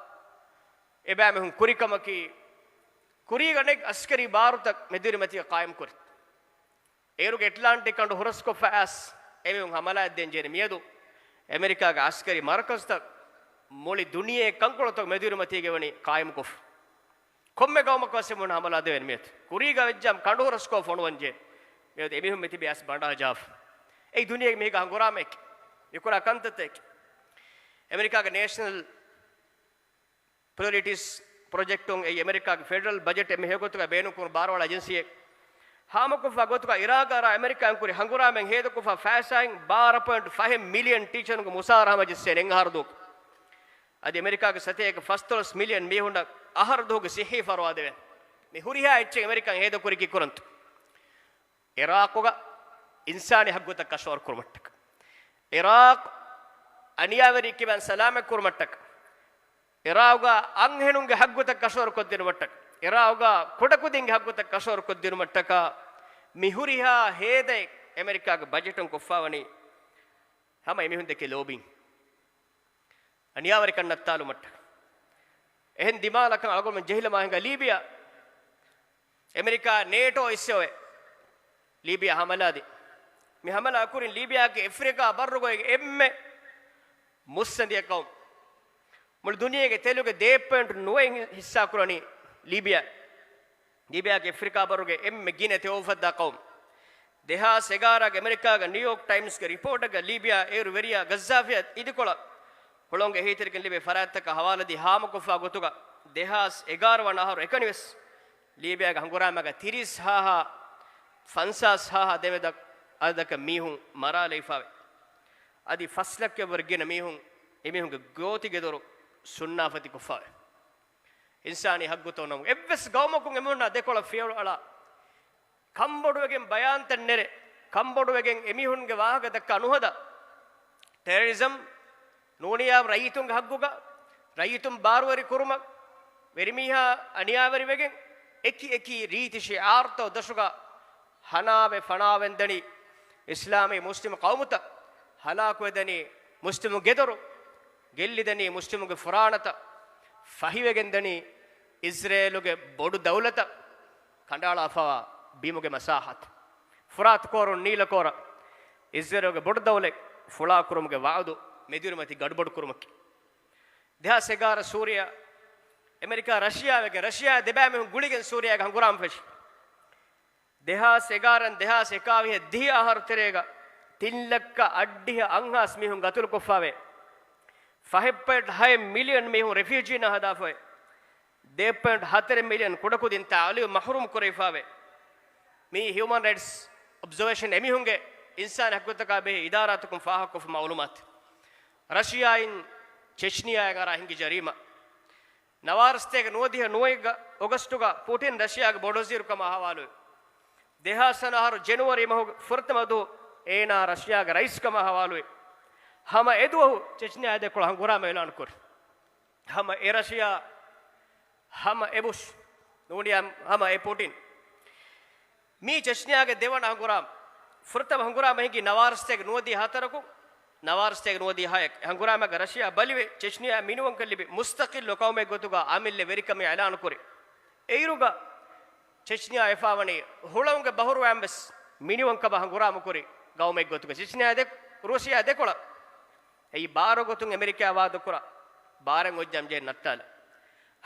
އެބައިމީހުން ކުރިކަމަކީ، ކުރީގަ ނެތް އަސްކަރީ ބާރުތައް މެދުވެރިމަތީގަ ޤާއިމް ކުރި. އޭރުގެ އެޓްލާންޓިކް ކަނޑު ހުރަސްކޮށްފަ އައިސް އެމީހުން ހަމަލާއަށް ދޭން ޖެހޭ މިއަދު އެމެރިކާގެ އަސްކަރީ މަރުކަޒުތައް މުޅި ދުނިޔެ ކަންކޮޅުތައް މެދުވެރިމަތީގަ ވަނީ ޤާއިމްކޮށްފަ. ކޮންމެ ޤައުމަކަށް ވެސް އެމީހުން ހަމަލާ ދެވޭނެ މިއަދު. ކުރީގަ ވެއްޖާމަ ކަނޑު ހުރަސްކޮށް ފޮނުވަން ޖެހޭ. މިއަދު އެމީހުން މިތިބީ އައިސް ބަނޑާ ޖާފަ. އެއީ ދުނިޔޭގެ މީހެއްގެ ހަނގުރާމައެކޭ. މިކުރާ ކަންތައްތަކެކޭ. އެމެރިކާގެ ނޭޝަނަލް ޕްރަޔޮރިޓީސް ޕްރޮޖެކްޓުން އެއީ އެމެރިކާގެ ފެޑަރަލް ބަޖެޓް އެންމެ ހެޔޮގޮތުގަ ބޭނުންކުރުނު ބާރުއަޅާ އެޖެންސީއެއް. ހާމަކޮށްފާ ގޮތުގަ އިރާޤާރާ އެމެރިކާއިން ކުރި ހަނގުރާމައިން ހޭދަކޮށްފާ ފައިސާއިން ބާރަ ޕޮއިންޓް ފަހެއް މިލިއަން ޓީޗަރުންގެ މުސާރަ ހަމަޖެއްސޭނެ އެއްއަހަރު ދުވަހު. އަދި އެމެރިކާގެ ސަތޭކަ ފަސްދޮޅަސް މިލިއަން މީހުންނަށް އަހަރު ދުވަހުގެ ސިއްހީ ފަރުވާ ދެވޭނެ. މި ހުރިހާ އެއްޗެއް އެމެރިކާން ހޭދަކުރީ ކީކުރަންތޯ؟ އިރާޤުގަ އިންސާނީ ހައްގުތައް ކަށަވަރު ކުރުމަށްޓަކަ. އިރާޤު އަނިޔާވެރިއެއްކިބައިން ސަލާމަތް ކުރުމަށްޓަކަ. އިރާޤުގަ އަންހެނުންގެ ހައްގުތައް ކަށަވަރު ކޮށްދިނުމަށްޓަކަ. އިރާޤުގަ ކުޑަކުދިންގެ ހައްގުތައް ކަށަވަރު ކޮށްދިނުމަށްޓަކަ. މި ހުރިހާ ހޭދައެއް އެމެރިކާގެ ބަޖެޓުން ކޮށްފާވަނީ ހަމަ އެމީހުން ދެކޭ ލޯބިން. އަނިޔާވެރިކަން ނައްތާލުމަށްޓަކަ. އެހެން ދިމާލަކަށް އަޅުގަނޑުމެން ޖެހިލަމާ ހިނގާ ލީބިޔާ. އެމެރިކާ ނޭޓޯ އިސްވެ ލީބިޔާ ހަމަލާދި. މި ހަމަލާ ކުރިން ލީބިޔާގެ އެފްރިކާ ބައްރުގައި އެންމެ މުއްސަނދި ޤައުމު. މުޅި ދުނިޔޭގެ ތެލުގެ ދޭއް ޕޮއިންޓް ނުވައެއް ހިއްސާ ކުރަނީ ލީބިޔާ. ލީބިޔާގެ އެފްރިކާ ބައްރުގެ އެންމެ ގިނަ ތެޔޮ އުފައްދާ ޤައުމު. ދެހާސް އެގާރަ އެމެރިކާގެ ނިއުޔޯކް ޓައިމްސްގެ ރިޕޯޓަކަށް ލީބިޔާ އޭރު ވެރިޔާ ގައްޒާފިއަށް އިދިކޮޅަށް ހުޅަނގު އެހީތެރިކަން ލިބޭ ފަރާތްތަކަށް ހަވާލުދީ ހާމަކޮށްފާ ގޮތުގަ ދެހާސް އެގާރަ ވަނަ އަހަރު އެކަނިވެސް ލީބިޔާގެ ހަނގުރާމައިގަ ތިރީސް ހާހާ ފަންސާސް ހާހާ ދެމެދަށް އަދަދަކަށް މީހުން މަރާލައިފާވެ. އަދި ފަސް ލައްކައަށްވުރެ ގިނަ މީހުން އެމީހުންގެ ގޯތިގެދޮރު ސުންނާފަތިކޮށްފާވެ. އިންސާނީ ހައްގުތޯ ނަމު އެއްވެސް ގައުމަކުން އެމީހުންނާ ދެކޮޅަށް ފިޔަވަޅު އަޅާ، ކަންބޮޑުވެގެން ބަޔާންތައް ނެރެ، ކަންބޮޑުވެގެން އެމީހުންގެ ވާހަކަ ދައްކާ ނުހަދާ، ޓެރަރިޒަމް ނޫނިޔާ ރައްޔިތުންގެ ހައްގުގަ، ރައްޔިތުން ބާރުވެރި ކުރުމަށް، ވެރިމީހާ އަނިޔާވެރިވެގެން، އެކި އެކި ރީތި ޝިޢާރުތައް ދޮށުގަ ހަނާވެ ފަނާވެންދަނީ އިސްލާމީ މުސްލިމު ޤައުމުތައް، ހަލާކުވެދަނީ މުސްލިމު ގެދޮރު، ގެއްލިދަނީ މުސްލިމުގެ ފުރާނަތައް، ފަހިވެގެންދަނީ އިޒްރޭލުގެ ބޮޑު ދައުލަތަށް ކަނޑައަޅާފަވާ ބިމުގެ މަސާހަތު. ފުރާތު ކޯރުން ނީލަ ކޯރަށް އިޒްރޭލުގެ ބޮޑު ދައުލަތް ފުޅާކުރުމުގެ ވަޢުދު މެދުވެރިމަތީ ގަޑުބޮޑު ކުރުމަކީ. ދެހާސް އެގާރަ ސޫރިޔާ، އެމެރިކާ ރަޝިޔާ ވެގެން، ރަޝިޔާ ދެބައިމީހުން ގުޅިގެން ސޫރިޔާގެ ހަނގުރާމަ ފެށި. ދެހާސް އެގާރަ ދެހާސް އެކާވިހަ ދިހަ އަހަރު ތެރޭގަ ތިން ލައްކަ އަށްޑިހަ އަށްހާސް މީހުން ގަތުލުކޮށްފާވޭ. ފަހެއް ޕޮއިންޓް ހައެއް މިލިއަން މީހުން ރެފިއުޖީން ހަދާފަވޭ. ދެ ޕޮއިންޓް ހަތަރެއް މިލިއަން ކުޑަކުދިން ތަޢުލީމު މަޙްރޫމް ކުރެވިފާވޭ. މީ ހިއުމަން ރައިޓްސް އޮބްޒަވޭޝަން އެމީހުންގެ އިންސާނީ ހައްގުތަކާ ބެހޭ އިދާރާތަކުން ފާހަގަކޮށްފަ މަޢުލޫމާތު. ރަޝިޔާއިން ޗެޗްނިޔާއަށް އަރާ ހިނގި ޖަރީމާ. ނަވާރަ ސަތޭކަ ނުވަދިހަ ނުވައެއްގަ އޮގަސްޓުގަ ޕޫޓިން ރަޝިޔާގެ ބޮޑުވަޒީރުކަމަށް ހަވާލުވި. ދެހާސް ނަވަ އަހަރު ޖެނުއަރީ މަހުގެ ފުރަތަމަ ދުވަހު އޭނާ ރަޝިޔާގެ ރައީސްކަމަށް ހަވާލުވި. ހަމަ އެދުވަހު ޗެޗްނިޔާ ދެކޮޅަށް ހަނގުރާމަ އިޢުލާން ކުރި. ހަމަ އެ ރަޝިޔާ، ހަމަ އެ ބުޝް، ނޫނިޔާ ހަމަ އެ ޕޫޓިން. މީ ޗެޗްނިޔާގެ ދެވަނަ ހަނގުރާމަ. ފުރަތަމަ ހަނގުރާމަ ހިނގީ ނަވާރަ ސަތޭކަ ނުވަދިހަ ހަތަރަކު، ނަވާރަ ސަތޭކަ ނުވަދިހަ ހައެއް. ހަނގުރާމައިގަ ރަޝިޔާ ބަލިވެ، ޗެޗްނިޔާ މިނިވަންކަން ލިބި، މުސްތަޤިއްލު ޤައުމެއް ގޮތުގަ އަމިއްލަ ވެރިކަމެއް އިޢުލާނު ކުރި. އެއިރުގަ ޗެޗްނިޔާ ވެފާވަނީ ހުޅަނގުގެ ބަހުރުވައިން ވެސް މިނިވަންކަމަށް ހަނގުރާމަ ކުރި ގައުމެއް ގޮތުގަ ޗެޗްނިޔާ ދެ، ރުޝިޔާ ދެކޮޅަށް. އެއީ ބާރު ގޮތުން އެމެރިކާ ވާދަކުރާ ބާރެއް އޮއްޖާމް ޖެހޭ ނައްތާލަ.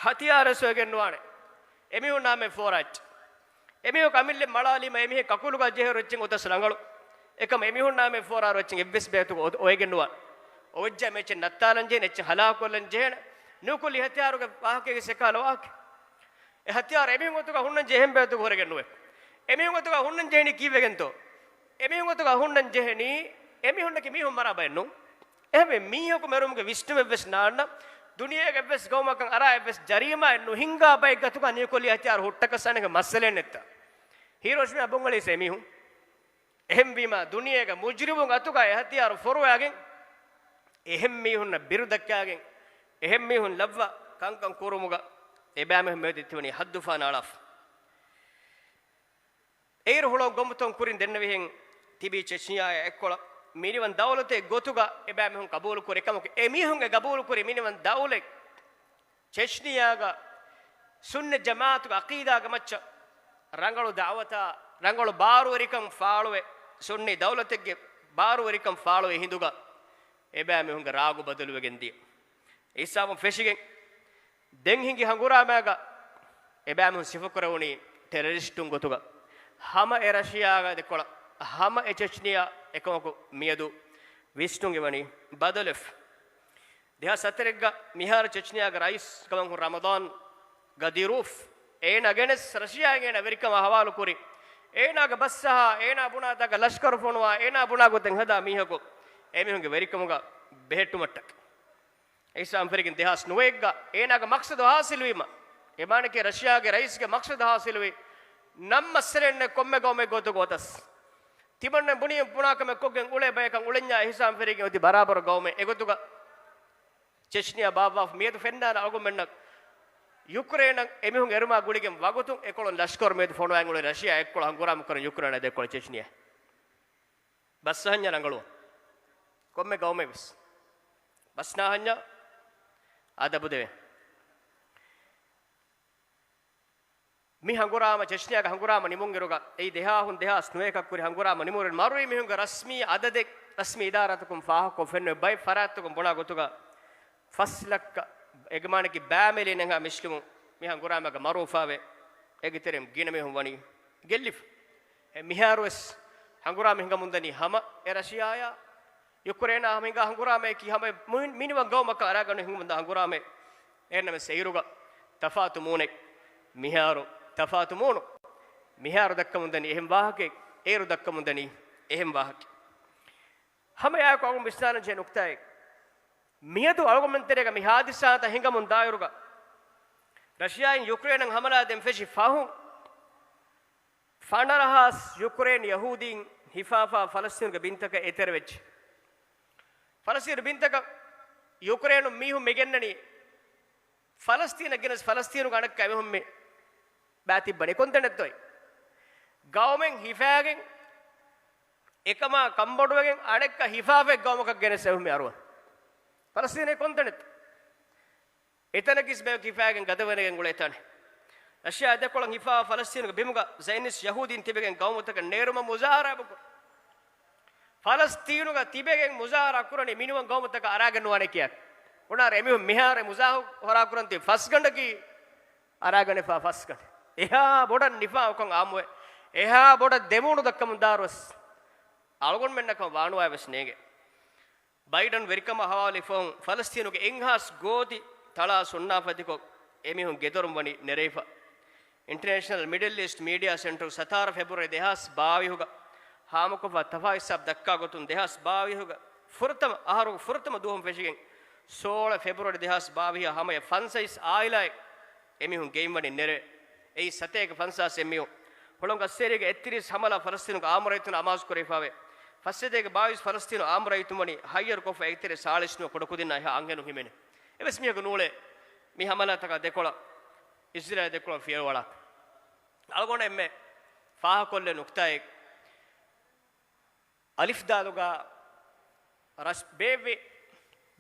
ހަތިޔާރު އެސް އޮވެގެން ނުވާނެ. އެމީހުންނާމެ ފޯރާއްޗެއް. އެމީހަކު އަމިއްލަ މަޅާލީމަ އެމީހެއް ކަކުލުގަ ޖެހޭ ރޮއްޗެއް އޮތަސް ރަނގަޅު. އެކަމަ އެމީހުންނާމެ ފޯރާ ރޮއްޗެއް އެއްވެސް ބޭތުގަ އޮ-، އޮވެގެން ނުވާނެ. އޮވެއްޖާ މެޗެއް ނައްތާލަން ޖެހޭނެ، އެއްޗެއް ހަލާކުކޮށްލަން ޖެހޭނެ. ނޫކުލި ހަތިޔާރުގެ ވާހަކައިގެ ސެކާލަ ވާހަކަ. އެ ހަތިޔާރު އެމީހުން ގޮތުގަ ހުންނަން ޖެހެން ބޭތުގަ ހުރެގެން ނުވޭ. އެމީހުން ގޮތުގަ ހުންނަން ޖެހެނީ ކީއްވެގެންތޯ؟ އެމީހުން ގޮތުގަ ހުންނަން ޖެހެނީ އެމީހުންނަކީ މީހުން މަރާ ބައެއް ނޫން. އެހެންވެ މީހަކު މެރުމުގެ ވިސްނުމެއް ވެސް ނާންނަ، ދުނިޔޭގެ އެއްވެސް ގައުމަކަށް އަރާ އެއްވެސް ޖަރީމާއެއް ނުހިނގާ ބައެއް ގަތުގަ ނިއުކުލިއަރ ހަތިޔާރު ހުއްޓަކަސް އަނެއް މައްސަލައެއް ނެއްތާ. ހީރޯޝިމާ ބޮންގޮޅީސް އެމީހުން. އެހެންވީމާ، ދުނިޔޭގެ މުޖްރިމުން އަތުގަ އެ ހަތިޔާރު ފޮރުވާގެން، އެހެން މީހުންނަށް ބިރު ދައްކާގެން، އެހެން މީހުން ލައްވާ ކަންކަން ކުރުމުގަ އެބައިމީހުން މިއޮތީ ތިވަނީ ހައްދު ފަންނާޅާފަ. އެއިރު ހުޅަނގު ގޮނބުތައް ކުރިން ދެންނެވިހެން ތިބީ ޗެޗްނިޔާއާ އެއްކޮޅަށް މިނިވަން ދައުލަތެއް ގޮތުގަ އެބައިމީހުން ގަބޫލުކުރި އެކަމަކު، އެމީހުން އެ ގަބޫލުކުރި މިނިވަން ދައުލަތް ޗެޗްނިޔާގަ ސުންނަތް ޖަމާޢަތުގެ ޢަޤީދާގެ މައްޗަށް ރަނގަޅު ދަޢުވަތާ، ރަނގަޅު ބާރުވެރިކަން ފާޅުވެ، ސުންނީ ދައުލަތެއްގެ ބާރުވެރިކަން ފާޅުވި ހިނދުގަ އެބައިމީހުންގެ ރާގު ބަދަލުވެގެން ދިޔަ. އެ ހިސާބުން ފެށިގެން ދެން ހިނގި ހަނގުރާމައިގަ އެބައިމީހުން ސިފަކުރެވުނީ ޓެރަރިސްޓުން ގޮތުގަ. ހަމަ އެ ރަޝިޔާގެ ދެކޮޅަށް، ހަމަ އެ ޗެޗްނިޔާ އެކަމަކު މިއަދު ވިސްނުން އެވަނީ ބަދަލުވެފަ. ދެހާސް ހަތަރެއްގަ މިހާރު ޗެޗްނިޔާގެ ރައީސް ކަމަށް ހުން ރަމަޟާން ގަދިރޫފް، އޭނާ ގެނެސް ރަޝިޔާއިން އޭނާ ވެރިކަމާ ހަވާލުކުރި، އޭނާގެ ބަސްއަހާ، އޭނާ ބުނާ ތަކަށް ލަޝްކަރު ފޮނުވާ، އޭނާ ބުނާ ގޮތެއް ހަދާ މީހަކު އެމީހުންގެ ވެރިކަމުގަ ބެހެއްޓުމަށްޓަކަ. އިސްލާމް ފެށިގެން ދެހާސް ނުވައެއްގަ އޭނާގެ މަޤްޞަދު ހާސިލްވީމަ، އެ މާނައަކީ ރަޝިޔާގެ ރައީސްގެ މަޤްޞަދު ހާސިލުވި، ނަމަ މައްސަލައެއް ނެތް ކޮންމެ ގައުމެއްގެ ގޮތުގަ އޮތަސް. ތިމަންނަ ބުނީ ބުނާކަމެއް ކޮށްގެން އުޅޭ ބަޔަކަށް އުޅެންޏާ އިހުސާން ފެށިގެން އޮތީ ބަރާބަރު ގައުމެއް. އެގޮތުގަ ޗެޗްނިޔާ ބާއްވާފަ މިއަދު ފެންނާނެ އަޅުގަނޑުމެންނަށް ޔުކްރޭނަށް އެމީހުން އެރުމާ ގުޅިގެން ވަގުތުން އެކޮޅުން ލަޝްކަރު މިއަދު ފޮނުވާން އުޅެނީ ރަޝިޔާ އެއްކޮޅަށް ހަނގުރާމަ ކުރަން ޔުކްރޭނާ ދެކޮޅަށް ޗެޗްނިޔާ. ބަސްއަހަންޏާ ރަނގަޅުވާ. ކޮންމެ ގައުމެއް ވެސް. ބަސް ނާހަންޏާ އަދަބު ދެވޭ. މި ހަނގުރާމަ، ޗެޗްނިޔާގެ ހަނގުރާމަ ނިމުންއިރުގަ، އެއީ ދެހާހުން ދެހާސް ނުވައަކަށް ކުރި ހަނގުރާމަ ނިމުނުއިރު މަރުވީ މީހުންގެ ރަސްމީ އަދަދެއް ރަސްމީ އިދާރާތަކުން ފާހަގަކޮށް ފެންނަ ބައެއް ފަރާތްތަކުން ބުނާ ގޮތުގަ ފަސް ލައްކަ، އެގެ މާނައަކީ ބައި މިލިއަނެއްހާ މުސްލިމުން މި ހަނގުރާމައިގަ މަރުވެފަވޭ. އޭގެ ތެރެއިން ގިނަ މީހުން ވަނީ ގެއްލިފަ. އެ މިހާރުވެސް ހަނގުރާމަ ހިނގަމުންދަނީ ހަމަ އެ ރަޝިޔާއާ ޔުކްރޭނާ ހަމަ ހިނގާ ހަނގުރާމައަކީ ހަމަ މި-، މިނިވަން ގައުމަކަށް އަރާގަނޑު ހިނގަމުންދާ ހަނގުރާމައެއް. އެހެންނަމަވެސް އެއިރުގަ ތަފާތު މޫނެއް. މިހާރު ތަފާތު މޫނު. މިހާރު ދައްކަމުންދަނީ އެހެން ވާހަކައެއް، އޭރު ދައްކަމުންދަނީ އެހެން ވާހަކައެއް. ހަމައެއާއެކު އަޅުގަނޑު ވިސްނާލަންޖެހޭ ނުކްތާއެއް، މިއަދު އަޅުގަނޑުމެން ތެރޭގަ މި ހާދިސާތައް ހިނގަމުން ދާއިރުގަ، ރަޝިޔާއިން ޔުކްރޭނަށް ހަމަލާ ދޭން ފެށި ފަހުން، ފަނަރަހާސް ޔުކްރޭން ޔަހޫދީން ހިފާފާ ފަލަސްތީނުގެ ބިންތަކަށް އެތެރެވެއްޖެ. ފަލަސްތީނު ބިންތަކަށް ޔުކްރޭނުން މީހުން މިގެންނަނީ ފަލަސްތީނަށް ގެނެސް، ފަލަސްތީނުގެ އަނެއްކާ އެމީހުން މި ބައި ތިއްބަނީ ކޮންތަނެއްތޯއި؟ ގައުމެއް ހިފާގެން، އެކަމާ ކަންބޮޑުވެގެން އަނެއްކާ ހިފާފައި ގައުމަކަށް ގެނެސް އެމީހުން މި އަރުވަނީ. ފަލަސްތީނޭ ކޮންތަނެއްތޯ؟ އެތަނަކީސް ބަޔަކު ހިފާގެން ގަދަވެގެން އުޅޭ ތަނެއް. ރަޝިޔާ ދެކޮޅަށް ހިފާ ފަލަސްތީނުގެ ބިމުގަ ޒައިނިސްޓް ޔަހޫދީން ތިބެގެން ގައުމުތަކަށް ނޭރުމަށް މުޒާހަރާ އެބަކުރަން. ފަލަސްތީނުގަ ތިބެގެން މުޒާހަރާ ކުރަނީ މިނިވަން ގައުމުތަކަށް އަރާގެން ނުވާނެ ކިޔާ. ބުނާރަ އެމީހުން މިހާރު މުޒާހަރާ ކުރަން ތި ފަސްގަނޑަކީ އަރާގަނެފާ ފަސްގަނޑެއް. އެހާ ބޮޑަށް ނިފާގުކަން އާއްމުވެ، އެހާ ބޮޑަށް ދެމޫނު ދައްކަމުން ދާއިރުވެސް އަޅުގަނޑުމެންނަކަށް ވާނުވާވެސް ނޭނގެ. ބައިޑަން ވެރިކަމާ ހަވާލުވި ފަހުން ފަލަސްތީނުގެ އެއްހާސް ގޯތި ތަޅާ ސުންނާފަތިކޮށް އެމީހުން ގެދޮރުން ވަނީ ނެރެވިފަ. އިންޓަރނޭޝަނަލް މިޑަލް އީސްޓް މީޑިއާ ސެންޓަރު ސަތާރަ ފެބްރުއަރީ ދެހާސް ބާވީހުގަ ހާމަކޮށްފަ ތަފާ ހިސާބު ދައްކާ ގޮތުން ދެހާސް ބާވީހުގެ ފުރަތަމަ އަހަރު ފުރަތަމަ ދުވަހުން ފެށިގެން ސޯޅަ ފެބްރުއަރީ ދެހާސް ބާވީހަށް ހަމަޔަށް ފަންސަވީސް އާއިލާއެއް އެމީހުން ގެއިން ވަނީ ނެރެ. އެއީ ސަތޭކަ ފަންސާސް އެމީހުން. ހުޅަނގު އައްސޭރީގެ އެއްތިރީސް ހަމަލާ ފަލަސްތީނުގެ އާއްމު ރައްޔިތުން އަމާޒު ކުރެވިފަވޭ. ފަސްސަތޭކަ ބާވީސް ފަލަސްތީނު އާއްމު ރައްޔިތުން ވަނީ ހައްޔަރުކޮށްފަ އެކްތެރޭ ސާޅީސް ނުވަ ކުޑަކުދިންނާ އެހާ އަންހެނުން ހިމެނޭ. އެވެސް މީހަކު ނޫޅޭ މި ހަމަލާތަކާ ދެކޮޅަށް އިސްރާއީލް ދެކޮޅަށް ފިޔަވަޅާ. އަޅުގަނޑަށް އެންމެ ފާހަގަކޮށްލެވޭ ނުކްތާއެއް، އަލިފްދާލުގަ ރަސް-، ބޭއްވި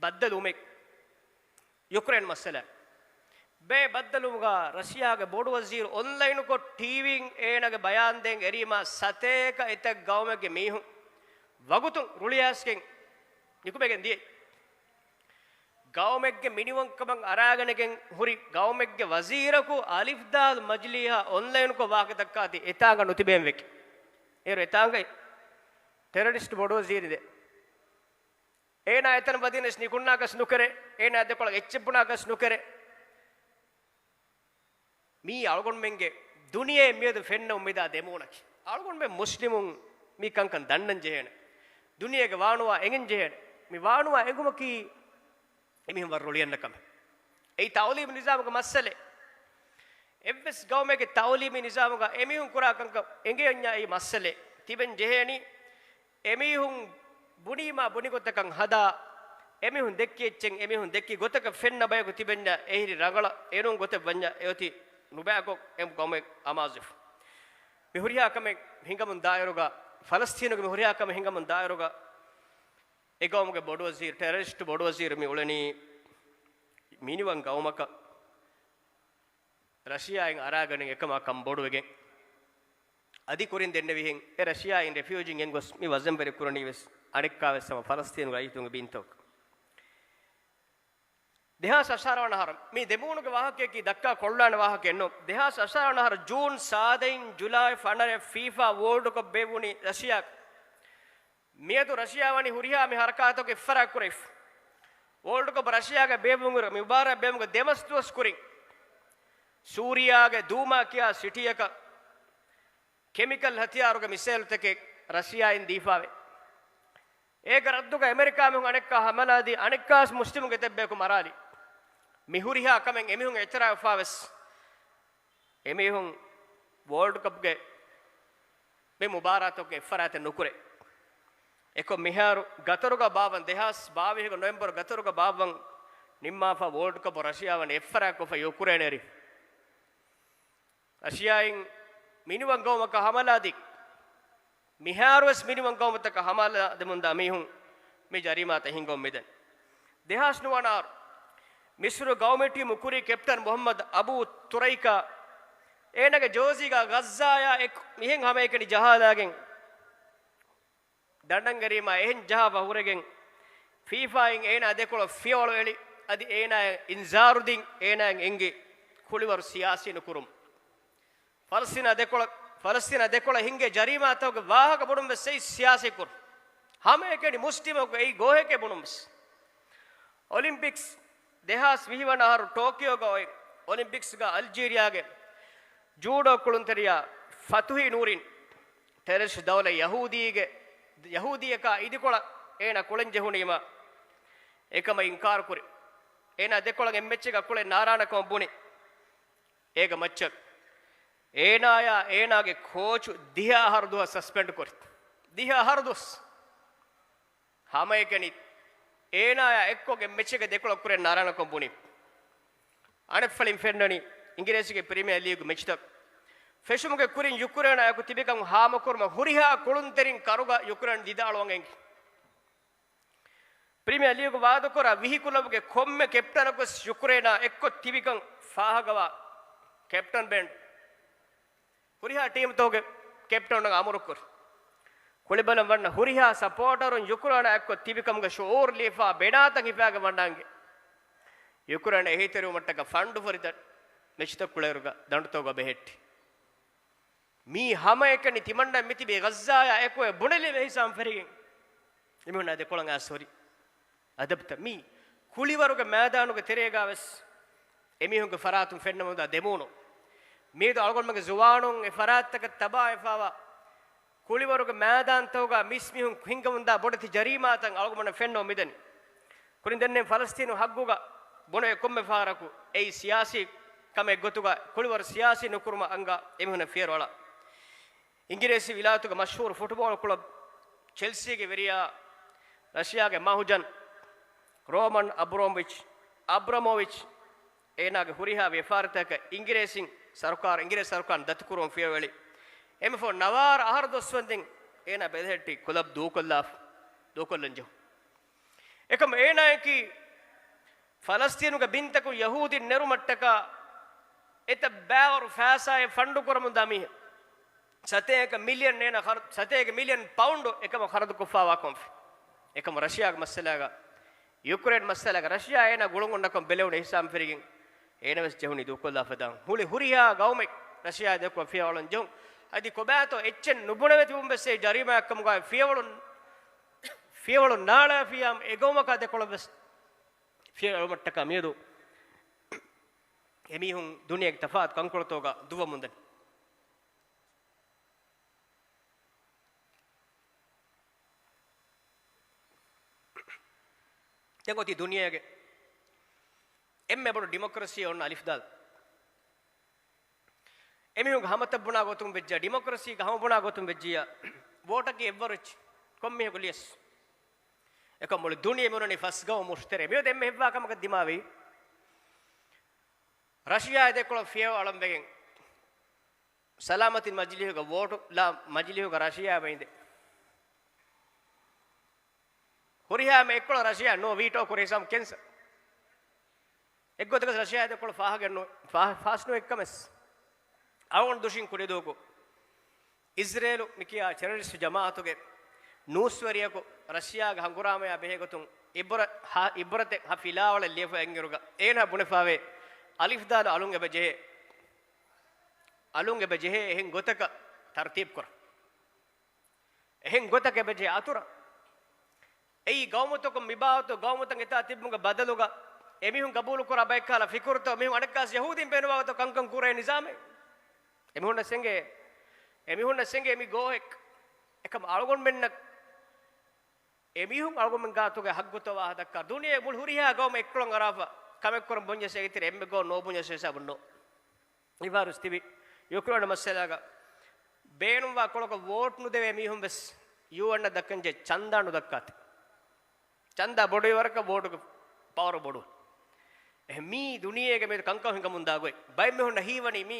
ބައްދަލުވުމެއް ޔުކްރޭން މައްސަލަ. ބޭ ބައްދަލުވުމުގަ ރަޝިޔާގެ ބޮޑު ވަޒީރު އޮންލައިނުކޮށް ޓީވީން އޭނާގެ ބަޔާންދޭން އެރީމާ ސަތޭކަ އެތައް ގައުމެއްގެ މީހުން ވަގުތުން ރުޅިއައިސްގެން ނިކުމެގެން ދިޔަ. ގައުމެއްގެ މިނިވަންކަމަށް އަރާގަނެގެން ހުރި ގައުމެއްގެ ވަޒީރަކު އަލިފްދާލު މަޖިލީހާ އޮންލައިންކޮށް ވާހަކަ ދައްކާތީ އެތާނގަ ނުތިބޭން ވެކި. އޭރު އެތާނގައި ޓެރަރިސްޓް ބޮޑު ވަޒީރިން ދޭ. އޭނާ އެތަނަށް ވަދެންވެސް ނިކުންނާކަސް ނުކެރޭ، އޭނާ ދެކޮޅަށް އެއްޗެއް ބުނާކަސް ނުކެރޭ. މީ އަޅުގަނޑުމެންގެ ދުނިޔެ މިއަދު ފެންނަ އުއްމިދާ ދެމޫނަކީ. އަޅުގަނޑުމެން މުސްލިމުން މި ކަންކަން ދަންނަން ޖެހޭނެ. ދުނިޔޭގެ ވާނުވާ އެނގެން ޖެހޭނެ. މި ވާނުވާ އެނގުމަކީ އެމީހުން ވަރަށް ރުޅިއަންނަ ކަމެއް. އެއީ ތައުލީމީ ނިޒާމުގެ މައްސަލައެއް. އެއްވެސް ގައުމެއްގެ ތައުލީމީ ނިޒާމުގަ އެމީހުން ކުރާ ކަންކަން އެނގޭންޏާ އެއީ މައްސަލައެއް. ތިބެން ޖެހޭނީ އެމީހުން ބުނީމާ ބުނި ގޮތަކަށް ހަދާ، އެމީހުން ދެއްކި އެއްޗެއް އެމީހުން ދެއްކި ގޮތަކަށް ފެންނަ ބަޔަކު ތިބެންޏާ އެހިރި ރަނގަޅަށް އެނޫން ގޮތެއް ވަންޏާ އެއޮތީ ނުބައިކޮށް އެ ގައުމެއް އަމާޒުވެފަ. މި ހުރިހާ ކަމެއް ހިނގަމުން ދާއިރުގަ، ފަލަސްތީނުގެ މި ހުރިހާ ކަމެއް ހިނގަމުން ދާއިރުގަ، އެ ގައުމުގެ ބޮޑު ވަޒީރު، ޓެރަރިސްޓް ބޮޑު ވަޒީރު މި އުޅެނީ މިނިވަން ގައުމަކަށް ރަޝިޔާއިން އަރާގަނެގެން އެކަމާ ކަން ބޮޑުވެގެން. އަދި ކުރިން ދެންނެވިހެން އެ ރަޝިޔާއިން ރެފިއުޖީން ގެންގޮސް މި ވަޒަންވެރި ކުރަނީ ވެސް އަނެއްކާވެސް ހަމަ ފަލަސްތީނު ރައްޔިތުންގެ ބިންތަކަށް. ދެހާސް އަށާރަ ވަނަ އަހަރު މި ދެމޫނުގެ ވާހަކަޔަކީ ދައްކާ ކޮށްލާނެ ވާހަކައެއް ނޫން. ދެހާސް އަށާރަ ވަނަ އަހަރު ޖޫން ސާދައިން ޖުލައި ފަނަރަ ފީފާ ވޯލްޑް ކަޕް ބޭއްވުނީ ރަޝިޔާ. މިއަދު ރަޝިޔާ ވަނީ ހުރިހާ މި ހަރަކާތަކު އެއްފަރާތް ކުރެވިފަ. ވޯލްޑް ކަޕް ރަޝިޔާގެ ބޭއްވުން މި މުބާރާތް ބޭއްވުމުގެ ދެމަސް ދުވަސް ކުރިން ސޫރިޔާގެ ދޫމާ ކިޔާ ސިޓީއަކަށް ކެމިކަލް ހަތިޔާރުގެ މިސައިލްތަކެއް ރަޝިޔާއިން ދީފާވެ. އޭގެ ރައްދުގަ އެމެރިކާ މީހުން އަނެއްކާ ހަމަލާދީ އަނެއްކާވެސް މުސްލިމުންގެ އެތައް ބަޔަކު މަރާލި. މި ހުރިހާ ކަމެއް އެމީހުން އެތެރެވެފަވެސް އެމީހުން ވޯލްޑް ކަޕްގެ މި މުބާރާތަކުގެ އެއްފަރާތެއް ނުކުރޭ. އެކޮށް މިހާރު ގަތަރުގަ ބާއްވަން، ދެހާސް ބާވީހުގެ ނޮވެމްބަރު ގަތަރުގަ ބާއްވަން ނިންމާފަ ވޯލްޑް ކަޕް ރަޝިޔާ ވަނީ އެއްފަރާތްކޮށްފަ ޔުކްރޭން އެރި. ރަޝިޔާއިން މިނިވަން ގައުމަކަށް ހަމަލާދީ، މިހާރުވެސް މިނިވަން ގައުމުތަކަށް ހަމަލާ ދެމުންދާ މީހުން މި ޖަރީމާތައް ހިންގަމުން މިދަނީ. ދެހާސް ނުވަނަ އަހަރު މިސްރު ގައުމީ ޓީމު ކުރީ ކެޕްޓަން މުހައްމަދު އަބޫ ތުރައިކާ، އޭނާގެ ޖޯޒީގަ ޣައްޒާޔާ އެކު މިހެން ހަމައެކަނި ޖަހާލާގެން، ދަނޑަން އެރީމާ އެހެން ޖަހާފަ ހުރެގެން، ފީފާއިން އޭނާ ދެކޮޅަށް ފިޔަވަޅު އެޅި، އަދި އޭނާއަށް އިންޒާރު ދިން، އޭނާއަށް އެންގި ކުޅިވަރު ސިޔާސީ ނުކުރުން. ފަލަސްތީނާ ދެކޮޅަށް، ފަލަސްތީނާ ދެކޮޅަށް ހިންގޭ ޖަރީމާތަކުގެ ވާހަކަ ބުނުން ވެސް އެއީ ސިޔާސީ ކުރުން. ހަމައެކަނި މުސްލިމަކު އެއީ ގޯހެކޭ ބުނުން ވެސް. އޮލިމްޕިކްސް ދެހާސް ވިހި ވަނަ އަހަރު ޓޯކިޔޯގަ އޮތް އޮލިމްޕިކްސްގަ އަލްޖީރިޔާގެ ޖޫޑޯ ކުޅުންތެރިޔާ ފަތުހީ ނޫރީން ޓެރަރިސްޓް ދައުލަތް ޔަހޫދީގެ، ޔަހޫދީއަކާ އިދިކޮޅަށް އޭނަ ކުޅެން ޖެހުނީމަ އެކަމަށް އިންކާރު ކުރި. އޭނާ ދެކޮޅަށް އެއްމެޗެއްގަ ކުޅެން ނާރާނަކަމަށް ބުނި. އޭގެ މައްޗަށް އޭނާޔާ އޭނާގެ ކޯޗު ދިހަ އަހަރު ދުވަހަށް ސަސްޕެންޑް ކުރި. ދިހަ އަހަރު ދުވަސް. ހަމައެކަނި އޭނާޔާ އެއްކޮށް އެއްމެޗެއްގަ ދެކޮޅަށް ކުޅެން ނާރާނަކަމަށް ބުނި. އަނެއްފަޅިން ފެންނަނީ އިނގިރޭސިގެ ޕްރިމިއާ ލީގު މެޗްތައް ފެށުމުގެ ކުރިން ޔުކްރޭނާ އެކު ތިބިކަން ހާމަކުރުމަށް ހުރިހާ ކުޅުންތެރިން ކަރުގަ ޔުކްރޭން ވިދާޅުވަން އެނގި. ޕްރިމިއާ ލީގު ވާދަކުރާ ވިހި ކުލަބުގެ ކޮންމެ ކެޕްޓަނަކުވެސް ޔުކްރޭނާ އެއްކޮށް ތިބިކަން ފާހަގަވާ ކެޕްޓަން ބޭންޑް ހުރިހާ ޓީމްތަކުގެ ކެޕްޓަނުން އަމުރުކުރި. ކުޅިބަލަން ވަންނަ ހުރިހާ ސަޕޯޓަރުން ޔުކްރޭނާ އެއްކޮށް ތިބިކަމުގެ ޝުޢޫރު ލިޔެފާ ބެނާތައް ހިފާގެން ވަންނާނގެ. ޔުކްރޭން އެހީތެރިވުމަށްޓަކަ ފަންޑު ފުރިތަ މެޗްތައް ކުޅޭއިރުގަ ދަނޑުތަކުގަ ބެހެއްޓި. މީ ހަމައެކަނި ތިމަންނަ މިތިބީ ޣައްޒާޔާ އެކު އެ ބުނެލި ހިސާބުން ފެށިގެން. އެމީހުންނާ ދެކޮޅަށް އައިސް ހުރި އަދަބުތައް މީ ކުޅިވަރުގެ މައިދާނުގެ ތެރޭގަ ވެސް އެމީހުންގެ ފަރާތުން ފެންނަމުންދާ ދެމޫނު. މިއަދު އަޅުގަނޑުމެންގެ ޒުވާނުން އެ ފަރާތްތަކަށް ތަބާވެފާވާ ކުޅިވަރުގެ މައިދާންތަކުގަ މިސްމީހުން ހިންގަމުންދާ ބޮޑެތި ޖަރީމާތައް އަޅުގަނޑަށް ފެންނަމުން މިދަނީ. ކުރިން ދެންނެވި ފަލަސްތީނު ހައްގުގަ ބުނެވޭ ކޮންމެ ފަހަރަކު އެއީ ސިޔާސީ ކަމެއް ގޮތުގަ ކުޅިވަރު ސިޔާސީ ނުކުރުމަށް އަންގާ އެމީހުންނަށް ފިޔަވަޅު އަޅާ. އިނގިރޭސި ވިލާތުގެ މަޝްހޫރު ފުޓުބޯޅަ ކުޅަބް ޗެލްސީގެ ވެރިޔާ ރަޝިޔާގެ މަހުޖަން ރޯމަން އަބްރޯމްވިޗް، އަބްރަމޯވިޗް، އޭނާގެ ހުރިހާ ވިޔަފާރިތަކަށް އިނގިރޭސިން ސަރުކާރު، އިނގިރޭސި ސަރުކާރުން ދަތުކުރުމަށް ފިޔަވަޅު އެޅި. އެންމެ ފަހު ނަވާރަ އަހަރު ދުވަސްވަންދެން އޭނާ ބެލެހެއްޓި ކުލަބް ދޫކޮށްލާފަ، ދޫކޮށްލަން ޖެހުން. އެކަމު އޭނާއަކީ ފަލަސްތީނުގެ ބިންތަކުން ޔަހޫދީން ނެރުމަށްޓަކާ އެތައް ބައިވަރު ފައިސާއެއް ފަންޑު ކުރަމުންދާ މީހެއް. ސަތޭކަ މިލިއަން އޭނާ ޚަރ-، ސަތޭކަ މިލިއަން ޕައުންޑު އެކަމަށް ޚަރަދުކޮށްފާވާކަމަށް. އެކަމު ރަޝިޔާގެ މައްސަލާގަ، ޔުކްރޭން މައްސަލާގަ ރަޝިޔާ އޭނާ ގުޅުން އޮންނަކަމަށް ބެލެވުނު އިހްސާން ފެށިގެން އޭނަ ވެސް ޖެހުނީ ދޫކޮށްލާފަ ދާން. މުޅި ހުރިހާ ގައުމެއް ރަޝިޔާ ދެކޮޅަށް ފިޔަވަޅުން ޖެހުން. އަދި ކޮބާތޯ އެއްޗެއް ނުބުނެވޭ ތިބުން ވެސް އެ ޖަރީމާއެއް ކަމުގައި ފިޔަވަޅު، ފިޔަވަޅު ނާޅާފިޔާމަ އެ ގައުމަކާ ދެކޮޅަށް ވެސް ފިޔަވަޅުމަށްޓަކާ މިއަދު އެމީހުން ދުނިޔޭގެ ތަފާތު ކަންކޮޅުތަކުގަ ދުއްވަމުންދަނީ. ދެން އޮތީ ދުނިޔޭގެ އެންމެ ބޮޑު ޑިމޮކްރަސީ އޮންނަ އަލިފްދާލު. އެމީހުންގެ ހަމަތައް ބުނާ ގޮތުން ވެއްޖިއްޔާ، ޑިމޮކްރަސީގެ ހަމަ ބުނާ ގޮތުން ވެއްޖިއްޔާ، ވޯޓަކީ އެއްވަރު އެއްޗެއް. ކޮންމީހަކު ލިޔަސް. އެކަމް މުޅި ދުނިޔެ މިއުޅެނީ ފަސް ގައުމު މުށިތެރޭ. މިއަދު އެންމެ ހެއްވާ ކަމަކަށް ދިމާވީ، ރަޝިޔާ ދެކޮޅަށް ފިޔަވަޅު އަޅަން ވެގެން، ސަލާމަތީ މަޖިލީހުގަ ވޯޓު ލާ މަޖިލީހުގަ ރަޝިޔާ ވައިދެ. ހުރިހާ އެއްކޮޅަށް ރަޝިޔާ ނޯ ވީޓޯ ކުރި ހިސާބު ކެންސަރ. އެއްގޮތަކަސް ރަޝިޔާ ދެކޮޅު ފާހަގަ ނު-، ފާ-، ފާސް ނުވެ އެއްކަމެސް. އަޅުގަނޑު ދުށިން ކުރިދޫކު އިޒްރޭލު މިކިޔާ ޓެރަރިސްޓް ޖަމާއަތުގެ ނޫސްވެރިޔަކު ރަޝިޔާގެ ހަނގުރާމަޔާ ބެހޭގޮތުން އިބްރަ-، ހަ-، އިބްރަތެއް ހަ ފިލާވަޅެއް ލިޔެފަ އެންގިއިރުގަ އޭނާ ބުނެފާވޭ އަލިފްދާލު އަޅުން އެބަ ޖެހޭ، އަޅުން އެބަ ޖެހޭ އެހެން ގޮތަކަށް ތަރުތީބު ކުރަން. އެހެން ގޮތަކަށް އެބަޖެހޭ އަތުރަށް. އެއީ ގައުމުތަކުން މިބާވަތު ގައުމުތައް އެތާ ތިބުމުގެ ބަދަލުގަ އެމީހުން ގަބޫލުކުރާ ބައެއްކަހަލަ ފިކުރުތައް މީހުން އަނެއްކާސް ޔަހޫދީން ބޭނުންވާ ގޮތަށް ކަންކަން ކުރޭ ނިޒާމެއް. އެމީހުންނަށް އެނގޭ، އެމީހުންނަށް އެނގޭ މި ގޯހެއް. އެކަމް އަޅުގަނޑުމެންނަށް އެމީހުން އަޅުގަނޑުމެން ގާތުގެ ހައްގުތައް ވާހަކަ ދައްކާ ދުނިޔެ މުޅި ހުރިހާ ގައުމެއް އެއްކޮޅަށް އަރާފަ ކަމެއް ކުރަން ބުންޏަސް އޭގެތެރެ އެންމެ ގޯ ނޯބުންޏަސް ހިސާބުން ނޯ. އިވާރުސް ތިބި ޔޫކްރޭން މައްސަލާގަ ބޭނުންވާ ކޮޅަކަށް ވޯޓް ނުދެވޭ މީހުން ވެސް ޔޫއެންއަށް ދައްކަންޖެ ޗަންދާ ނުދައްކާތި. ޗަންދާ ބޮޑުވި ވަރަކަށް ވޯޓުގެ ޕަވަރު ބޮޑު. އެހެން މީ ދުނިޔޭގަ މިއަދު ކަންކަން ހިނގަމުންދާ ގޮތް. ބައެއް މީހުންނަށް ހީވަނީ މީ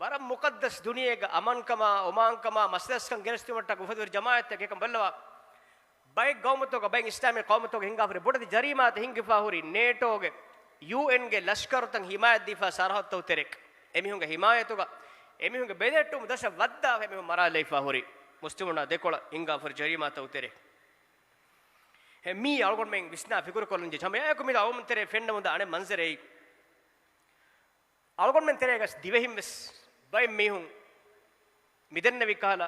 ވަރަށް މުޤައްދަސް ދުނިޔޭގަ އަމާންކަމާ، އޮމާންކަމާ، މަސަލަސްކަން ގެނެސްދިއުމަށްޓަކަ އުފެދިވެރި ޖަމާޢަތްތަކެއް ކަމަށް ބައްލަވާ. ބައެއް ގައުމުތަކަށް، ބައެއް އިސްލާމީ ޤައުމުތަކަށް ހިނގާފަރި ބޮޑެތި ޖަރީމާތައް ހިންގިފާ ހުރީ ނޭޓޯގެ، ޔޫއެންގެ ލަޝްކަރުތައް ހިމާޔަތްދީފާ ސަރަހައްދުތައް ތެރޭގަ. އެމީހުންގެ ހިމާޔަތުގަ، އެމީހުންގެ ބެލެހެއްޓުމުގެ ދަށަށް ވައްދާފަ އެމީހުން މަރާލައިފާ ހުރީ މުސްލިމުންނާ ދެކޮޅަށް ހިނގާފަރި ޖަރީމާތައް ތެރޭ. އެ މީ އަޅުގަނޑުމެން ވިސްނާ ފިކުރުކޮށްލަންޖެ ޖަމާޢަތް. އެކު މި އަޅުގަނޑުމެން ތެރޭ ފެންނަމުންދާ އަނެއް މަންޒަރެއް. އަޅުގަނޑުމެން ތެރޭގަސް ދިވެހިން ވެސް ބައެއް މީހުން މިދެންނެވި ކަހަލަ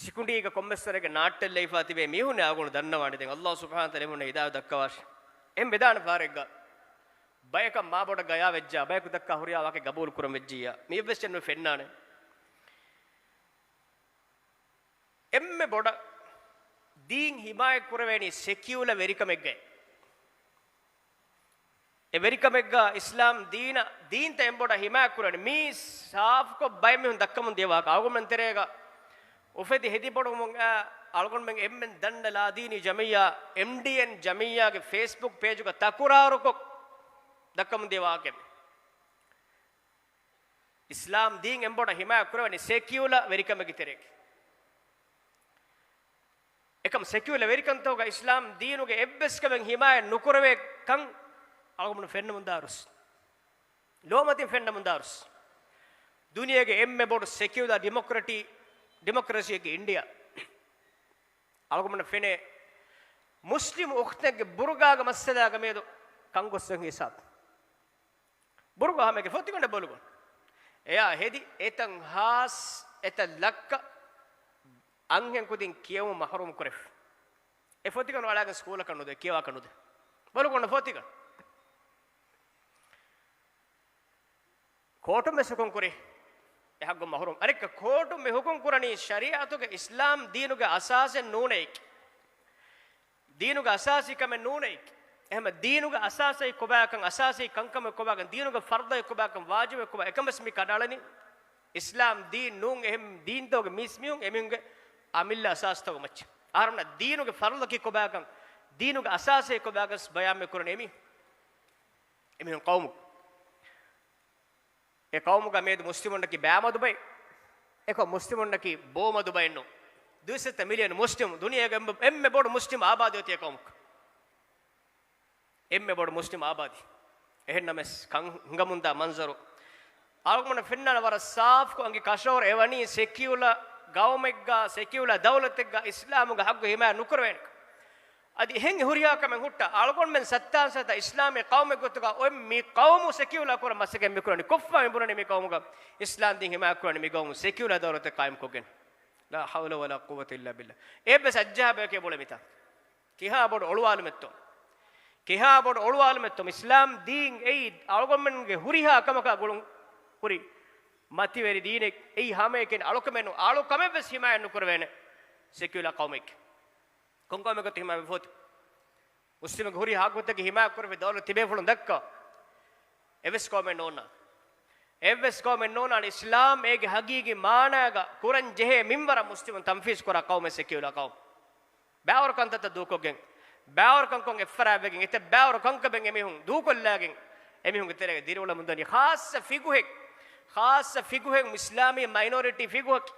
ސިކުނޑީގަ ކޮންމެސްވަރެއްގެ ނާއްޓެއް ލައިފާ ތިބޭ މީހުން އަޅުގަނޑު ދަންނަވާނެ. ދެން އައްލާހު ސުބްޙާނަހު ވަތަޢާލާ އެމީހުންނަށް ހިދާޔަތް ދައްކަވާށި. އެހެން ވެދާނެ ފަހަރެއްގަ ބަޔަކަށް މާބޮޑަށް ގަޔާވެއްޖާ، ބަޔަކު ދައްކާ ހުރިހާ ވާހަކަ ގަބޫލު ކުރަން ވެއްޖިއްޔާ، މި އެއްވެސް އެއްނު ފެންނާނެ. އެންމެ ބޮޑަށް ދީން ހިމާޔަތް ކުރެވޭނީ ސެކިއުލަ ވެރިކަމެއްގައި. އެ ވެރިކަމެއްގަ އިސްލާމް ދީނަށް، ދީންތައް އެންމެ ބޮޑަށް ހިމާޔަތް ކުރެވޭނީ. މީ ސާފުކޮށް ބައެއް މީހުން ދައްކަމުން ދިޔަ ވާހަކަ. އަޅުގަނޑުމެން ތެރޭގަ އުފެދި ހެދި ބޮޑުވުމުން އައި އަޅުގަނޑުމެން އެންމެން ދަންނަ ލާދީނީ ޖަމިއްޔާ، އެމްޑީއެން ޖަމިއްޔާގެ ފޭސްބުކް ޕޭޖުގަ ތަކުރާރުކޮށް ދައްކަމުން ދިޔަ ވާހަކައެއް. އިސްލާމް ދީން އެންމެ ބޮޑަށް ހިމާޔަތް ކުރެވޭނީ ސެކިއުލަ ވެރިކަމެއްގެ ތެރޭގަ. އެކަމް ސެކިއުލަ ވެރިކަންތަކުގަ އިސްލާމް ދީނުގެ އެއްވެސް ކަމެއް ހިމާޔަތް ނުކުރެވޭ ކަން އަޅުގަނޑު ފެންނަމުންދާ އަރުސް. ލޯމަތިން ފެންނަމުންދާ އަރުސް. ދުނިޔޭގެ އެންމެ ބޮޑު ސެކިއުލަ ޑިމޮކްރެޓީ، ޑިމޮކްރަސީއެއްގެ އިންޑިއާ. އަޅުގަނޑަށް ފެނޭ މުސްލިމް އުޚްތެއްގެ ބުރުގާގެ މައްސަލާގަ މިއަދު ކަން ގޮއްސަން ހިސާބު. ބުރުގާ ހަމައެކަނި ފޮތިގަނޑެއް ބޮލުގަނޑު. އެޔާ ހެދި އެތަން ހާސް، އެތައް ލައްކަ އަންހެން ކުދިން ކިޔެވުމުން މަހްރޫމް ކުރެފަ. އެ ފޮތިގަނޑު އަޅާގެން ސްކޫލަކަށް ނުދޭ، ކިޔަވާކަށް ނުދޭ. ބޮލުގަނޑު ފޮތިގަނޑު. ކޯޓުން ވެސް ހުކުމް ކުރި. އެ ހައްގު މަހްރޫމް. އަނެއްކާ ކޯޓުން މި ހުކުމް ކުރަނީ ޝަރީޢަތުގެ އިސްލާމް ދީނުގެ އަސާސެއް ނޫނޭ. ދީނުގެ އަސާސީ ކަމެއް ނޫނޭ. އެހެން ދީނުގެ އަސާސީ ކޮބާކަން، އަސާސީ ކަންކަމެއް ކޮބާކަން، ދީނުގެ ފަރުޟެއް ކޮބާކަން، ވާޖިބެއް ކޮބާ، އެކަން ވެސް މި ކަނޑައަޅަނީ އިސްލާމް ދީން ނޫން. އެހެން ދީންތަކުގެ މީސްމީހުން އެމީހުންގެ އަމިއްލަ އަސާސްތަކުގެ މައްޗަށް. އަހަރުމެންނަށް ދީނުގެ ފަރުޟަކީ ކޮބާކަން، ދީނުގެ އަސާސީ ކޮބާކަން ވެސް ބަޔާން މި ކުރަނީ އެމީހުން. އެމީހުން ޤައުމު އެ ޤައުމުގަ މިއަދު މުސްލިމުންނަކީ ބައިމަދު ބައެއް. އެކަމް މުސްލިމުންނަކީ ބޯމަދު ބައެއް ނޫން. ދުއިސައްތަ މިލިއަން މުސްލިމު ދުނިޔޭގެ އެންމެ، އެންމެ ބޮޑު މުސްލިމް އާބާދީ އޮތީ އެ ޤައުމުގަ. އެންމެ ބޮޑު މުސްލިމް އާބާދީ. އެހެންނަމަވެސް ކަން ހިނގަމުންދާ މަންޒަރު. އަޅުގަނޑަށް ފެންނާނެ ވަރަށް ސާފުކޮށް އަނގި ކަށަވަރު އެވަނީ ސެކިއުލަ ޤައުމެއްގަ، ސެކިއުލަ ދައުލަތެއްގަ އިސްލާމުގެ ހައްގު ހިމާޔަތް ނުކުރެވޭނެ. އަދި އެހެން ހުރިހާ ކަމެއް ހުއްޓާ، އަޅުގަނޑުމެން ސައްތާން ސަތާ އިސްލާމީ ޤައުމެއް ގޮތުގަ އޮތް މި ޤައުމު ސެކިއުލާ ކުރަން މަސައްކަތް މިކުރަނީ. ކޮށްފަ މިބުނަނީ މި ޤައުމުގަ އިސްލާމް ދީން ހިމާޔަތް ކުރަނީ މި ޤައުމު ސެކިއުލާ ދައުލަތެއް ޤާއިމްކޮށްގެން. ލާ ޙައުލަ ވަލާ ޤުއްވަތަ އިއްލާ ބިއްލާ. އެއްވެސް އައްޖަހާ ބަޔަކޭ ބުޅެ މިތާ. ކިހާ ބޮޑު އޮޅުވާލުމެއްތޯ. ކިހާ ބޮޑު އޮޅުވާލުމެއްތޯ. އިސްލާމް ދީން އެއީ އަޅުގަނޑުމެންގެ ހުރިހާ ކަމަކާ ގުޅުން ހުރި މަތިވެރި ދީނެއް. އެއީ ހަމައެކަނި އަޅުކަމެއް ނޫން. އަޅުކަމެއްވެސް ހިމާޔަތް ނުކުރެވޭނެ ސެކިއުލާ ޤައުމެއްގެ. ކޮން ޤައުމެއް ގޮތުން ހިމާޔަތް ވެފަ އޮތީ؟ މުސްލިމެއްގެ ހުރިހާ ހައްގުތަކެއް ހިމާޔަތް ކުރެވި ދައުލަތް ތިބޭފުޅުން ދައްކާ. އެއްވެސް ޤައުމެއް ނޯންނާނެ. އެއްވެސް ޤައުމެއް ނޯންނާނެ އިސްލާމް އޭގެ ހަގީގީ މާނާގަ ކުރަން ޖެހޭ މިންވަރަށް މުސްލިމުން ތަންފީޒު ކުރާ ޤައުމެއް ސެކިއުލާ ޤައުމު. ބައިވަރު ކަންތައްތައް ދޫކޮށްގެން، ބައިވަރު ކަންކޮށް އެއްފަރާތްވެގެން، އެތައް ބައިވަރު ކަންކަމެއް އެމީހުން ދޫކޮށްލާގެން، އެމީހުންގެ ތެރޭގަ ދިރިއުޅެމުންދަނީ ޚާއްޞަ ފިޤުހެއް، ޚާއްޞަ ފިޤުހެއް، އިސްލާމީ މައިނޯރިޓީ ފިޤުހަކީ.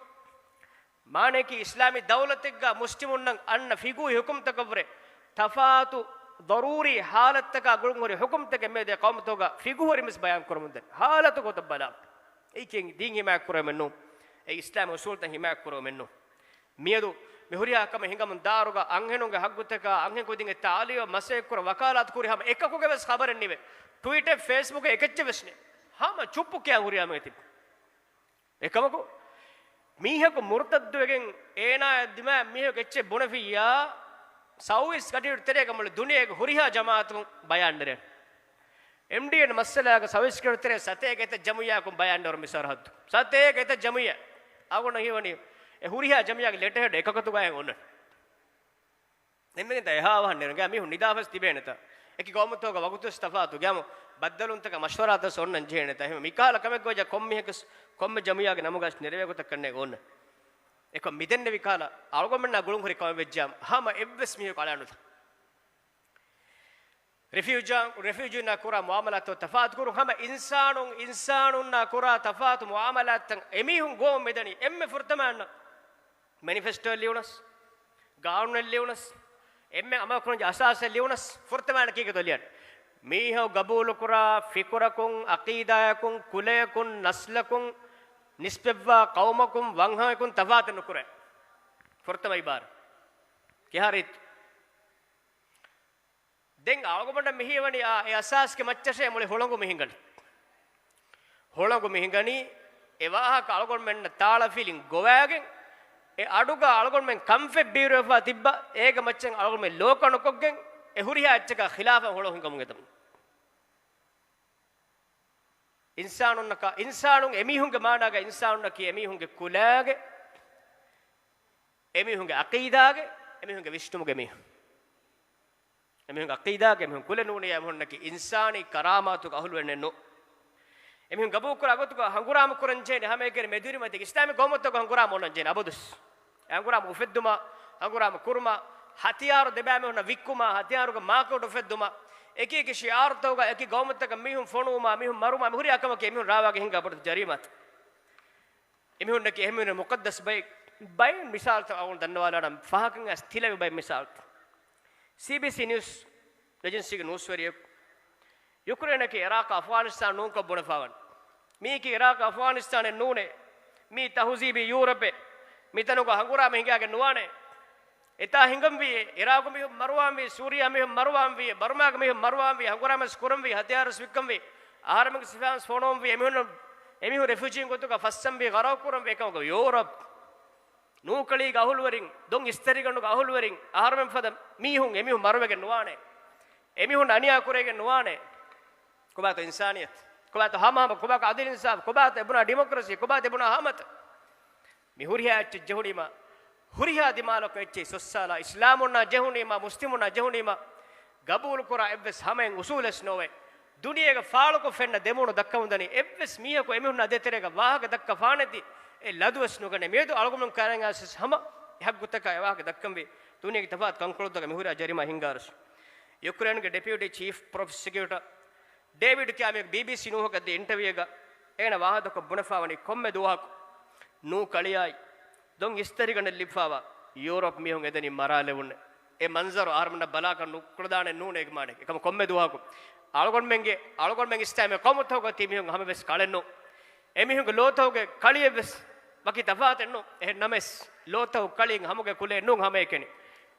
މާނައަކީ، އިސްލާމީ ދައުލަތެއްގަ މުސްލިމުންނަށް އަންނަ ފިޤުހީ ޙުކުމްތަކަށްވުރެ ތަފާތު ޟަރޫރީ ޙާލަތްތަކާ ގުޅުންހުރި ޙުކުމްތަކެއް މިއަދު އެ ޤައުމުތަކުގަ ފިޤުހުވެރިންވެސް ބަޔާން ކުރަމުންދަނީ. ޙާލަތު ގޮތަށް ބަލާ. އެއީ ދީން ހިމާޔަތް ކުރެވެމެއްނޫން. އެއީ އިސްލާމީ އުޞޫލުތައް ހިމާޔަތް ކުރެވެމެއްނޫން. މިއަދު މި ހުރިހާ ކަމެއް ހިނގަމުން ދާއިރުގަ އަންހެނުންގެ ހައްގުތަކާ، އަންހެން ކުދިން އެއްތާ އާލިޔަށް މަސައްކަތް ކުރަން ވަކާލާތު ކުރި ހަމަ އެކަކުގެ ވެސް ޚަބަރެއް ނިވޭ. ޓްވީޓެއް، ފޭސްބުކެއް އެކައްޗެއް ވެސް ނެތް. ހަމަ ޗުއްޕު ކިޔާ ހުރިހާ މީހެއް ތިބި. އެކަމަކު، މީހަކު މުރުތައްދުވެގެން އޭނާއަށް ދިމާ މީހަކު އެއްޗެއް ބުނެފިއްޔާ، ސައުވީސް ގަޑިއިރު ތެރޭގަ މުޅި ދުނިޔޭގެ ހުރިހާ ޖަމާޢަތުން ބަޔާން ނެރޭ. އެމްޑީއެން މައްސަލާގަ ސައުވީސް ގަޑިއިރު ތެރޭ ސަތޭކަ އެތައް ޖަމުޢިއްޔާއަކުން ބަޔާން ނެރު މި ސަރަހައްދު. ސަތޭކަ އެތައް ޖަމުޢިއްޔާ. އަޅުގަނޑަށް ހީވަނީ އެ ހުރިހާ ޖަމުޢިއްޔާގެ ލެޓަހެޑް އެކަކު ގޮތުގައި އޮންނަން. އެންމެގެން ތާ އެހާ އަވަހަށް ނެރުން ގާ މީހުން ނިދާފަސް ތިބޭނެތާ. އެކި ގައުމުތަކުގަ ވަގުތުވެސް ތަފާތު. ގައިމު ބައްދަލުވުންތަކާ މަޝްވަރާތައް ވެސް އޮންނަން ޖެހޭނެތާ. އެހެން މިކަހަލަ ކަމެއްގަ ވެއްޖެ ކޮންމެ މީހަކަސް ކޮންމެ ޖަމިއްޔާގެ ނަމުގަސް ނެރެވޭ ގޮތަކަށް ނޭނގެ އޮންނަ. އެކަމް މިދެންނެވި ކަހަލަ އަޅުގަނޑުމެންނާ ގުޅުން ހުރި ކަމެއް ވެއްޖާމަ ހަމަ އެއްވެސް މީހަކު އަޅާނުލާ. ރެފިއުޖާ، ރެފިއުޖީންނާ ކުރާ މުއާމަލާތު ތަފާތުކުރުން ހަމަ އިންސާނުން، އިންސާނުންނާ ކުރާ ތަފާތު މުއާމަލާތްތައް އެމީހުން ގޮވަން މިދަނީ. އެންމެ ފުރަތަމައަށް މެނިފެސްޓޯއެއް ލިޔުނަސް، ގާނޫނެއް ލިޔުނަސް، އެންމެ އަމަލު ކުރަން އަސާސެއް ލިޔުނަސް، ފުރަތަމައަށް ކީކޭތޯ ލިޔަން؟ މީހަކު ގަބޫލުކުރާ ފިކުރަކުން، އަޤީދާއަކުން، ކުލަޔަކުން، ނަސްލަކުން، ނިސްބަތްވާ ޤައުމަކުން، ވަންހަވަޔަކުން ތަފާތެއް ނުކުރޭ. ފުރަތަމަ އިބާރާތް. ކިހާ ރީތި؟ ދެން އަޅުގަނޑަށް މިހީވަނީ އާ، އެ އަސާސްގެ މައްޗަށޭ މުޅި ހުޅަނގު މި ހިނގަނީ. ހުޅަނގު މި ހިނގަނީ، އެ ވާހަކަ އަޅުގަނޑުމެންނަށް ތާޅަފިލިން ގޮވައިގެން، އެ އަޑުގަ އަޅުގަނޑުމެން ކަންފަތް ބީރުވެފަ ތިއްބާ، އޭގެ މައްޗަށް އަޅުގަނޑުމެން ލޯ ކަނުކޮށްގެން، އެ ހުރިހާ އެއްޗަކާ ޚިލާފަށް ހުޅަނގު ހިނގަމުން އެދަމުން. އިންސާނުންނަކަށް، އިންސާނުން އެމީހުންގެ މާނާގަ އިންސާނުންނަކީ އެމީހުންގެ ކުލައިގެ، އެމީހުންގެ އަޤީދާގެ، އެމީހުންގެ ވިސްނުމުގެ މީހުން. އެމީހުންގެ އަޤީދާގެ އެމީހުން ކުލެއް ނޫނީ، އެމީހުންނަކީ އިންސާނީ ކަރާމާތުގެ އަހުލުވެރިނެއް ނޫން. އެމީހުން ގަބޫލުކުރާ ގޮތުގަ ހަނގުރާމަ ކުރަން ޖެހޭނެ ހަމައެކަނި މެދުވެރިމަތީގެ އިސްލާމީ ގައުމުތަކުގަ ހަނގުރާމަ އޮންނަން ޖެހޭނެ އަބަދުވެސް. އެ ހަނގުރާމަ އުފެއްދުމަށް، ހަނގުރާމަ ކުރުމަށް، ހަތިޔާރު ދެބައިމީހުންނަށް ވިއްކުމަށް، ހަތިޔާރުގެ މާކެޓް އުފެއްދުމަށް، އެކި އެކި ޝިޢާރުތަކުގަ އެކި ގައުމުތަކަށް މީހުން ފޮނުވުމަށް، މީހުން މަރުވުމަށް، މި ހުރިހާ ކަމަކީ އެމީހުން ރާވާގެ ހިނގާ ބޮޑު ޖަރީމާތައް. އެމީހުންނަކީ އެހެން މުޤައްދަސް ބައެއް، ބައެއް މިސާލުތައް އަޅުގަނޑު ދަންނަވާލާނަން، ފަހަކަށް އައިސް ތިލަވި ބައެއް މިސާލުތައް. ސީބީސީ ނިއުސް އެޖެންސީގެ ނޫސްވެރިޔަކު ޔުކްރޭނަކީ އިރާޤާ އަފްޣާނިސްތާން ނޫންކޮށް ބުނެފަވަން. މީކީ އިރާޤާ އަފްޣާނިސްތާނެއް ނޫނޭ. މީ ތަހުޒީބީ ޔޫރަޕެއް. މިތަނުގަ ހަނގުރާމަ ހިނގާގެން ނުވާނެ. އެތާ ހިނގަންވީ، އިރާޤު މީހުން މަރުވާންވީ، ސޫރިޔާ މީހުން މަރުވާންވީ، ބަރުމާގެ މީހުން މަރުވާންވީ، ހަނގުރާމަވެސް ކުރަންވީ، ހަތިޔާރުވެސް ވިއްކަންވީ، އަހަރެމެންގެ ސިފައިންވެސް ފޮނުވަންވީ، އެމީހުން، އެމީހުން ރެފިއުޖީން ގޮތުގަ ފައްސަންވީ، ޣަރަޤު ކުރަންވީ، އެކަމަކު ޔޫރަޕް ނޫކަޅީގެ އަހުލުވެރިން، ދޮން އިސްތަށިގަނޑުގެ އަހުލުވެރިން، އަހަރުމެން ފަދަ މީހުން އެމީހުން މަރުވެގެން ނުވާނެ. އެމީހުން އަނިޔާ ކުރެވިގެން ނުވާނެ. ކޮބާތޯ އިންސާނިއްޔަތު؟ ކޮބާތޯ ހަމަހަމަ؟ ކޮބާކަށް އަދިލު އިންސާފު؟ ކޮބާތޯ އެބުނާ ޑިމޮކްރަސީ؟ ކޮބާތޯ އެބުނާ ހަމަތައް؟ މި ހުރިހާ އެއްޗެއް ޖެހުނީމަ، ހުރިހާ ދިމާލަކު އެއްޗެއް ސޮއްސާލާ، އިސްލާމުންނާ ޖެހުނީމަ، މުސްލިމުންނާ ޖެހުނީމަ، ގަބޫލުކުރާ އެއްވެސް ހަމައެއް އުސޫލެއް ނޯވޭ. ދުނިޔޭގެ ފާޅުކޮށް ފެންނަ ދެމޫނު ދައްކަމުންދަނީ އެއްވެސް މީހަކު އެމީހުންނާ ދޭތެރޭގަ ވާހަކަ ދައްކަފާނެތި އެ ލަދުވެސް ނުގަނޭ. މިއަދު އަޅުގަނޑުމެން ކައިރިން އައިސް ހަމަ އެ ހައްގުތަކާ އެ ވާހަކަ ދައްކަންވީ. ދުނިޔޭގެ ތަފާތު ކަންކޮޅުތަކަށް މިހުރިހާ ޖަރީމާ ހިނގާރުސް. ޔުކްރޭންގެ ޑެޕިއުޓީ ޗީފް ޕްރޮސިކިއުޓަ ޑޭވިޑް ކެމިލް ބީބީސީ ނޫހަކަށް ދިޔަ އިންޓަވިއުގަ އޭނަ ވާހަކަ ދައްކަ ބުނެފާވަނީ ކޮންމެ ދުވަހަކު ނޫކަޅިއާއި ދޮން އިސްތަށިގަނޑެއް ލިބިފާވާ ޔޫރަޕް މީހުން އެދެނީ މަރާލެވުން. އެ މަންޒަރު އަހަރުމެންނަށް ބަލާކަށް ނުކުޅަދާނެ ނޫނޭ އޭގެ މާނައަކީ. އެކަމަ ކޮންމެ ދުވަހަކު އަޅުގަނޑުމެންގެ، އަޅުގަނޑުމެން އިސްލާމީ ޤައުމުތަކުގަ ތި މީހުން ހަމަވެސް ކަޅެއްނު. އެމީހުންގެ ލޯތަކުގެ ކަޅިއެއްވެސް ވަކި ތަފާތެއްނު. އެހެން ނަމަވެސް، ލޯތަކު ކަޅިއެއް ހަމަގެ ކުލައެއް ނޫން ހަމައެކަނި.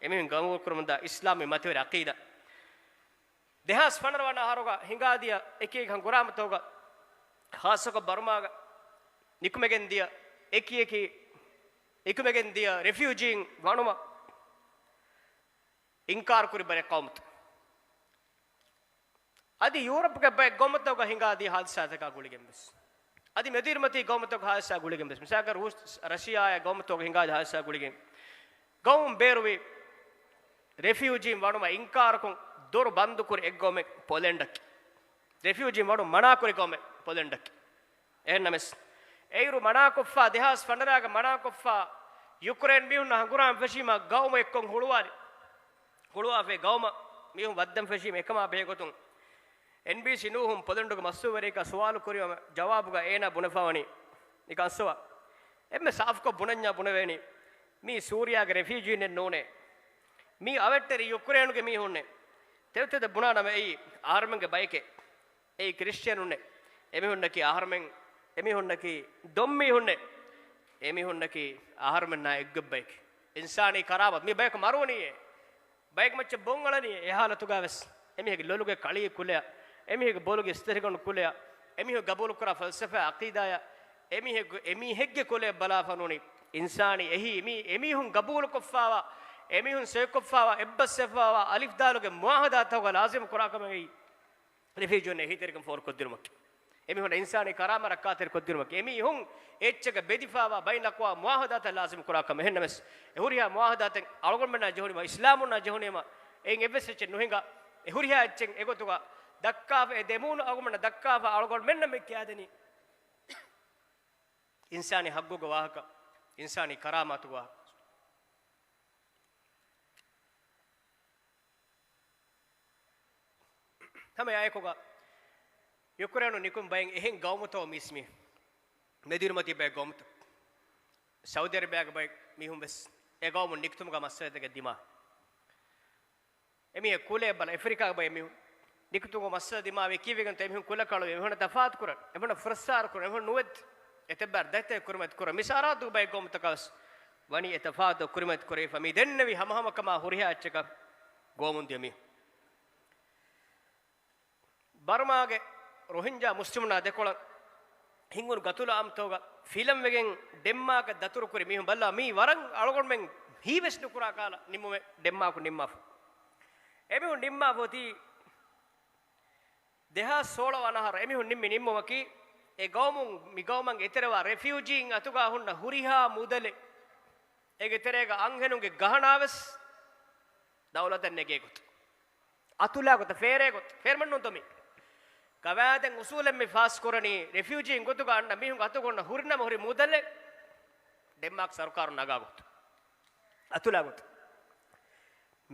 އެމީހުން ގަބޫލުކުރަމުންދާ އިސްލާމީ މަތިވެރި އަޤީދާ. ދެހާސް ފަނަރަ ވަނަ އަހަރުގަ ހިނގާދިޔަ އެކި އެކި ހަނގުރާމަތަކުގަ، ޚާއްޞަކޮށް ބަރުމާގަ ނިކުމެގެން ދިޔަ އެކި އެކި، ނިކުމެގެން ދިޔަ ރެފިއުޖީން ވަނުމަށް އިންކާރު ކުރި ބައެއް ޤައުމުތައް. އަދި ޔޫރަޕްގެ ބައެއް ގައުމުތަކުގަ ހިނގާދިޔަ ހާދިސާތަކާ ގުޅިގެން ވެސް. އަދި މެދުއިރުމަތީ ގައުމުތަކުގެ ހާދިސާ ގުޅިގެން ވެސް. މިސާލަކަށް ރޫސް، ރަޝިޔާއާ ގައުމުތަކުގަ ހިނގާދިޔަ ހާދިސާ ގުޅިގެން. ގައުމު ބޭރުވި ރެފިއުޖީން ވަނުމަށް އިންކާރުކޮށް ދޮރު ބަންދުކުރި އެއްގައުމެއް ޕޮލެންޑަކީ. ރެފިއުޖީން ވަނުން މަނާކުރި ގައުމެއް ޕޮލެންޑަކީ. އެހެންނަމަވެސް، އެއިރު މަނާކޮށްފަ، ދެހާސް ފަނަރަގަ މަނާކޮށްފަ، ޔުކްރޭން މީހުންނާ ހަނގުރާމަ ފެށީމަ ގައުމު އެއްކޮށް ހުޅުވާލި. ހުޅުވާފައި ގައުމަށް މީހުން ވައްދަން ފެށީމަ އެކަމާ ބެހޭގޮތުން އެންބީސީ ނޫހުން ޕޮލެންޑުގެ މަސްތުވެރިޔަކާ ސުވާލު ކުރި ޖަވާބުގަ އޭނާ ބުނެފަވަނީ ނިކަން ސުވާ. އެންމެ ސާފުކޮށް ބުނަންޏާ ބުނެވޭނީ، މީ ސޫރިޔާގެ ރެފިއުޖީނެއް ނޫނޭ. މީ އަވެއްޓެރި ޔުކްރޭނުގެ މީހުންނޭ. ތެދުތެދަށް ބުނާނަމަ އެއީ އަހަރުމެންގެ ބައެކޭ. އެއީ ކްރިސްޗިއަނުންނޭ. އެމީހުންނަކީ އަހަރުމެން، އެމީހުންނަކީ ދޮންމީހުންނޭ. އެމީހުންނަކީ އަހަރުމެންނާ އެއްގޮތް ބައެކޭ. އިންސާނީ ކަރާމަތް. މި ބަޔަކު މަރުވަނީއޭ. ބައެއް މައްޗަށް ބޮން އަޅަނީ. އެ ހާލަތުގަ ވެސް އެމީހެއްގެ ލޮލުގެ ކަޅި ކުލަޔަށް، އެމީހެއްގެ ބޮލުގެ އިސްތަށިގަނޑު ކުލަޔަށް، އެމީހުން ގަބޫލުކުރާ ފަލްސަފާ އަޤީދާޔަށް، އެމީހެއްގެ، އެމީހެއްގެ ކުލަޔަށް ބަލާފަ ނޫނީ އިންސާނީ އެހީ، މީ އެމީހުން ގަބޫލުކޮށްފާވާ، އެމީހުން ސޮއިކޮށްފާވާ، އެއްބަސްވެފާވާ އަލިފް ދާލުގެ މުޢާހަދާތަކުގަ ލާޒިމް ކުރާ ކަމެއް އެއީ. ރެފިއުޖީން އެހީތެރިކަން ފޯރުކޮށްދިނުމަކީ، އެމީހުން އިންސާނީ ކަރާމަ ރައްކާތެރިކޮށްދިނުމަކީ، އެމީހުން އެއްޗަކަށް ބެދިފާވާ ބައިނަލްއަޤްވާމް މުޢާހަދާތައް ލާޒިމް ކުރާ ކަމެއް. އެހެންނަމަވެސް، އެ ހުރިހާ މުޢާހަދާތެއް އަޅުގަނޑުމެންނާ ޖެހުނީމަ، އިސްލާމުންނާ ޖެހުނީމަ، އެއިން އެއްވެސް އެއްޗެއް ނުހިނގާ، އެ ހުރިހާ އެއްޗެއް އެގޮތުގަ ދައްކާފަ، އެ ދެމޫނު އަޅުގަނޑަށް ދައްކާފަ، އަޅުގަނޑުމެންނަށް މި ކިޔާދެނީ އިންސާނީ ހައްގުގެ ވާހަކަ، އިންސާނީ ކަރާމާތުގެ ވާހަކަ. ހަމަ އެއާއެކުގަ ޔުކްރޭނު ނިކުން ބައެއް އެހެން ގައުމުތައް މީސް މީ މެދުއިރުމަތީ ބައެއް ގައުމުތައް، ސައުދީ އަރަބިއާގެ ބައެއް މީހުން ވެސް އެ ގައުމުން ނިކުތުމުގެ މައްސަލަތަކެއް ދިމާ. އެމީހެއް ކުލޭ ބަލަ، އެފްރިކާގެ ބައެއް މީހުން ނިކުތުމުގެ މައްސަލަ ދިމާވެ ކީއްވެގެންތޯ އެމީހުން ކުލަކަޅުވެ، އެމީހުންނަށް ތަފާތު ކުރަން، އެމީހުންނަށް ފުރައްސާރަ ކުރަން، އެމީހުން ނުވެދި އެތައްބާރަ ދަތިތައް ކުރިމަތި ކުރަން، މި ސާރާތު ބައެއް ގައުމުތަކަށް ވެސް ވަނީ އެ ތަފާތު ކުރިމަތި ކުރެވިފަ. މި ދެންނެވި ހަމަހަމަކަމާ ހުރިހާ އެއްޗަކަށް ގައުމުން ދިޔަ މީހުން. ބަރުމާގެ ރޮހިންޖާ މުސްލިމުންނާ ދެކޮޅަށް ހިނގުނު ގަތުލު އާއްމުތަކުގަ ފިލަންވެގެން ޑެންމާކަށް ދަތުރުކުރި މީހުން ބައްލަވާ، މީ ވަރަށް އަޅުގަނޑުމެން ހީވެސް ނުކުރާ ކަހަލަ ނިންމުމެއް ޑެންމާކު ނިންމާފަ. އެމީހުން ނިންމާފަ އޮތީ ދެހާސް ސޯޅަ ވަނަ އަހަރު އެމީހުން ނިންމި ނިންމުމަކީ، އެ ގައުމުން މި ގައުމަށް އެތެރެވާ ރެފިއުޖީން އަތުގާ ހުންނަ ހުރިހާ މުދަލެއް އޭގެ ތެރޭގަ އަންހެނުންގެ ގަހަނާ ވެސް ދައުލަތަށް ނެގޭ ގޮތަށް، އަތުލާ ގޮތަށް، ފޭރޭ ގޮތަށް، ފޭރުމެއް ނޫންތޯ މީ؟ ގަވާއިދެއް އުސޫލެއް މި ފާސް ކުރަނީ، ރެފިއުޖީން ގޮތުގަ އަންނަ މީހުން އަތުގަ ހުންނަ ހުރިނަމަ ހުރި މުދަލެއް ޑެންމާކް ސަރުކާރުން ނަގާ ގޮތަށް، އަތުލާ ގޮތަށް.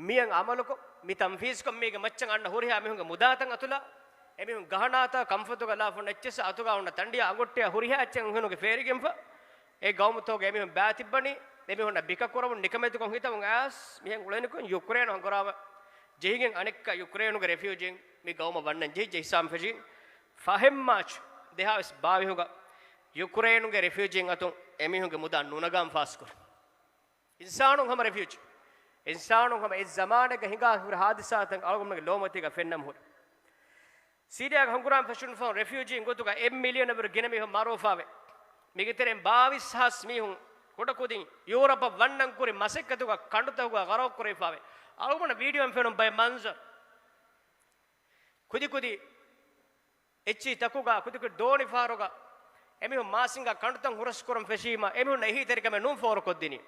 މިއަށް އަމަލުކޮށް، މި ތަންފީޒްކޮށް، މީގެ މައްޗަށް އަންނަ ހުރިހާ މީހުންގެ މުދާތައް އަތުލާ، އެމީހުން ގަހަނާތައް ކަންފަތުގަ ލާފަ ނެއްޗެއްސަ އަތުގަ ހުންނަ ތަނޑިއަށް އަނގޮއްޓެއް ހުރިހާ އެއްޗެއް އަންހެނުންގެ ފޭރިގެންފަ. އެ ގައުމުތަކުގަ އެމީހުން ބާތިއްބަނީ، އެމީހުންނަށް ބިކަކުރަމުން ނިކަމެތިކޮށް ހިތަމުން އައިސް މިހެން އުޅެނިކޮށް ޔުކްރޭނު ހަނގުރާމަ ޖެހިގެން އަނެއްކާ ޔުކްރޭނުގެ ރެފިއުޖީން މި ގައުމަށް ވަންނަން ޖެހިއްޖެ ހިސާބުން ފެށީ ފަހެއް މާޗް ދެހާސް ބާވީހުގަ ޔުކްރޭނުގެ ރެފިއުޖީން އަތުން އެމީހުންގެ މުދާ ނުނަގާން ފާސްކުރި. އިންސާނުން ހަމަ ރެފިއުޖީ. އިންސާނުން ހަމަ އެ ޒަމާނެއްގަ ހިނގާ ހުރި ހާދިސާތައް އަޅުގަނޑުމެންގެ ލޯމަތީގަ ފެންނަމު ހުރި. ސީރިޔާގަ ހަނގުރާމަ ފެށުން ފަހުން ރެފިއުޖީން ގޮތުގަ އެއް މިލިއަނަށްވުރެ ގިނަ މީހުން މަރުވެފާވެ. މީގެ ތެރެއިން ބާވީސް ހާސް މީހުން ކުޑަކުދިން ޔޫރަޕަށް ވަންނަން ކުރި މަސައްކަތުގަ ކަނޑުތަކުގަ ޣަރަޤު ކުރެވިފާވެ. އަޅުގަނޑަށް ވީޑިއޯއިން ފެނުނު ބައެއް މަންޒަރު. ކުދިކުދި އެއްޗިހި ތަކުގަ ކުދިކުދި ދޯނި ފަހަރުގަ އެމީހުން މާސިންގާ ކަނޑުތައް ހުރަސްކުރަން ފެށީމަ، އެމީހުންނަށް އެހީތެރިކަމެއް ނޫން ފޯރުކޮށްދިނީ.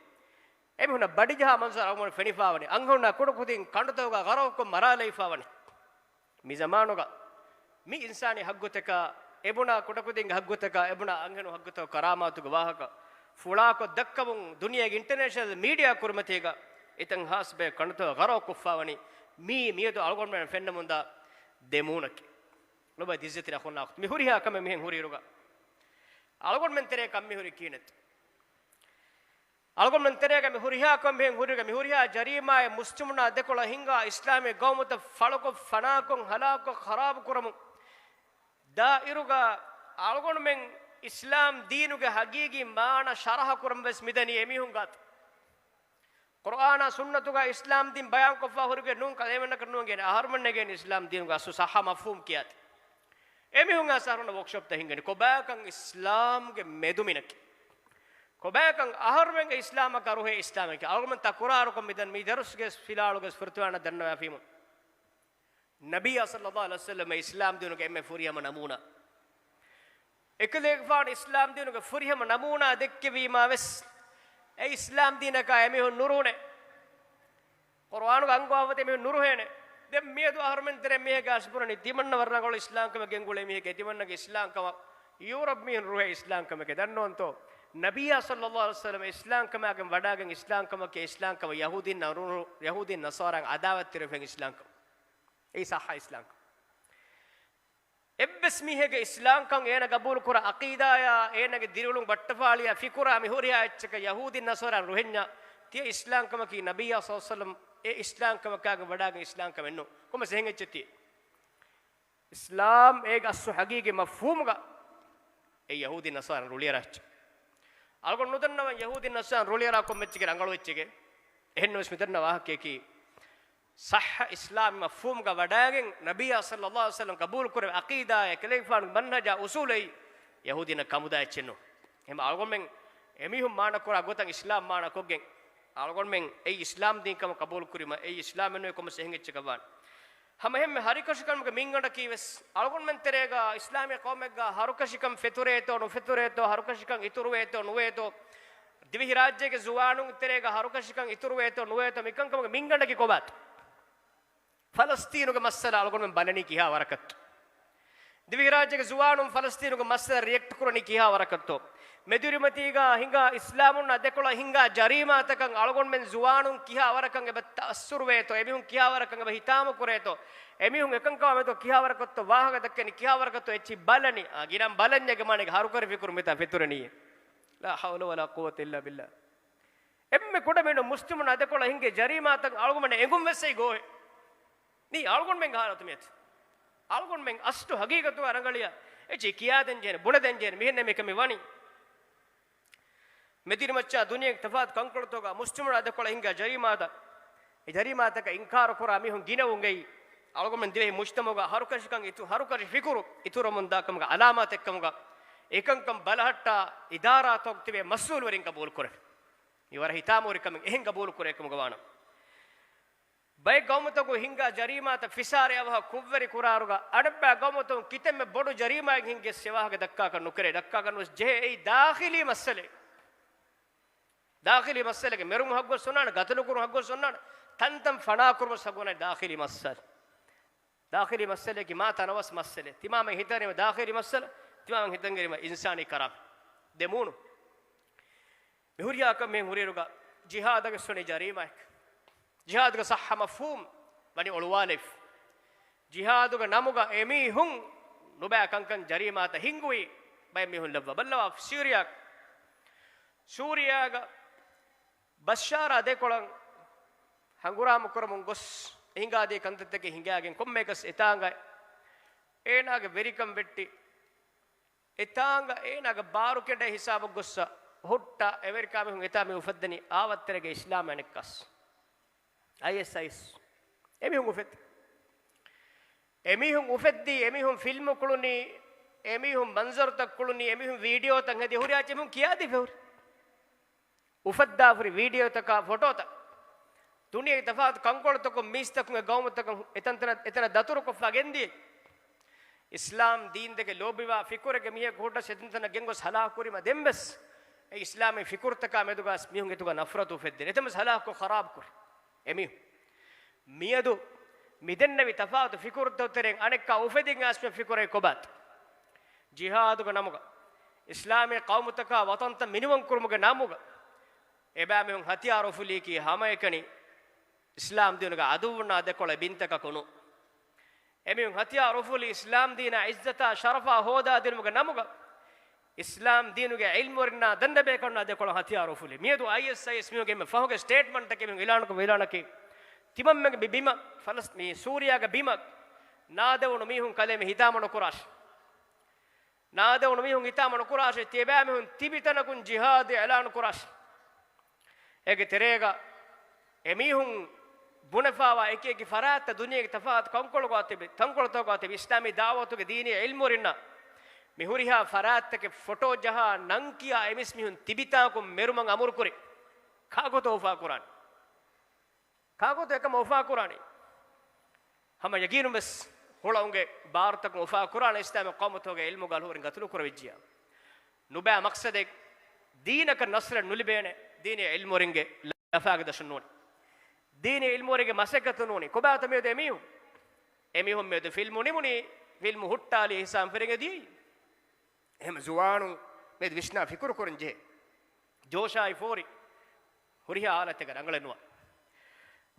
އެމީހުންނަށް ބަޑިޖަހާ މަންޒަރު އަޅުގަނޑު ފެނިފާވަނީ. އަންހެނުންނާ ކުޑަކުދިން ކަނޑުތަކުގަ ޣަރަޤުކޮށް މަރާލައިފާވަނީ. މި ޒަމާނުގަ މި އިންސާނީ ހައްގުތަކާ، އެބުނާ ކުޑަކުދިންގެ ހައްގުތަކާ، އެބުނާ އަންހެނު ހައްގުތަކު ކަރާމާތުގެ ވާހަކަ ފުޅާކޮށް ދައްކަމުން ދުނިޔޭގެ އިންޓަރނޭޝަނަލް މީޑިއާ ކުރިމަތީގަ އެތަން ހާސް ބައެއް ކަނޑުތަކު ޣަރަޤުކޮށްފާވަނީ. މީ މިއަދު އަޅުގަނޑުމެން ފެންނަމުންދާ ދެމޫނަކީ. ލޮބުވެތި އިއްޒަތްތެރި އަޚުންނާ އުޚްތުން، މި ހުރިހާ ކަމެއް މިހެން ހުރިއިރުގަ، އަޅުގަނޑުމެން ތެރޭ ކަން މި ހުރީ ކިހިނެއްތޯ؟ އަޅުގަނޑުމެން ތެރޭގަ މި ހުރިހާ ކަމެއް މިހެން ހުރިއިރުގަ، މި ހުރިހާ ޖަރީމާއެއް މުސްލިމުންނާ ދެކޮޅަށް ހިނގާ އިސްލާމީ ގައުމުތައް ފަޅުކޮށް، ފަނާކޮށް، ހަލާކުކޮށް، ޚަރާބު ކުރަމުން ދާއިރުގަ، އަޅުގަނޑުމެން އިސްލާމް ދީނުގެ ހަގީގީ މާނަ ޝަރަޙަ ކުރަން ވެސް މިދަނީ އެމީހުން ގާތު. ޤުރްއާނާ ސުންނަތުގަ އިސްލާމް ދީން ބަޔާންކޮށްފަ ހުރިގެ ނޫން ކަލޭމެންނަކަށް ނޫން ގެނެ، އަހަރުމެންނަށް ގެން އިސްލާމް ދީނުގެ އަސްލު ޞައްޙަ މަފްހޫމް ކިޔާތި. އެމީހުން އަސް އަހަރުން ވޯކްޝޮޕްތައް ހިންގެނީ ކޮބާކަން އިސްލާމްގެ މެދުމިނަކީ؟ ކޮބާކަން އަހަރުމެންގެ އިސްލާމަކާ ރުހޭ އިސްލާމަކީ؟ އަޅުގަނޑު ތަކުރާރުކޮށް މިދަން މި ދަރުސްގެ ފިލާޅުގެ ފުރަތަމަ ދަންނަވާފީމު. ނަބިއްޔާ ޞައްލައްލާހު ޢަލައިހި ވަސައްލަމް އިސްލާމް ދީނުގެ އެންމެ ފުރިހަމަ ނަމޫނާ. އެކަލޭގެފާނު އިސްލާމް ދީނުގެ ފުރިހަމަ ނަމޫނާ ދެއްކެވީމާ ވެސް، އެ އިސްލާމް ދީނަކާ އެމީހުން ނުރުހޭނެ. ޤުރްއާނުގެ އަންގަވާފަ އެމީހުން ނުރުހޭނެ. ދެން މިއަދު އަހަރުމެން ތެރޭ މީހެއްގެ އަސް ބުނަނީ ތިމަންނަ ވަރަށް ރަނގަޅު އިސްލާމްކަމެއް ގެންގުޅޭ މީހެއްގެ، ތިމަންނަގެ އިސްލާމްކަމަށް ޔޫރަޕް މީހުން ރުހޭ އިސްލާމްކަމެކޭ. ދަންނަވަންތޯ؟ ނަބިއްޔާ ޞައްލައްލާހު ޢަލައިހި ވަސައްލަމް އިސްލާމްކަމާގެން ވަޑާގެން އިސްލާމްކަމަކީ އިސްލާމްކަމަށް ޔަހޫދީން ނަ-، ޔަހޫދީން ނަޞާރާއިން ޢަދާވަތްތެރިވެފައި އިސްލާމްކަމެއް. އެއީ ޞައްޙަ އިސްލާމްކަން. އެއްވެސް މީހެއްގެ އިސްލާމްކަން އޭނަ ގަބޫލުކުރާ ޢަޤީދާޔާ، އޭނަގެ ދިރިއުޅުން ބައްޓަފާޅިޔާ، ފިކުރާ މި ހުރިހާ އެއްޗަކަށް ޔަހޫދީން ނަޞާރާއިން ރުހެންޏާ، ތިޔަ އިސްލާމްކަމަކީ ނަބިއްޔާ ޞައްލައްލާހު ޢަލައިހި ވަސައްލަމް އެ އިސްލާމްކަމަކާގެން ވަޑާގެން އިސްލާމްކަމެއް ނޫން. ކޮންމެސް އެހެން އެއްޗެއް ތިޔަ؟ އިސްލާމް އޭގެ އަސްލު ޙަޤީޤީ މަފްހޫމުގަ އެ ޔަހޫދީ ނަޞާރާ ރުޅިއަރާ އެއްޗެއް. އަޅުގަނޑު ނުދަންނަވަން ޔަހޫދީ ނަޞާރާ ރުޅިއަރާ ކޮންމެ އެއްޗެއްގެ ރަނގަޅު އެއްޗެއްގެ. އެހެންނަމަވެސް މިދަންނަ ވާހަކަޔަކީ ޞައްޙަ އިސްލާމީ މަފްހޫމުގަ ވަޑާގެން ނަބިއްޔާ ޞައްލައްލާހު ޢަލައިހި ވަސައްލަމް ޤަބޫލު ކުރެވޭ ޢަޤީދާއެއް ކަލޭގެފާނުގެ މަންހަޖާ އުޞޫލެއް ޔަހޫދީންނަށް ކަމުދާ އެއްޗެއް ނޫން. އެހެން އަޅުގަނޑުމެން އެމީހުން މާނަ ކުރާ ގޮތަށް އިސްލާމް މާނަ ކޮށްގެން އަޅުގަނޑުމެން އެއީ އިސްލާމް ދީން ކަމަށް ޤަބޫލު ކުރީމަ އެއީ އިސްލާމެއް ނުވޭ ކޮންމެސް އެހެން އެއްޗަކަށް ވާނެ. ހަމަ އެހެންމެ ހަރިކަށިކަމުގެ މިންގަނޑަކީ ވެސް އަޅުގަނޑުމެން ތެރޭގަ އިސްލާމީ ޤައުމެއްގަ ހަރުކަށިކަން ފެތުރޭތޯ ނުފެތުރޭތޯ، ހަރުކަށިކަން އިތުރުވޭތޯ ނުވޭތޯ، ދިވެހިރާއްޖޭގެ ޒުވާނުން ތެރޭގަ ހަރުކަށިކަން އިތުރުވޭތޯ ނުވޭތޯ، މިކަންކަމުގެ މިންގަނޑަކީ ކޮބާތޯ؟ ފަލަސްތީނުގެ މައްސަލަ އަޅުގަނޑުމެން ބަލަނީ ކިހާ ވަރަކަށްތޯ؟ ދިވެހިރާއްޖޭގެ ޒުވާނުން ފަލަސްތީނުގެ މައްސަލަ ރިއެކްޓް ކުރަނީ ކިހާ ވަރަކަށްތޯ؟ މެދުއިރުމަތީގަ ހިނގާ އިސްލާމުންނާ ދެކޮޅަށް ހިނގާ ޖަރީމާތަކަށް އަޅުގަނޑުމެން ޒުވާނުން ކިހާ ވަރަކަށް އެބަ ތައައްސުރުވޭތޯ؟ އެމީހުން ކިހާ ވަރަކަށް އެބަ ހިތާމަ ކުރޭތޯ؟ އެމީހުން އެކަންކަމާ މެދު ކިހާ ވަރަކަށްތޯ ވާހަކަ ދައްކަނީ؟ ކިހާ ވަރަކަށްތޯ އެއްޗިހި ބަލަނީ؟ އާ، ގިނަ ބަލަންޏެއްގެ މާނައިގެ ހަރުކަށި ފިކުރު މިތާ ފެތުރެނީ. ލާ ޙައުލަ ވަލާ ޤުވަތަ އިއްލާ ބިއްލާ. އެންމެ ކުޑަމިނުން މުސްލިމުންނާ ދެކޮޅަށް ހިނގޭ ޖަރީމާތައް އަޅުގަނޑުމެން އެނގުން ވެސް އެއީ ގޯހެއް. މީ އަޅުގަނޑުމެންގެ ހާލަތު މިއަދު. އަޅުގަނޑުމެން އަސްލު ހަގީގަތުގަ ރަނގަޅިއާ އެއްޗެއް ކިޔާދޭން ޖެހޭނެ، ބުނެދޭން ޖެހޭނެ، މިހެންނޭ މިކަމެއް ވަނީ. މެދުއިރުމައްޗާ ދުނިޔޭގެ ތަފާތު ކަންކޮޅުތަކުގަ މުސްލިމުންނާ ދެކޮޅަށް ހިނގާ ޖަރީމާތައް، އެ ޖަރީމާތަކަށް އިންކާރު ކުރާ މީހުން ގިނަވުން އެއީ އަޅުގަނޑުމެން ދިވެހި މުޖްތަމަޢުގަ ހަރުކަށިކަން އިތު، ހަރުކަށި ފިކުރު އިތުރުވަމުންދާ ކަމުގެ އަލާމާތެއް ކަމުގަ، އެކަންކަން ބަލަހައްޓާ އިދާރާތަކުގަ ތިބޭ މަސްއޫލުވެރިން ގަބޫލު ކުރެވޭ. މި ވަރަށް ހިތާމަހުރި ކަމެއް، އެހެން ގަބޫލު ކުރޭ ކަމުގަ ވާނަމަ. ބައެއް ގައުމުތަކުން ހިނގާ ޖަރީމާތައް ފިސާރައަށް އަވަހަށް ކުށްވެރި ކުރާއިރުގަ، އަނެއްބައި ގައުމުތަކުން ކިތަންމެ ބޮޑު ޖަރީމާއެއް ހިނގިޔަސް އެ ވާހަކަ ދައްކާކަށް ނުކެރޭ، ދައްކާކަށް ނުވެސް ޖެހޭ. އެއީ ދާޚިލީ މައްސަލައެއް. ދާޚިލީ މައްސަލައެއް. މެރުމުން ހައްގުވެސް އޮންނާނެ، ގަތުލުކުރުން ހައްގުވެސް އޮންނާނެ، ތަންތަން ފަނާކުރުމަށް ހައްގުވަނީ ދާޚިލީ މައްސަލަ. ދާޚިލީ މައްސަލައަކީ މާ ތަނަވަސް މައްސަލައެއް. ތިމާމެން ހިތަށް އަރީމަ ދާޚިލީ މައްސަލަ، ތިމާމެން ހިތަށް އަރީމަ އިންސާނީ ކަރާމަތް. ދެ މޫނު. މި ހުރިހާ ކަމެއް ހުރިއިރުގަ ޖިހާދަށް ވެސް ވަނީ ޖަރީމާއެއް. ޖިހާދުގެ ޞައްޙަ މަފްހޫމް ވަނީ އޮޅުވާލައިފި. ޖިހާދުގެ ނަމުގަ އެމީހުން ނުބައި ކަންކަން ޖަރީމާތައް ހިންގުވީ. ބައެއް މީހުން ލައްވާ. ބައްލަވާ ސޫރިޔާ، ސޫރިޔާގަ ބަޝާރާ ދެކޮޅަށް ހަނގުރާމަ ކުރަމުން ގޮސް އެ ހިނގާދިޔަ ކަންތައްތަކެއް ހިނގާގެން ކޮންމެއަކަސް އެތާނގަ އޭނާގެ ވެރިކަން ވެއްޓި އެތާނގަ އޭނާގެ ބާރު ކެނޑޭ ހިސާބަށް ގޮއްސަ ހުއްޓަ އެމެރިކާ މީހުން އެތާ މި އުފައްދަނީ އާވައްތެރޭގެ އިސްލާމް އަނެއްކާސް. އައިއެސް އައިއެސް. އެމީހުން އުފެއް-، އެމީހުން އުފެއްދީ، އެމީހުން ފިލްމު ކުޅުނީ، އެމީހުން މަންޒަރުތައް ކުޅުނީ، އެމީހުން ވީޑިއޯތައް ހެދި ހުރިހާ އެއްޗެއް ކިޔާދީފަ ހުރި. އުފައްދާފަ ހުރި ވީޑިއޯތަކާ ފޮޓޯތައް. ދުނިޔޭގެ ތަފާތު ކަންކޮޅުތަކުން މީސްތަކުން އެ ގައުމުތަކަށް އެތަންތަނަށް އެތަނަށް ދަތުރުކޮށްފަ ގެންދިޔަ. އިސްލާމް ދީންދެކެ ލޯބިވާ ފިކުރެއްގެ މީހަކު ހުއްޓަސް އެތަންތަނަށް ގެންގޮސް ހަލާކު ކުރީމަ ދެން ވެސް އެ އިސްލާމީ ފިކުރުތަކާ މެދުގަސް މީހުން އެތުގަ ނަފްރަތު އުފެއްދެން. އެތަން ވެސް ހަލާކު ކޮށް ޚަރާބު ކުރި އެމީހުން. މިއަދު މިދެންނެވި ތަފާތު ފިކުރުތައް ތެރެއިން އަނެއްކާ އުފެދިން އައިސް މި ފިކުރެއް ކޮބާތަ؟ ޖިހާދުގެ ނަމުގަ، އިސްލާމީ ޤައުމުތަކާ ވަޠަންތައް މިނިވަން ކުރުމުގެ ނަމުގަ، އެބައިމީހުން ހަތިޔާރު އުފުލީކީ ހަމައެކަނި އިސްލާމް ދީނުގެ އަދުއްވުންނާ ދެކޮޅެއް ބިންތަކަކު ނޫން. އެމީހުން ހަތިޔާރު އުފުލީ އިސްލާމް ދީނާ އިއްޒަތާ ޝަރަފާ ހޯދާދިނުމުގެ ނަމުގަ، އިސްލާމް ދީނުގެ ޢިލްމުވެރިންނާ ދަންނަބޭކަންނާ ދެކޮޅަށް ހަތިޔާރު އުފުލި. މިއަދު އައިއެސްއައިއެސް މީހުންގެ އެންމެ ފަހުގެ ސްޓޭޓްމަންޓަކީ މީހުން އިލާނުކޮށް އިލާނަކީ، ތިމަންމެންގެ މި ބިމަށް، ފަލަސް-، މި ސޫރިޔާގެ ބިމަށް ނާދެވުނު މީހުން ކަލޭމެ ހިތާމަ ނުކުރާށި. ނާދެވުނު މީހުން ހިތާމަ ނުކުރާށޭ، ތިޔަބައިމީހުން ތިބި ތަނަކުން ޖިހާދު އިޢުލާނު ކުރާށޭ. އޭގެ ތެރޭގަ އެމީހުން ބުނެފާވާ އެކި އެކި ފަރާތްތައް ދުނިޔޭގެ ތަފާތު ކަންކޮޅުގަ ތިބި، ތަންކޮޅުތަކުގަ ތިބި އިސްލާމީ ދަޢުވަތުގެ ދީނީ ޢިލްމުވެރިންނަށް މި ހުރިހާ ފަރާތްތަކެއް ފޮޓޯ ޖަހާ ނަން ކިޔާ އެމީސް މީހުން ތިބި ތާކުން މެރުމަށް އަމުރުކުރި. ކާކުތޯ އުފާކުރާނީ؟ ކާކުތޯ އެކަމަށް އުފާކުރާނީ؟ ހަމަ ޔަގީނުން ވެސް ހުޅަ އުނގެ ބާރުތަކުން އުފާކުރާނެ އިސްލާމީ ޤައުމުތަކުގެ ޢިލްމުގަ އަޅުވެރިން ގަތުލުކުރެވިއްޖިޔާ. ނުބައި މަޤްޞަދެއް ދީނަކަށް ނަޞްރެއް ނުލިބޭނެ، ދީނީ ޢިލްމުވެރިންގެ ލަފާގެ ދަށުން ނޫނީ. ދީނީ ޢިލްމުވެރިންގެ މަސައްކަތުން ނޫނީ. ކޮބާތަ މިއަދު އެމީހުން؟ އެމީހުން މިއަދު ފިލްމު ނިމުނީ، ފިލްމު ހުއްޓާލީ ހިސާބުން ފެރިގެން ދިޔައީ. އެހެން ޒުވާނުން މިއަދު ވިސްނާ ފިކުރު ކުރަން ޖެހޭ. ޖޯޝާއި ފޯރި ހުރިހާ ހާލަތެއްގަ ރަނގަޅެއް ނުވާ.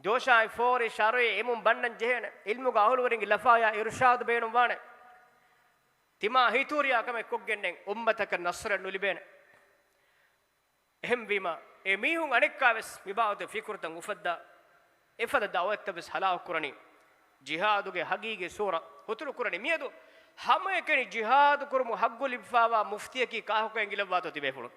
ޖޯޝާއި ފޯރި ޝަރުޢީ އިލްމުން ބަންނަން ޖެހޭނެ. ޢިލްމުގެ އަހުލުވެރިންގެ ލަފާޔާ އިރުޝާދު ބޭނުންވާނެ. ތިމާ ހިތުރިޔާ ކަމެއް ކޮށްގެންނެން އުއްމަތަކަށް ނަޞްރެއް ނުލިބޭނެ. އެހެންވީމަ، އެ މީހުން އަނެއްކާވެސް މިބާވަތު ފިކުރުތައް އުފައްދާ، އެފަދަ ދަޢުވަތްތައްވެސް ހަލާކު ކުރަނީ، ޖިހާދުގެ ހަގީގީ ސޫރަ ހުތުރު ކުރަނީ. މިއަދު ހަމައެކަނި ޖިހާދު ކުރުމުގެ ހައްގު ލިބިފާވާ މުފްތިއަކީ ކާކުކަން އެނގިލައްވާތޯ ތިބޭފުޅުން؟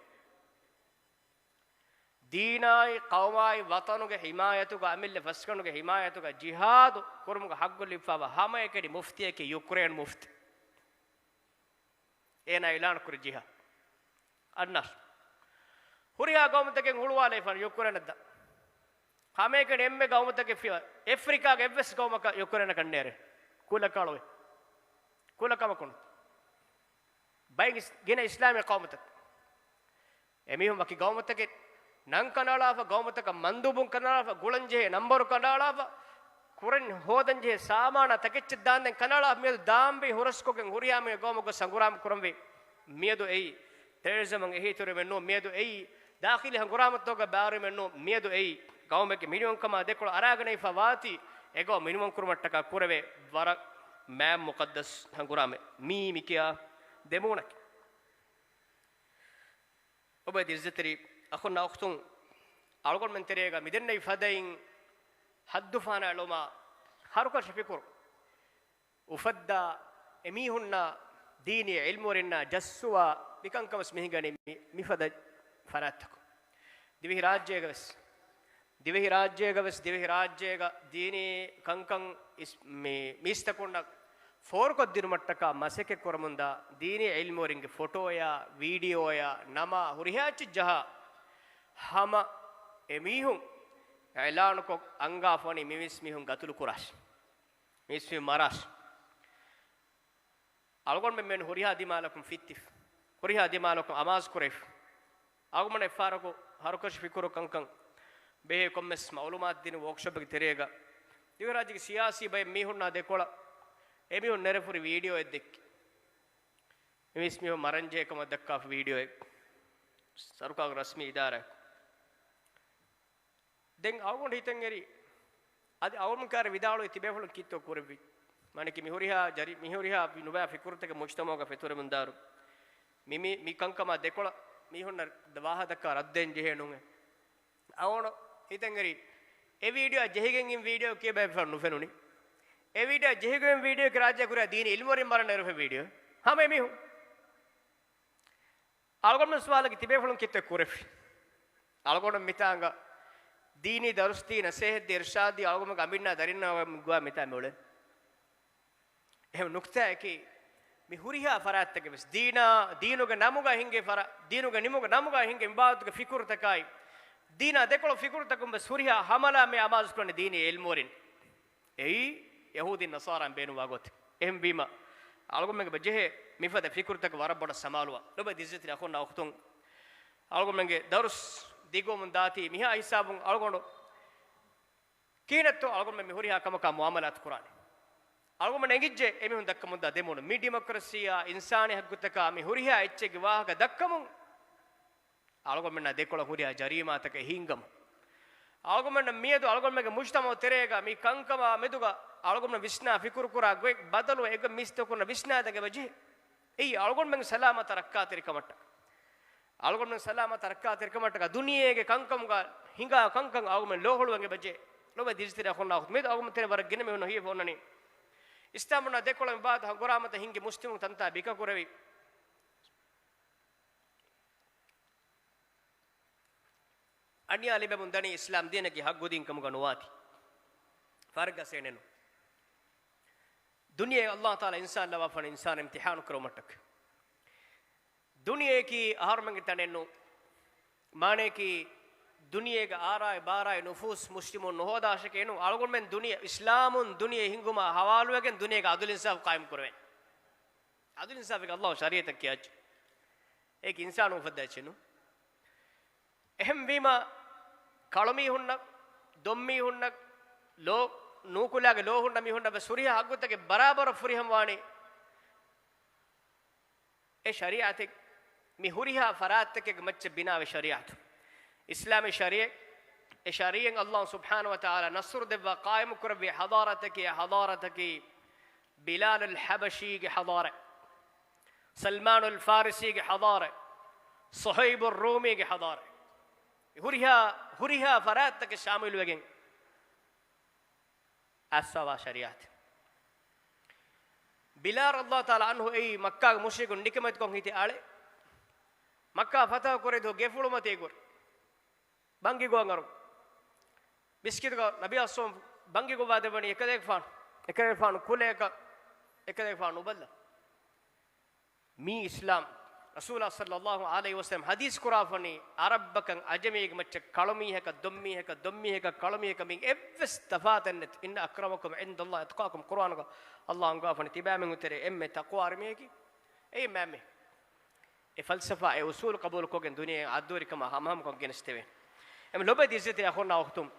ދީނާއި، ޤައުމާއި، ވަޠަނުގެ ޙިމާޔަތުގަ، އަމިއްލަ ފަސްގަނޑުގެ ޙިމާޔަތުގަ ޖިހާދު ކުރުމުގެ ހައްގު ލިބިފާވާ ހަމައެކަނި މުފްތިއަކީ ޔުކްރޭން މުފްތި. އޭނާ އިޢުލާނު ކުރި ޖިހާދު. އަންނާށި. ހުރިހާ ގައުމުތަކެއް ހުޅުވާލައިފާނެ ޔުކްރޭނަށް ދާ. ހަމައެކަނި އެންމެ ގައުމުތަކެއް ފިޔަ، އެފްރިކާގެ އެއްވެސް ގައުމަކަށް ޔުކްރޭނަކަށް ނޭރޭ. ކުލަކަޅުވެ. ކުލަކަމަކުން. ބައެއް އިސް-، ގިނަ އިސްލާމީ ޤައުމުތައް. އެމީހުން ވަކި ގައުމުތަކެއް ނަން ކަނޑައަޅާފަ، ގައުމުތަކަށް މަންދޫބުން ކަނޑައަޅާފަ، ގުޅަންޖެހޭ ނަންބަރު ކަނޑައަޅާފަ، ކުރަން ހޯދަންޖެހޭ ސާމާނާ ތަކެއްޗެއް ދާންދެން ކަނާޅާ މިއަދު ދާންވީ ހުރަސްކޮށްގެން ހުރިހާ މީހެއް ގައުމުގަ ސަނގުރާމަ ކުރަންވީ. މިއަދު އެއީ ޓެރަރިޒަމަށް އެހީތެރިވެމެއް ނޫން. މިއަދު އެއީ ދާޚިލީ ހަނގުރާމަތަކުގަ ބައިވެރިވެމެއް ނޫން. މިއަދު އެއީ ގައުމެއްގެ މިނިވަންކަމާ ދެކޮޅަށް އަރާގަނެފަ ވާތީ އެގައުމު މިނިވަންކުރުމަށްޓަކާ ކުރެވޭ ވަރަށް މާތް މުޤައްދަސް ހަނގުރާމައެއް. މީ މިކިޔާ ދެމޫނަކީ. އޮބައި ދިރިޒަތެރި އަޚުންނާ އުޚްތުން، އަޅުގަނޑުމެން ތެރޭގަ މިދެންނެވި ފަދައިން ހައްދު ފަހަނައެޅުމާ ހަރުކަށި ފިކުރު އުފައްދާ އެމީހުންނާ ދީނީ ޢިލްމުވެރިންނާ ޖައްސުވާ މިކަންކަން ވެސް މި ހިނގަނީ މި، މިފަދަ ފަރާތްތަކުން. ދިވެހިރާއްޖޭގަ ވެސް ދިވެހިރާއްޖޭގަ ވެސް، ދިވެހިރާއްޖޭގަ ދީނީ ކަންކަން އިސް-، މި-، މީސްތަކުންނަށް ފޯރުކޮށްދިނުމަށްޓަކާ މަސައްކަތް ކުރަމުންދާ ދީނީ ޢިލްމުވެރިންގެ ފޮޓޯޔާ، ވީޑިއޯޔާ، ނަމާ، ހުރިހާ އެއްޗެއް ޖަހާ، ހަމަ އެމީހުން އިޢްލާނުކޮށް އަންގާފަ ވަނީ މިވެސް މީހުން ގަތުލު ކުރާށި، މިވެސް މީހުން މަރާށި. އަޅުގަނޑުމެން ހުރިހާ ދިމާލަކުން ފިއްތިފަ، ހުރިހާ ދިމާލަކުން އަމާޒު ކުރެފަ. އަޅުގަނޑު އެއްފަހަރަކު ހަރުކަށި ފިކުރު ކަންކަން ބެހޭ ކޮންމެސް މައުލޫމާތު ދިނުން ވޯކްޝޮޕެއްގެ ތެރޭގަ ދިވެހިރާއްޖޭގެ ސިޔާސީ ބައެއް މީހުންނާ ދެކޮޅަށް އެމީހުން ނެރެފުރި ވީޑިއޯއެއް ދެއްކި. މިވެސް މީހުން މަރަންޖެހޭ ކަމަށް ދައްކާފަ ވީޑިއޯއެއް ސަރުކާރު ރަސްމީ އިދާރާއެއް. ދެން އަޅުގަނޑު ހިތަށް އެރި، އަދި އަޅުގަނޑު ކާރި ވިދާޅުވި ތިބޭފުޅުން ކީއްތޯ ކުރެއްވި؟ މާނައަކީ މި ހުރިހާ ޖަރި-، މި ހުރިހާ ނުބައި ފިކުރުތަކެއް މުޖްތަމަޢުގަ ފެތުރެމުންދާއިރު، މި، މި، މި ކަންކަމާ ދެކޮޅަށް މީހުންނަށް ވާހަކަ ދައްކާ ރައްދެއް ޖެހޭ ނޫނޭ. އަޅުގަނޑު ހިތަށް އެރި، އެ ވީޑިއޯ ޖެހިގެން އިން ވީޑިއޯ ކިޔަބައިފަ ނުފެނުނީ. އެ ވީޑިއޯ ޖެހިގެން ވީޑިއޯ ކި ރާއްޖެ ކުރިއަށް ދީނީ ޢިލްމުވެރިން މަރަން ނެރެފަ ވީޑިއޯ. ހަމަ އެމީހުން. އަޅުގަނޑުމެން ސުވާލަކީ ތިބޭފުޅުން ކިތައް ކުރެފި؟ އަޅުގަނޑު މިތާނގަ ދީނީ ދަރުސްދީ، ނަސޭހަތްދީ، އިރްޝާދްދީ، އަޅުގަނޑުމެންގެ އަނބިންނާ ދަރިންނާ ގޮވާ މިތާ މިއުޅެން. އެހެން ނުކްތާއަކީ، މި ހުރިހާ ފަރާތްތަކެއް ވެސް ދީނާ، ދީނުގެ ނަމުގަ ހިނގޭ ފަރާ-، ދީނުގެ ނިމުގެ ނަމުގަ ހިނގޭ މިބާވަތުގެ ފިކުރުތަކާއި، ދީނާ ދެކޮޅު ފިކުރުތަކުން ވެސް ހުރިހާ ހަމަލާ މި އަމާޒުކުރަނީ ދީނީ ޢިލްމުވެރިން. އެއީ ޔަހޫދީން ނަޞާރާއިން ބޭނުންވާ ގޮތެއް. އެހެންވީމަ، އަޅުގަނޑުމެންގެ ބަޖެހޭ މިފަދަ ފިކުރުތަކަށް ވަރަށް ބޮޑަށް ސަމާލުވާ. ލޮބުވެތި އިއްޒަތްތެރި އަޚުންނާ އުޚްތުން، އަޅުގަނޑުމެންގެ ދަރުސް ދިގުވަމުން ދާތީ މިހާ ހިސާބުން އަޅުގަނޑު ކިހިނެއްތޯ އަޅުގަނޑުމެން މި ހުރިހާ ކަމަކާ މުއާމަލާތު ކުރާނީ؟ އަޅުގަނޑުމެން އެނގިއްޖެ އެމީހުން ދައްކަމުންދާ ދެމޫނު މި ޑިމޮކްރަސީއާ، އިންސާނީ ހައްގުތަކާ، މި ހުރިހާ އެއްޗެއްގެ ވާހަކަ ދައްކަމުން އަޅުގަނޑުމެންނާ ދެކޮޅަށް ހުރިހާ ޖަރީމާތަކެއް ހިނގަމުން. އަޅުގަނޑުމެންނަށް މިއަދު އަޅުގަނޑުމެންގެ މުޖްތަމަޢު ތެރޭގަ މި ކަންކަމާ މެދުގަ އަޅުގަނޑުމެން ވިސްނާ ފިކުރުކުރާ ގޮތް ބަދަލުވެ އެގޮތް މީސްތަކުންނަށް ވިސްނާދޭން އެބަޖެހޭ. އެއީ އަޅުގަނޑުމެން ސަލާމަތަށް ރައްކާތެރިކަމަށްޓަކާ. އަޅުގަނޑުމެން ސަލާމަތަށް ރައްކާތެރިކަމަށްޓަކާ ދުނިޔޭގެ ކަންކަމުގަ ހިނގާ ކަންކަން އަޅުގަނޑުމެން ލޯހުޅުވަން އެބަޖެހޭ. ލޮބުވެތި އިއްޒަތްތެރި އަޚުންނާ އުޚްތުން، މިއަދު އަޅުގަނޑު ތެރެ ވަރަށް ގިނަ މީހުން ހިޔަފަ އޮންނަނީ އިސްލާމުންނާ ދެކޮޅަށް މި ބާވަތު ހަނގުރާމަތައް ހިންގި މުސްލިމުން ތަންތާ ބިކަ ކުރެވި އަނިޔާ ލިބެމުން ދަނީ އިސްލާމް ދީނަކީ ހައްގު ދީން ކަމުގަ ނުވާތީ. ފަރުގަސޭނެނު. ދުނިޔެ އައްލާހު ތަޢާލާ އިންސާން ލަވާފަން އިންސާން އިމްތިޙާނު ކުރުމަށްޓަކަ. ދުނިޔެއަކީ އަހަރުމެންގެ ތަނެއްނު. މާނައަކީ ދުނިޔޭގެ އާރާއި ބާރާއި ނުފޫސް މުސްލިމުން ނުހޯދާށެކޭނު. އަޅުގަނޑުމެން ދުނިޔެ، އިސްލާމުން ދުނިޔެ ހިންގުމާ ހަވާލުވެގެން ދުނިޔޭގެ އަދުލު އިންސާފު ޤާއިމް ކުރެވޭނެ. އަދުލު އިންސާފެއް އައްލާހު ޝަރީޢަތަށް ކިޔާއްޗެއް. އޭގެ އިންސާނު އުފައްދާ އެއްޗެއްނު. އެހެންވީމަ، ކަޅުމީހުންނަށް، ދޮންމީހުންނަށް، ލޯ-، ނޫކުލާގެ ލޯ ހުންނަ މީހުންނަށް ވެސް ހުރިހާ ހައްގުތަކެއް ބަރާބަރަށް ފުރިހަމަވާނީ އެ ޝަރީޢަތެއް. މި ހުރިހާ ފަރާތްތަކެއްގެ މައްޗަށް ބިނާވި ޝަރީޢަތު. އިސްލާމީ ޝަރީޢަތް، އެ ޝަރީޢަތް އައްލާހު ސުބްޙާނަހު ވަ ތަޢާލާ ނަޞްރު ދެއްވާ ޤާއިމު ކުރެއްވި ޙަޟާރަތަކީ، އެ ޙަޟާރަތަކީ ބިލާލުލް ޙަބަޝީގެ ޙަޟާރަތް، ސަލްމާނުލް ފާރިސީގެ ޙަޟާރަތް، ޞުހައިބުއް ރޫމީގެ ޙަޟާރަތް. ހުރިހާ، ހުރިހާ ފަރާތްތަކެއް ޝާމިލުވެގެން އައްސަވާ ޝަރީޢަތެއް. ބިލާލް ރަޟިޔަﷲ ތަޢާލާ ޢަންހު އެއީ މައްކާގެ މުޝްރިކުން ނިކަމެތިކޮށް ހިތި އަޅެ. މައްކާ ފަތަޙު ކުރެދު ގެފުޅުމަތީ ގުރި ބަންގި ގޮވަން އަރު. މިސްކިތުގަ ނަބީ އައްސަލާމް ބަންގި ގޮވާ ދެއްވަނީ އެކަލޭގެފާނު، އެކަލޭގެފާނު ކުލަޔަކަށް، އެކަލޭގެފާނު ނުބައްލަ. މީ އިސްލާމް. ރަސޫލާ ޞައްލަﷲ ޢަލައިހި ވަސައްލަމް ޙަދީޘް ކުރާފަނީ، ޢަރަބަކަށް ޢަޖަމީގެ މައްޗަށް ކަޅުމީހަކަށް ދޮންމީހަކަށް، ދޮންމީހަކަށް ކަޅުމީހަކަށް މީ އެއްވެސް ތަފާތެއް ނެތި. إن أكرمكم عند الله أتقاكم. ޤުރުއާނުގަ ﷲ އަންގާފަނީ، ތިބާމީހުން ތެރޭ އެންމެ ތަޤްވާވެރި މީހަކީ އެއީ މާމީ. އެ ފަލްސަފާ، އެ އުޞޫލު ޤަބޫލުކޮށްގެން ދުނިޔެ އައްދުވެރިކަމާ ހަމަހަމަކޮށް ގެނެސްދެވޭ. އެމް ލޮބެ ދިއްޒަތި އަޚުންނާ އުޚްތުން.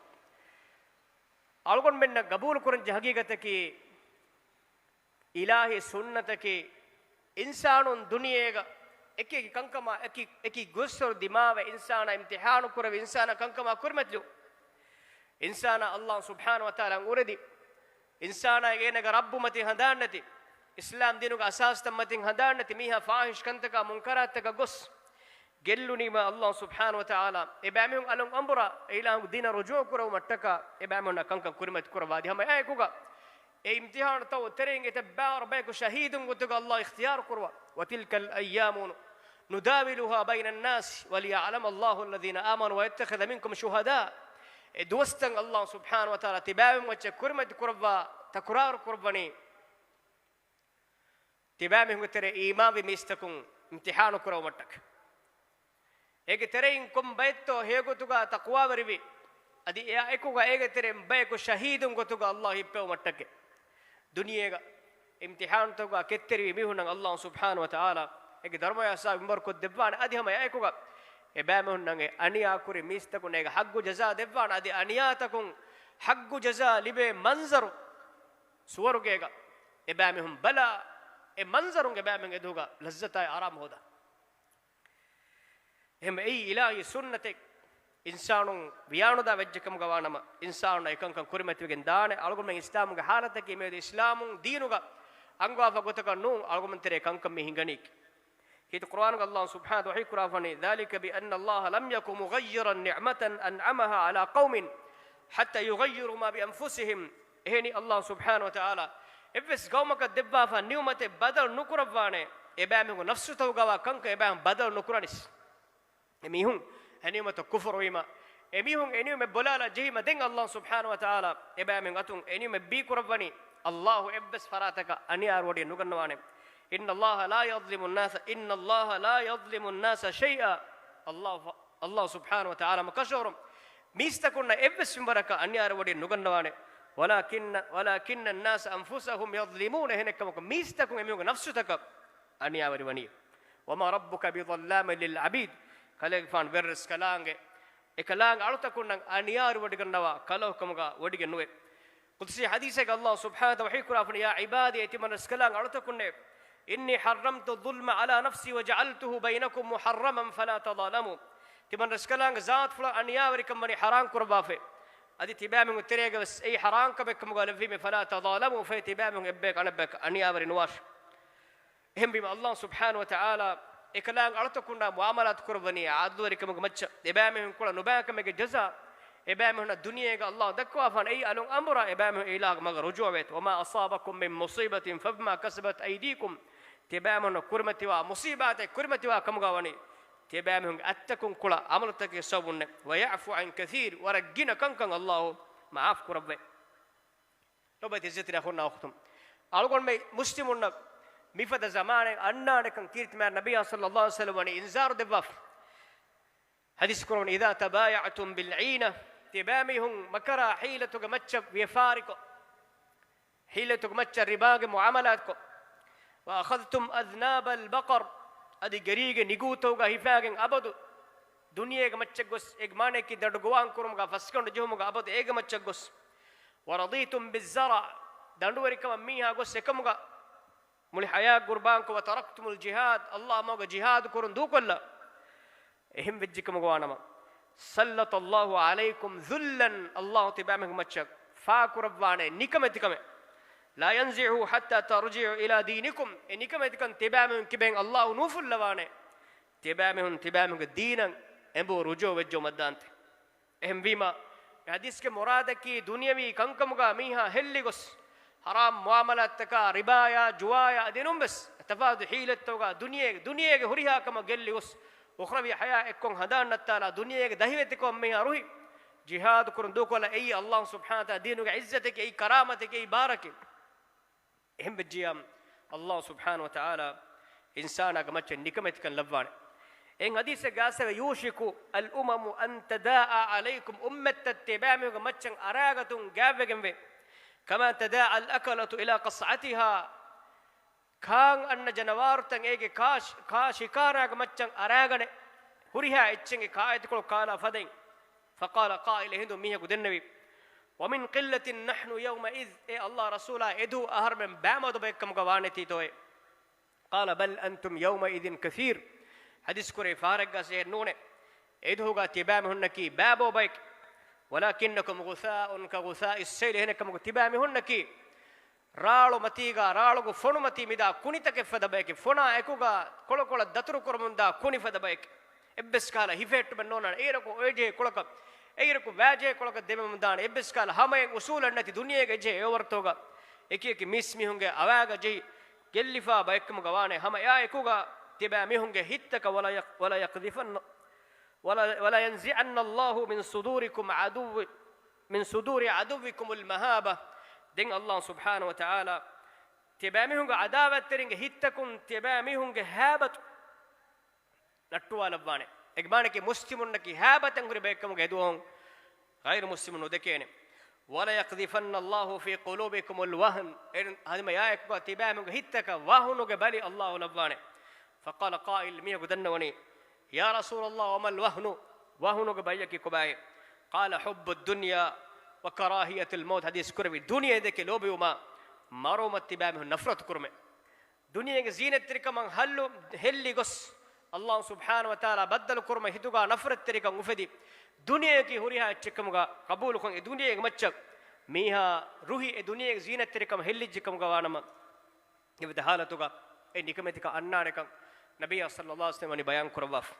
އަޅުގަނޑުމެންނަށް ގަބޫލުކުރަންޖެހޭ ހަގީގަތަކީ، އިލާހީ ސުންނަތަކީ، އިންސާނުން ދުނިޔޭގަ އެކި އެކި ކަންކަމާ އެކި އެކި ގޮސްވަރު ދިމާވެ، އިންސާނާ އިމްތިޙާނު ކުރެވި، އިންސާނާ ކަންކަމާ ކުރިމަތިލު. އިންސާނާ ﷲ ސުބްޙާނަހޫ ވަތަޢާލާ އުރެދި، އިންސާނާ އޭނަގެ ރައްބު މަތިން ހަނދާންނެތި، އިސްލާމް ދީނުގެ އަސާސްތައް މަތިން ހަނދާންނެތި މީހާ ފާޙިޝް ކަންތަކާ މުންކަރާތްތަކަށް ގޮސް، ގެއްލުނީމާ ﷲ ސުބްޙާނަހޫ ވަތަޢާލާ އެބައިމީހުން އަލުން އަނބުރާ އެ އިލާހުގެ ދީނަށް ރުޖޫޢަ ކުރެވުމަށްޓަކާ އެބައިމީހުންނަށް ކަންކަން ކުރިމަތި ކުރައްވާދީ. ހަމަ އެއާއެކުގަ އެ އިމްތިޙާނުތައް ތެރެއިން އެތައް ބާރު ބަޔަކު ޝަހީދުން ގޮތުގަ ﷲ އިޚްތިޔާރު ކުރުވާ. وَتِلْكَ الْأَيَّامُ نُدَاوِلُهَا بَيْنَ النَّاسِ وَلِيَعْلَمَ اللَّهُ الَّذِينَ آمَنُوا وَيَتَّخِذَ مِنكُمْ شُهَدَاءَ. އެ ދުވަސްތައް ﷲ ސުބްޙާނަހޫ ވަތަޢާލާ ތިބާމީހުން މައްޗަށް ކުރިމަތި ކުރައްވާ ތަކުރާރު ކުރައްވަނީ. ތިބާމީހުންގެ ތެރޭ އީމާންވި މީސްތަކުން އިމްތިޙާނު ކުރެވުމަށްޓަކައި. އޭގެ ތެރެއިން ކޮން ބައެއްތޯ ހެޔޮގޮތުގަ ތަޤްވާވެރިވި، އަދި އެއާ އެކުގަ އޭގެ ތެރެއިން ބަޔަކު ޝަހީދުން ގޮތުގަ ﷲ ހިއްޕެވުމަށްޓަކައި. ދުނިޔޭގަ އިމްތިޙާނުތަކުގަ ކެތްތެރިވި މީހުންނަށް ﷲ ސުބްޙާނަހޫ ވަތަޢާލާ އޭގެ ދަރުމަޔާ ސާ މިންވަރު ކޮށްދެއްވާނެ. އަދި ހަމަ އެއާއެކުގަ އެބައިމީހުންނަށް އެ އަނިޔާކުރި މީސްތަކުން އޭގެ ޙައްޤު ޖަޒާ ދެއްވާނެ. އަދި އަނިޔާތަކުން ޙައްޤު ޖަޒާ ލިބޭ މަންޒަރު ސުވަރުގޭގަ އެބައިމީހުން ބަލާ، އެ މަންޒަރުން އެބައިމީހުން އެދުވަހުގަ ލައްޒަތާއި އާރާމު ހޯދާ. އެހެން އެއީ އިލާހީ ސުންނަތެއް. އިންސާނުން ވިޔާނުދާ ވެއްޖެކަމުގަ ވާނަމަ، އިންސާނުން އެކަންކަން ކުރިމަތިވެގެން ދާނެ. އަޅުގަނޑުމެން އިސްލާމުގެ ޙާލަތަކީ މިއަދު އިސްލާމުން ދީނުގަ އަންގާފަ ގޮތަކަށް ނޫން އަޅުގަނޑުމެން ތެރޭ ކަންކަން މި ހިނގަނީކީ. ކީރިތި ޤުރުއާނުގަ ﷲ ސުބްޙާނަހޫ ވަތަޢާލާ ވަޙީ ކުރާފަނީ، ذَلِكَ بِأَنَّ اللَّهَ لَمْ يَكُ مُغَيِّرًا نِعْمَةً أَنْعَمَهَا عَلَىٰ قَوْمٍ حَتَّىٰ يُغَيِّرُوا مَا بِأَنفُسِهِمْ. އެހެނީ ﷲ ސުބްޙާނަހޫ ވަތަޢާލާ އެއްވެސް ޤައުމަކަށް ދެއްވާފަ ނިޢުމަތެއް ބަދަލު ނުކުރައްވާނެ، އެބައިމީހުންގެ ނަފްސުތަކުގަވާ ކަންކަން އެބައިމީހުން ބަދަލު ނުކުރަނިސް. އެމީހުން އެ ނިޢުމަތަށް ކުފުރުވީމަ، އެމީހުން އެ ނިޢުމަތް ބޮލާލާ ޖެހީމަ، ދެން ﷲ ސުބްޙާނަހޫ ވަތަޢާލާ އެބައިމީހުން އަތުން އެ ނިޢުމަތް ބީކުރައްވަނީ. ﷲ އެއްވެސް ފަރާތަކަށް އަނިޔާރުވޮޑި ނުގަންނަވާނެ. إِنَّ اللَّهَ لَا يَظْلِمُ النَّاسَ، إِنَّ اللَّهَ لَا يَظْلِمُ النَّاسَ شَيْئًا. ﷲ، ﷲ ސުބްޙާނަހޫ ވަތަޢާލާ ކަށަވަރުން މީސްތަކުންނަށް އެއްވެސް މިންވަރަކަށް އަނިޔާރުވޮޑި ނުގަންނަވާނެ. وَلَٰكِنَّ، وَلَٰكِنَّ النَّاسَ أَنفُسَهُمْ يَظْلِمُونَ. އެހެނެއްކަމަކު، މީސްތަކުން އެމީހުންގެ ނަފްސުތަކަށް އަނިޔާވެރިވަނީ. وَمَا رَبُّكَ بِظَلَّامٍ لِّلْعَبِيدِ. ކަލޭގެފާނު ވެރިރަސްކަލާނގެ، އެކަލާނގެ އަޅުތަކުންނަށް އަނިޔާރުވޮޑިގަންނަވާ ކަލަކު ކަމުގަ ވޮޑިގެން ނުވޭ. ޤުދުސީ ޙަދީޘެއްގަ ﷲ ސުބްޙާނަހޫ ވަތަޢާލާ ވަޙީ ކުރާފަނީ، يَا عِبَادِي، އޭ ތިމަން ރަސްކަލާނގެ އަޅުތަކުންނޭ، إِنِّي حَرَّمْتُ الظُّلْمَ عَلَىٰ نَفْسِي وَجَعَلْتُهُ بَيْنَكُمْ مُحَرَّمًا فَلَا تَظَالَمُوا. ތިމަން ރަސްކަލާނގެ ޒާތުފުޅަށް އަނިޔާވެރިކަން ވަނީ ޙަރާމް ކުރައްވާފައި. އަދި ތިބާމީހުންގެ ތެރޭގަވެސް އެއީ ޙަރާމް ކަމެއްކަމުގަ ލެއްވީމޭ. فَلَا تَظَالَمُوا، ފަހެ ތިބާމީހުން އެއްބަޔަކު އަނެއްބަޔަކަށް އަނިޔާވެރި ނުވާށި. އެހެންވީމަ، ﷲ ސުބްޙާނަހޫ ވަތަޢާލާ އެކަލާނގެ އަޅުތަކުންނާ މުޢާމަލާތު ކުރައްވަނީ ޢަދްލުވެރިކަމުގެ މައްޗަށް. އެބައިމީހުން ކުޅަ ނުބައިކަމެއްގެ ޖަޒާ އެބައިމީހުންނަށް ދުނިޔޭގަ ﷲ ދައްކަވާފާނެ. އެއީ އަލުން އަނބުރާ އެބައިމީހުން އިލާހުގެ މަގަށް ރުޖޫޢަވޭތޯ. وَمَا أَصَابَكُم مِّن مُّصِيبَةٍ فَبِمَا كَسَبَتْ أَيْدِيكُمْ. ތިބާމީހުންނަށް ކުރިމަތިވާ މުޞީބާތެއް ކުރިމަތިވާ ކަމުގަ ވަނީ ތިބާމީހުންގެ އަތްތަކުން ކުޅަ ޢަމަލުތަކެއް ސަބަބުންނޭ. وَيَعْفُو عَن كَثِيرٍ، ވަރަށް ގިނަ ކަންކަން ﷲ މަޢާފު ކުރައްވައޭ. ލޮބުވެތި އިއްޒަތްތެރި އަޚުންނާ އުޚްތުން، އަޅުގަނޑުމެން މުސްލިމުންނަށް މިފަދަ ޒަމާނެއް އަންނާނެކަން ކީރިތި މާތް ނަބިއްޔާ ޞައްލައްލާހު ޢަލައިހި ވަސައްލަމް ވަނީ އިންޒާރު ދެއްވާފަ. ޙަދީޘް ކުރައްވަނީ، إِذَا تَبَايَعْتُم بِالْعِينَةِ، ތިބާމީހުން މަކަރާ ޙީލަތުގެ މައްޗަށް ވިޔަފާރިކޮށް، ޙީލަތުގެ މައްޗަށް ރިބާގެ މުޢާމަލާތްކޮށް، وَأَخَذْتُمْ أَذْنَابَ الْبَقَرِ، އަދި ގެރީގެ ނިގޫތަކުގަ ހިފާގެން އަބަދު ދުނިޔޭގެ މައްޗަށް ގޮސް، އޭގެ މާނައަކީ ދަނޑު ގޮވާން ކުރުމުގަ ފަސްގަނޑު ޖެހުމުގަ އަބަދު އޭގެ މައްޗަށް ގޮސް، وَرَضِيتُم بِالزَّرْعِ، ދަނޑުވެރިކަމަށް މީހާ ގޮސް އެކަމުގަ މުޅި ޙަޔާތް ޤުރްބާންކޮށް، وَتَرَكْتُمُ الْجِهَادَ، ﷲ މަގަށް ޖިހާދު ކުރުން ދޫކޮށްލާ. އެހެން ވެއްޖެކަމުގަ ވާނަމަ، سَلَّطَ اللَّهُ عَلَيْكُمْ ذُلًّا، ﷲ ތިބާމީހުންގެ މައްޗަށް ފާކުރައްވާނެ ނިކަމެތިކަމެއް. لَا يَنزِعُهُ حَتَّىٰ تَرْجِعُوا إِلَىٰ دِينِكُمْ، އެ ނިކަމެތިކަން ތިބާމީހުން ކިބައިން ﷲ ނުފުއްލަވާނެ، ތިބާމީހުން ތިބާމީހުންގެ ދީނަށް އެނބުރި ރުޖޫޢަ ވެއްޖެއްޔާ މައްދާންތެ. އެހެންވީމަ، މި ޙަދީޘްގެ މުރާދަކީ ދުނިޔަވީ ކަންކަމުގަ މީހާ ހެއްލިގޮސް، ޙަރާމް މުޢާމަލާތްތަކާ، ރިބާޔާ، ޖުވާޔާ އަދި އެނޫންވެސް ތަފާތު ޙީލަތްތަކުގަ ދުނިޔޭގެ، ދުނިޔޭގެ ހުރިހާ ކަމަށް ގެއްލިގޮސް، އުޚްރަވީ ޙަޔާތް އެއްކޮށް ހަނދާން ނައްތާލާ، ދުނިޔޭގެ ދަހިވެތިކަމަށް މީހާ ރުހި، ޖިހާދު ކުރުން ދޫކޮށްލާ، އެއީ ﷲ ސުބްޙާނަހޫ ވަތަޢާލާ ދީނުގެ ޢިއްޒަތަކީ، އެއީ ކަރާމަތަކީ، އެއީ ބާރަކީ. އެހެން ވެއްޖިއްޔާ، ﷲ ސުބްޙާނަހޫ ވަތަޢާލާ އިންސާނާގެ މައްޗަށް ނިކަމެތިކަން ލައްވާނެ. އެހެން ޙަދީޘެއްގަ އައިސްފަވޭ، يُوشِكُ الْأُمَمُ أَن تَدَاعَىٰ عَلَيْكُمْ، އުއްމަތްތައް ތިބާމީހުންގެ މައްޗަށް އަރާގަތުން ގާތްވެގެންވޭ. كَمَا تَدَاعَى الْأَكَلَةُ إِلَىٰ قَصْعَتِهَا، ކާން އަންނަ ޖަނަވާރުތައް އޭގެ ކާ، ކާ ޝިކާރާގެ މައްޗަށް އަރާގަނެ، ހުރިހާ އެއްޗެއްގެ ކާއެތިކޮޅު ކާލާ ފަދައިން. فَقَالَ قَائِلٌ، އެހިނދު މީހަކު ދެންނެވި، ومن قلة نحن يومئذ، އޭ ﷲ ރަސޫލާ، އެދުވަހު އަހަރުމެން ބައިމަދު ބައެއްކަމުގަ ވާނެތީތޯއޭ؟ قال بل أنتم يومئذ كثير، ޙަދީޘް ކުރެވި ފަހަރެއްގަސް އެހެން ނޫނޭ. އެދުވަހުގަ ތިބާމީހުންނަކީ ބައިބޯ ބައެކޭ. ولكنكم غثاء كغثاء السيل، އެހެނެއްކަމުގަ ތިބާމީހުންނަކީ ރާޅު މަތީގަ، ރާޅުގެ ފޮނު މަތީ މިދާ ކުނިތަކެއް ފަދަ ބައެކޭ. ފޮނާ އެކުގަ ކޮޅަކޮޅަށް ދަތުރު ކުރަމުންދާ ކުނި ފަދަ ބައެކޭ. އެއްވެސް ކަހަލަ ހިފެހެއްޓުމެއް ނޯންނާނެ. އޭރަކު އޮވެޖެހޭ ކޮޅަކަށް، އޭރަކު ވާޖެހޭ ކޮޅަކަށް ދެމެމުންދާނެ. އެއްވެސް ކަހަލަ ހަމައެއް އުސޫލެއް ނެތި ދުނިޔޭގަ އެޖެހޭ އެއްވަރުތޯގަ އެކިއެކި މީސްމީހުންގެ އަވާގަ ޖެހި ގެއްލިފާ ބައެއްކަމުގަ ވާނެ. ހަމަ އެއާ އެކުގަ ތިބާމީހުންގެ ހިތްތަކަށް ولا يق-، ولا يقذفن، ولا، ولا ينزعن الله من صدوركم عدو، من صدور عدوكم المهابة. ދެން ﷲ ސުބްޙާނަހޫ ވަތަޢާލާ ތިބާމީހުންގެ ޢަދާވާތްތެރިންގެ ހިތްތަކުން ތިބާމީހުންގެ ހައިބަތު ނައްޓުވާލައްވާނެ. އެ މާނައަކީ މުސްލިމުންނަކީ ހައިބަތެއް ހުރި ބައެއްކަމުގަ އެދުވަހު ޣައިރު މުސްލިމުން ނުދެކޭނެ. ولا يقذفن الله في قلوبكم الوهن، އެ ހަމަ އެއާ އެކުގަ ތިބާމީހުންގެ ހިތްތަކަށް ވަހުނުގެ ބަލި ﷲ ލައްވާނެ. فقال قائل، މީހަކު ދަންނަވަނީ، يا رسول الله وما الوهن، ވަހުނުގެ ބަލިއަކީ ކޮބާހޭ؟ قال حب الدنيا وكراهية الموت، ޙަދީޘް ކުރެވި ދުނިޔެ ދެކެ ލޯބިވުމާ މަރުވުމަށް ތިބާމީހުން ނަފްރަތު ކުރުމެއް. ދުނިޔޭގެ ޒީނަތްތެރިކަމަށް ހައްލު ހެއްލި ގޮސް، ﷲ ސުބްޙާނަހޫ ވަތަޢާލާ ބައްދަލު ކުރުމަށް ހިތުގަ ނަފްރަތްތެރިކަން އުފެދި، ދުނިޔެއަކީ ހުރިހާ އެއްޗެއްކަމުގަ ޤަބޫލުކޮށް، އެ ދުނިޔޭގެ މައްޗަށް މީހާ ރުހި އެ ދުނިޔޭގެ ޒީނަތްތެރިކަމަށް ހެއްލިއްޖެކަމުގަ ވާނަމަ، އެފަދަ ޙާލަތުގަ އެ ނިކަމެތިކަން އަންނާނެކަން ނަބިއްޔާ ޞައްލައްލާހު ޢަލައިހި ވަސައްލަމަ ވަނީ ބަޔާން ކުރައްވާފަ.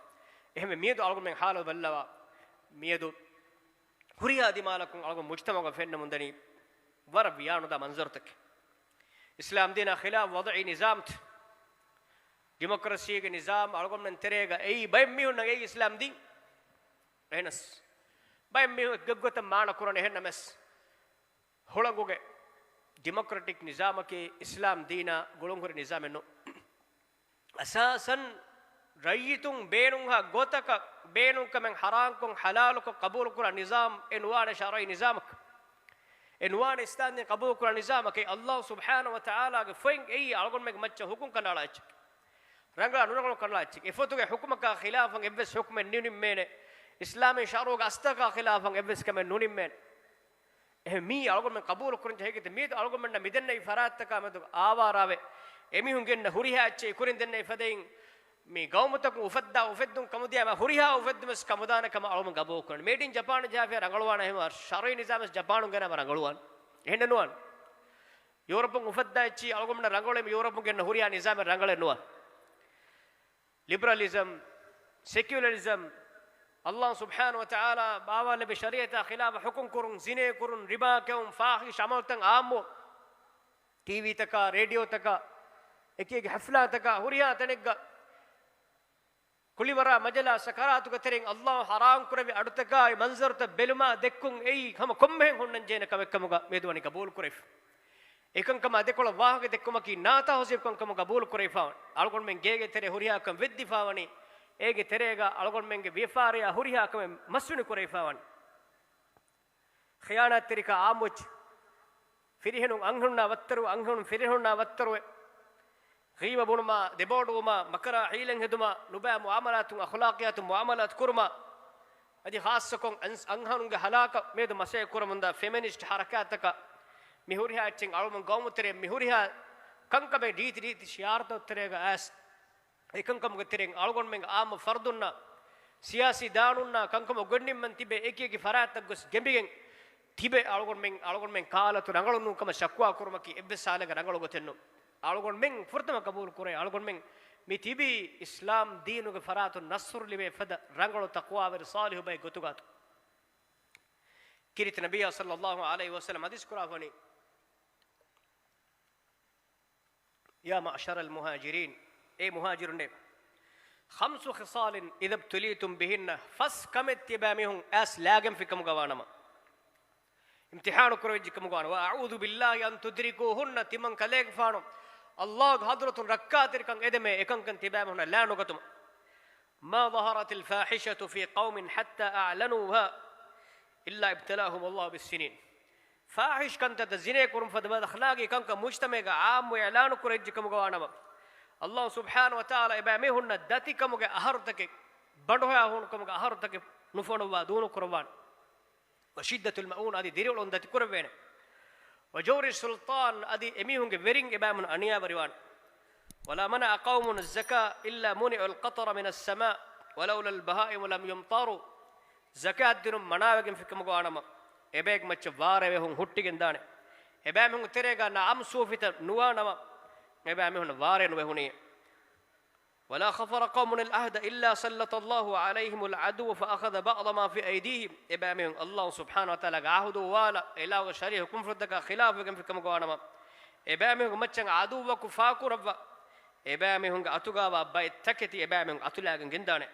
އެހެންވެ، މިއަދު އަޅުގަނޑުމެން ޙާލު ބައްލަވާ، މިއަދު ހުރިހާ ދިމާލަކުން އަޅުގަނޑު މުޖްތަމަޢުގަ ފެންނަމުންދަނީ ވަރަށް ވިޔާނުދާ މަންޒަރުތަކެއް. އިސްލާމް ދީނާ ޚިލާފް ވަޟަޢީ ނިޒާމްތައް، ޑިމޮކްރަސީގެ ނިޒާމް އަޅުގަނޑުމެން ތެރޭގަ އެއީ ބައެއް މީހުންނަށް އެއީ އިސްލާމް ދީން. އެހެނަސް، ބައެއް މީހުން އެއްގޮތަށް މާނަ ކުރަން އެހެންނަމަސް، ހުޅަނގުގެ ޑިމޮކްރެޓިކް ނިޒާމަކީ އިސްލާމް ދީނާ ގުޅުންހުރި ނިޒާމެއް ނޫން. އަސާސަން ރައްޔިތުން ބޭނުންހާ ގޮތަކަށް ބޭނުންކަމެއް ޙަރާމްކޮށް ޙަލާލުކޮށް ޤަބޫލުކުރާ ނިޒާމް އެ ނުވާނެ ޝަރުޢީ ނިޒާމަކަށް. އެ ނުވާނެ އިސްލާމްދީން ޤަބޫލުކުރާ ނިޒާމަކީ ﷲ ސުބްޙާނަހޫ ވަތަޢާލާގެ ފޮތް އެއީ އަޅުގަނޑުމެންގެ މައްޗަށް ޙުކުމް ކަނޑައަޅާ އެއްޗެކޭ. ރަނގަޅަށް ނުރަނގަޅު ކަނޑައަޅާ އެއްޗެކޭ. އެ ފޮތުގެ ޙުކުމަކާ ޚިލާފަށް އެއްވެސް ޙުކުމެއް ނުނިންމޭނެ. އިސްލާމީ ޝަރުޢުގެ އަސްލަކާ ޚިލާފަށް އެއްވެސް ކަމެއް ނުނިންމޭނެ. އެހެން މީ އަޅުގަނޑުމެން ޤަބޫލު ކުރަން ޖެހޭ ގޮތެއް. މިއަދު އަޅުގަނޑުމެންނަށް މިދެންނެވި ފަރާތްތަކާ މެދު އާވާރާވެ، އެމީހުން ގެންނަ ހުރިހާ އެއްޗެއް އެކުރިން ދެންނެވި ފަދައިން، މި ގައުމުތަކުން އުފައްދާ އުފެއްދުން ކަމުދިޔަ ހުރިހާ އުފެއްދުމެސް ކަމުދާނެ ކަމަށް އަޅުގަނޑު ޤަބޫލު ކުރަން. މޭޑް އިން ޖަޕާން ޖަހާފިޔާ ރަނގަޅުވާނެ ހަމަ ޝަރުޢީ ނިޒާމެސް ޖަޕާނުން ގެނައިމަ ރަނގަޅުވާނެ. އެހެން ނުވާނެ. ޔޫރަޕުން އުފައްދާ އެއްޗިހި އަޅުގަނޑުމެންނަށް ރަނގަޅުވޭ، މި ޔޫރަޕުން ގެންނަ ހުރިހާ ނިޒާމެއް ރަނގަޅެއް ނުވާނެ. ލިބްރަލިޒަމް، ސެކިއުލަރިޒަމް، ﷲ ސުބްޙާނަހޫ ވަތަޢާލާ ބާވާލެއްވި ޝަރީޢަތާ ޚިލާފަށް ޙުކުމް ކުރުން، ޒިނޭ ކުރުން، ރިބާ ކެއުން، ފާޙިޝް ޢަމަލުތައް ޢާއްމު، ޓީވީތަކާ، ރޭޑިއޯތަކާ، އެކިއެކި ޙަފްލާތަކާ، ހުރިހާ ތަނެއްގަ ކުޅިވަރާ މަޖަލާ ސަކަރާތުގެ ތެރެއިން ﷲ ޙަރާމް ކުރެއްވި އަޑުތަކާއި މަންޒަރުތައް ބެލުމާ ދެއްކުން އެއީ ހަމަ ކޮންމެހެން ހުންނަން ޖެހޭނެ ކަމެއްކަމުގަ މިއަދު ވަނީ ޤަބޫލު ކުރެވިފަ. އެކަންކަމާ ދެކޮޅަށް ވާހަކަ ދެއްކުމަކީ ނާތާހުސީބުކަންކަމަށް ޤަބޫލު ކުރެވިފާވަނީ. އަޅުގަނޑުމެން ގޭގެ ތެރޭ ހުރިހާ ކަން ވެއްދިފާވަނީ، އޭގެ ތެރޭގަ އަޅުގަނޑުމެންގެ ވިޔަފާރިއާ ހުރިހާ ކަމެއް މަސްވެނި ކުރެވިފާވަނީ. ޚިޔާނާތްތެރިކާ ޢާއްމުވެއްޖެ. ފިރިހެނުން އަންހެނުންނާ ވައްތަރު، އަންހެނުން ފިރިހެނުންނާ ވައްތަރުވެ، ޣީބަ ބުނުމާ، ދެބޯޑުވުމާ، މަކަރާ ހީލަތް ހެދުމާ، ނުބައި މުޢާމަލާތުން، އަޚްލާޤިއްޔާތުން މުޢާމަލާތު ކުރުމާ، އަދި ޚާއްޞަކޮށް އަން-، އަންހެނުންގެ ހަލާކަށް މިއަދު މަސައްކަތް ކުރަމުންދާ ފެމިނިސްޓް ޙަރަކާތްތަކަށް މި ހުރިހާ އެއްޗެއް އަޅުގަނޑު ގައުމުތެރޭ މި ހުރިހާ ކަންކަމެއް ރީތި ރީތި ޝިޢާރުތައް ތެރޭގަ އައިސް، އެކަންކަމުގެ ތެރެއިން އަޅުގަނޑުމެންގެ އާއްމު ފަރުދުންނާ، ސިޔާސީ ދާނުންނާ ކަންކަމަށް ގޮތްނިންމަން ތިބެ އެކި އެކި ފަރާތްތައް ގޮސް ގެނބިގެން ތިބެ އަޅުގަނޑުމެން، އަޅުގަނޑުމެން ކާލަތު ރަނގަޅު ނޫން ކަމަށް ޝަކުވާ ކުރުމަކީ އެއްވެސް ހާލެއްގަ ރަނގަޅު ގޮތެއް ނޫން. އަޅުގަނޑުމެން ފުރަތަމަ ޤަބޫލު ކުރޭ، އަޅުގަނޑުމެން މި ތިބީ އިސްލާމް ދީނުގެ ފަރާތުން ނަޞްރު ލިބޭ ފަދަ ރަނގަޅު ތަޤްވާވެރި ޞާލިޙު ބައެއް ގޮތުގާތޯ. ކީރިތި ނަބިއްޔާ ޞައްލައްލާހު ޢަލައިހި ވަސައްލަމަ ޙަދީޘް ކުރާފަނީ، يا معشر المهاجرين، އޭ މުހާޖިރުންނޭ، خمس خصال إذا ابتليتم بهن، ފަސް ކަމެއް ތިބާ މީހުން އައިސް ލާގެންފި ކަމުގަ ވާނަމަ، އިމްތިޙާނު ކުރެވިއްޖެ ކަމުގަ ވާނަމަ، وأعوذ بالله أن تدركوهن، ތިމަން ކަލޭގެފާނު ﷲ ގެ ޙަޟްރަތުން ރައްކާތެރިކަން އެދެމޭ، އެކަންކަން ތިބާ މީހުންނަށް ލާ ނުގަތުމަށް. ما ظهرت الفاحشة في قوم حتى أعلنوها إلا ابتلاهم الله بالسنين. ފާޙިޝް ކަންތައްތައް، ޒިނޭ ކުރުން ފަދަ ބަދް އަޚްލާޤީ ކަންކަން މުޖްތަމަޢުގަ ޢާއްމު އިޢުލާނު ކުރެއްޖެ ކަމުގަ ވާނަމަ، ﷲ ސުބްޙާނަހޫ ވަތަޢާލާ އެބައިމީހުންނަށް ދަތިކަމުގެ އަހަރުތަކެއް، ބަނޑުހައި ހޫނުކަމުގެ އަހަރުތަކެއް ނުފޮނުއްވާ ދޫނުކުރައްވާނެ. وشدة المؤونة، އަދި ދިރިއުޅުން ދަތިކުރެއްވޭނެ. وجور السلطان، އަދި އެމީހުންގެ ވެރިން އެބައިމީހުން އަނިޔާވެރިވާނެ. ولا منع قوم الزكاة إلا منعوا القطر من السماء ولولا البهائم لم يمطروا. ޒަކާތް ދިނުން މަނާވެގެންފިކަމުގަވާނަމަ، އެބައެއް މައްޗަށް ވާރޭ ވެހުން ހުއްޓިގެންދާނެ. އެބައިމީހުންގެ ތެރޭގަ ނަޢަމް ސޫފިތައް ނުވާނަމަ، އެބައިމީހުންނަށް ވާރޭ ނުވެހުނީ. ولا خفر قوم العهد إلا سلط الله عليهم العدو فأخذ بعض ما في أيديهم. އެބައިމީހުން އައްލާހު ސުބްޙާނަހު ވަތަޢާލާގެ ޢަހުދު އުވާލާ، އެލާހުގެ ޝަރީޢަތް ހުކުމްފުޅުތަކާ ޚިލާފުވެގެންފިކަމުގަވާނަމަ، އެބައިމީހުންގެ މައްޗަށް ޢަދުއްވަކު ފާކުރައްވާ، އެބައިމީހުންގެ އަތުގައިވާ ބައެއް ތަކެތި އެބައިމީހުން އަތުލާގެން ގެންދާނެ.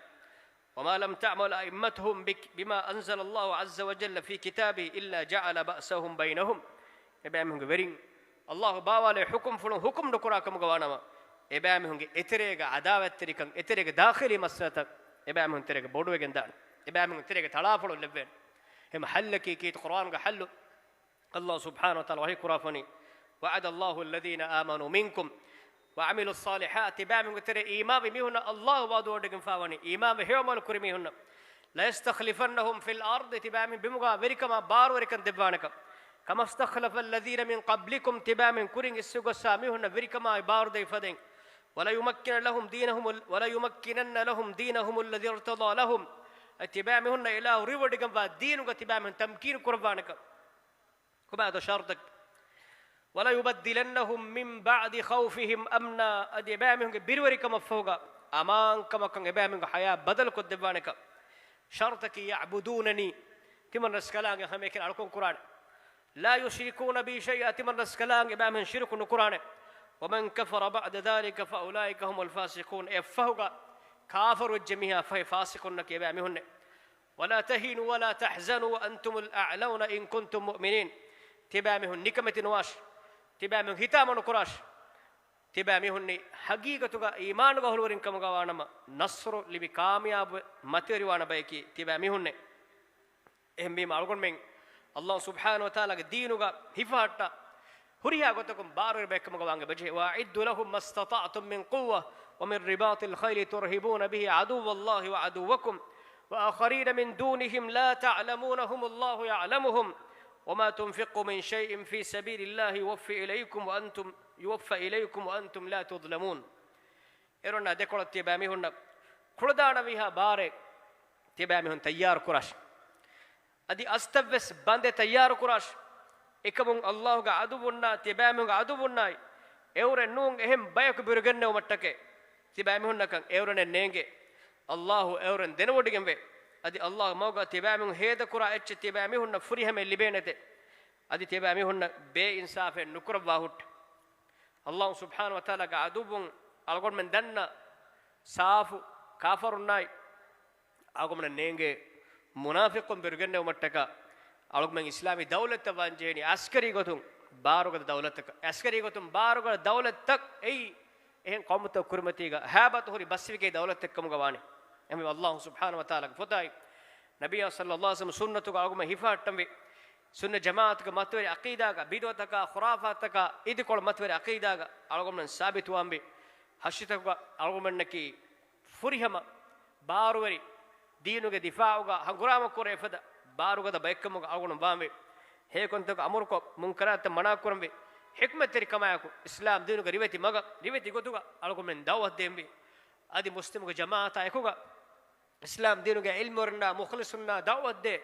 وما لم تعمل أئمتهم بك-، بما أنزل الله عز وجل في كتابه إلا جعل بأسهم بينهم. އެބައިމީހުންގެ ވެރިން އައްލާހު ބާވާލެއްވި ޙުކުމްފުޅުން ޙުކުމް ނުކުރާ ކަމުގަ ވާނަމަ، އެބައިމީހުންގެ އެތެރޭގަ ޢަދާވަތްތެރިކަން، އެތެރޭގެ ދާޚިލީ މައްސަލަތައް އެބައިމީހުން ތެރޭގަ ބޮޑުވެގެން ދާނެ. އެބައިމީހުން ތެރޭގަ ތަޅާފޮޅު ލެއްވޭނެ. އެހެން ޙައްލަކީ ކީރިތި ޤުރްއާނުގެ ޙައްލު. އައްލާހު ސުބްޙާނަހު ވަތަޢާލާ ވަޙީ ކުރާފަނީ، وعد الله الذين آمنوا منكم وعملوا الصالحات، ތިބާމީހުންގެ ތެރޭ އީމާންވި މީހުންނަށް އައްލާހު ވަޢުދުވޮޑިގެންފާވަނީ، އީމާންވެ ހެޔޮޢަމަލު ކުރި މީހުންނަށް، ليستخلفنهم في الأرض، ތިބާމީހުން ބިމުގަ ވެރިކަމާ ބާރުވެރިކަން ދެއްވާނެކަން، كما استخلف الذين من قبلكم، ތިބާމީހުން ކުރިން އިސްވެގޮއްސާ މީހުންނަށް ވެރިކަމާއި ބާރުދެވި ފަދައިން، وليمكنن لهم دينهم ال-، وليمكنن لهم دينهم الذي ارتضى لهم، އަދި ތިބާމީހުންނަށް އިލާހު ރުއިވޮޑިގެންވާ ދީނުގަ ތިބާމީހުން ތަމްކީނު ކުރައްވާނެކަން. ކޮބާތޯ ޝަރުޠަކީ؟ وليبدلنهم من بعد خوفهم أمنا، އަދި އެބައިމީހުންގެ ބިރުވެރިކަމަށްފަހުގަ އަމާންކަމަކަށް އެބައިމީހުންގެ ޙަޔާތް ބަދަލުކޮށްދެއްވާނެކަން. ޝަރުޠަކީ، يعبدونني، ތިމަން ރަސްކަލާނގެ ހަމައެކަނި އަޅުކަން ކުރާނެ. لا يشركون بي شيئا، ތިމަން ރަސްކަލާނގެ އެބައިމީހުން ޝިރުކު ނުކުރާނެ. ومن كفر بعد ذلك فأولئك هم الفاسقون، އެއަށްފަހުގަ ކާފަރުވެއްޖެ މީހާ ފަހެ ފާސިޤުންނަކީ އެބައިމީހުންނޭ. ولا تهنوا ولا تحزنوا وأنتم الأعلون إن كنتم مؤمنين. ތިބާމީހުން ނިކަމެތި ނުވާށި. ތިބާމީހުން ހިތާމަ ނުކުރާށި. ތިބާމީހުންނީ ހަގީގަތުގަ އީމާނުގެ އަހުލުވެރިން ކަމުގަ ވާނަމަ، ނަޞްރު ލިބި ކާމިޔާބުވެ މަތިވެރިވާނެ ބަޔަކީ ތިބާމީހުންނޭ. އެހެންވީމަ އަޅުގަނޑުމެން އައްލާހު ސުބްޙާނަހު ވަތަޢާލާގެ ދީނުގަ ހިފަހައްޓާ ހުރިހާ ގޮތަކުން ބާރުވެރި ބައެއްކަމުގަ ވާން އެބަޖެހޭ. وأعدوا لهم ما استطعتم من قوة ومن رباط الخيل ترهبون به عدو الله وعدوكم وآخرين من دونهم لا تعلمونهم الله يعلمهم وما تنفقوا من شيء في سبيل الله يوف إليكم وأنتم، يوف إليكم وأنتم لا تظلمون. އޭރުންނާ ދެކޮޅަށް ތިޔަބައިމީހުންނަށް ކުޅަދާނަވީހާ ބާރެއް ތިޔަބައިމީހުން ތައްޔާރު ކުރާށި. އަދި އަސްތައްވެސް ބަނދެއް ތައްޔާރު ކުރާށި. އެކަމުން އައްލާހުގެ ޢަދުއްވުންނާ ތިޔަބައިމީހުންގެ ޢަދުއްވުންނާއި އެއުރެން ނޫން އެހެން ބަޔަކު ބިރުގެންނެވުމަށްޓަކައި ތިޔަބައިމީހުންނަކަށް އެއުރެނެއް ނޭނގޭ. އައްލާހު އެއުރެން ދެނެވޮޑިގެންވޭ. އަދި އައްލާހު މަގުގަ ތިޔަބައިމީހުން ހޭދަކުރާ އެއްޗެއް ތިޔަބައިމީހުންނަށް ފުރިހަމައެއް ލިބޭނެތެ. އަދި ތިޔަބައިމީހުންނަށް ބޭއިންސާފެއް ނުކުރައްވާ ހުއްޓެ. އައްލާހު ސުބްޙާނަހު ވަތަޢާލާގެ ޢަދުއްވުން އަޅުގަނޑުމެން ދަންނަ ސާފު ކާފަރުންނާއި އަޅުގަނޑުމެން ނޭނގޭ މުނާފިޤުން ބިރުގެންނެވުމަށްޓަކާ، އަޅުގަނޑުމެން އިސްލާމީ ދައުލަތަށް ވާންޖެހެނީ ޢަސްކަރީ ގޮތުން ބާރުގަދަ ދައުލަތަކަށް، ޢަސްކަރީ ގޮތުން ބާރުގަދަ ދައުލަތަކަށް. އެއީ އެހެން ޤައުމުތަކު ކުރިމަތީގަ ހައިބަތު ހުރި ބަސްވެގެން ދައުލަތެއް ކަމުގަ ވާނެ. އެހެންވެ، އައްލާހު ސުބްޙާނަހު ވަތަޢާލާގެ ފޮތާއި ނަބިއްޔާ ޞައްލައްލާހު ޢަލައިހި ވަސައްލަމަ ސުންނަތުގަ އަޅުގަނޑުމެން ހިފަހައްޓަންވީ، ސުންނަ ޖަމާޢަތުގެ މަތިވެރި ޢަޤީދާގަ، ބިދުޢަތަކާ، ޚުރާފާތަކާ، އިދިކޮޅު މަތިވެރި ޢަޤީދާގަ އަޅުގަނޑުމެން ސާބިތުވާންވީ. ހަށިތަކުގަ އަޅުގަނޑުމެންނަކީ ފުރިހަމަ ބާރުވެރި، ދީނުގެ ދިފާޢުގަ ހަނގުރާމަ ކުރެވޭ ފަދަ ބާރުގަދަ ބައެއްކަމުގަ އަޅުގަނޑު ވާންވީ. ހެޔޮކަންތަކަށް އަމުރުކޮށް، މުންކަރާތަށް މަނާކުރަންވީ. ޙިކްމަތްތެރިކަމާއެކު، އިސްލާމް ދީނުގެ ރިވެތި މަގަށް، ރިވެތި ގޮތުގަ އަޅުގަނޑުމެން ދަޢުވަތު ދޭންވީ. އަދި މުސްލިމުގެ ޖަމާޢަތާ އެކުގަ، އިސްލާމް ދީނުގެ ޢިލްމުވެރިންނާ، މުޚްލިޞުންނާ، ދަޢުވަތު ދޭ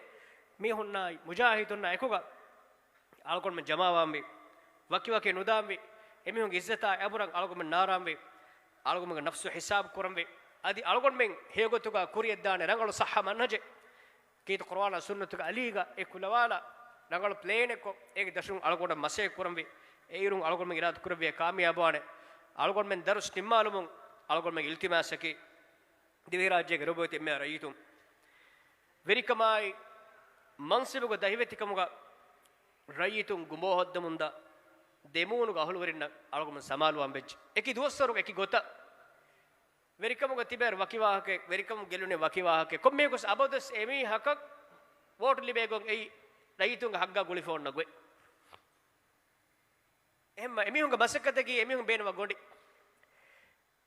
މީހުންނާއި، މުޖާހިދުންނާ އެކުގަ، އަޅުގަނޑުމެން ޖަމާވާންވީ، ވަކިވަކި ނުދާންވީ، އެމީހުންގެ އިއްޒަތާ އަބުރަށް އަޅުގަނޑުމެން ނާރާންވީ، އަޅުގަނޑުމެންގެ ނަފްސު ހިސާބު ކުރަންވީ، އަދި އަޅުގަނޑުމެން ހެޔޮގޮތުގަ ކުރިއަށްދާނެ ރަނގަޅު ޞައްޙަ މަންހަޖެއް، ކީރިތި ޤުރުއާނާ ސުންނަތުގެ އަލީގަ އެ ކުލަވާލާ، ރަނގަޅު ޕްލޭނެއްކޮށް، އޭގެ ދަށުން އަޅުގަނޑަށް މަސައްކަތް ކުރަންވީ. އެއިރުން އަޅުގަނޑުމެން އިރާދަ ކުރެއްވިއޭ ކާމިޔާބުވާނެ. އަޅުގަނޑުމެން ދަރުސް ނިންމާލުމުން އަޅުގަނޑުމެންގެ އިލްތިމާސަކީ، ދިވެހިރާއްޖޭގެ ރޮބޮތި އެންމެ ރައްޔިތުން ވެރިކަމާއި މަންސިބުގެ ދަހިވެތިކަމުގަ ރައްޔިތުން ގުނބޯހައްދަމުންދާ ދެމޫނުގެ އަހުލުވެރިންނަށް އަޅުގަނޑު ސަމާލުވާން ވެއްޖެ. އެކި ދުވަސްވަރުގެ އެކި ގޮތަށް ވެރިކަމުގަ ތިބޭ ވަކި ވާހަކައެއް، ވެރިކަމުން ގެއްލުނީ ވަކި ވާހަކައެއް. ކޮންމެއަކުސް އަބަދުވެސް އެމީހަކަށް ވޯޓު ލިބޭ ގޮތް އެއީ ރައްޔިތުންގެ ހައްގާ ގުޅިފަ އޮންނަ ގޮތް. އެހެންމަ އެމީހުންގެ މަސައްކަތަކީ އެމީހުން ބޭނުންވާ ގޮނޑި.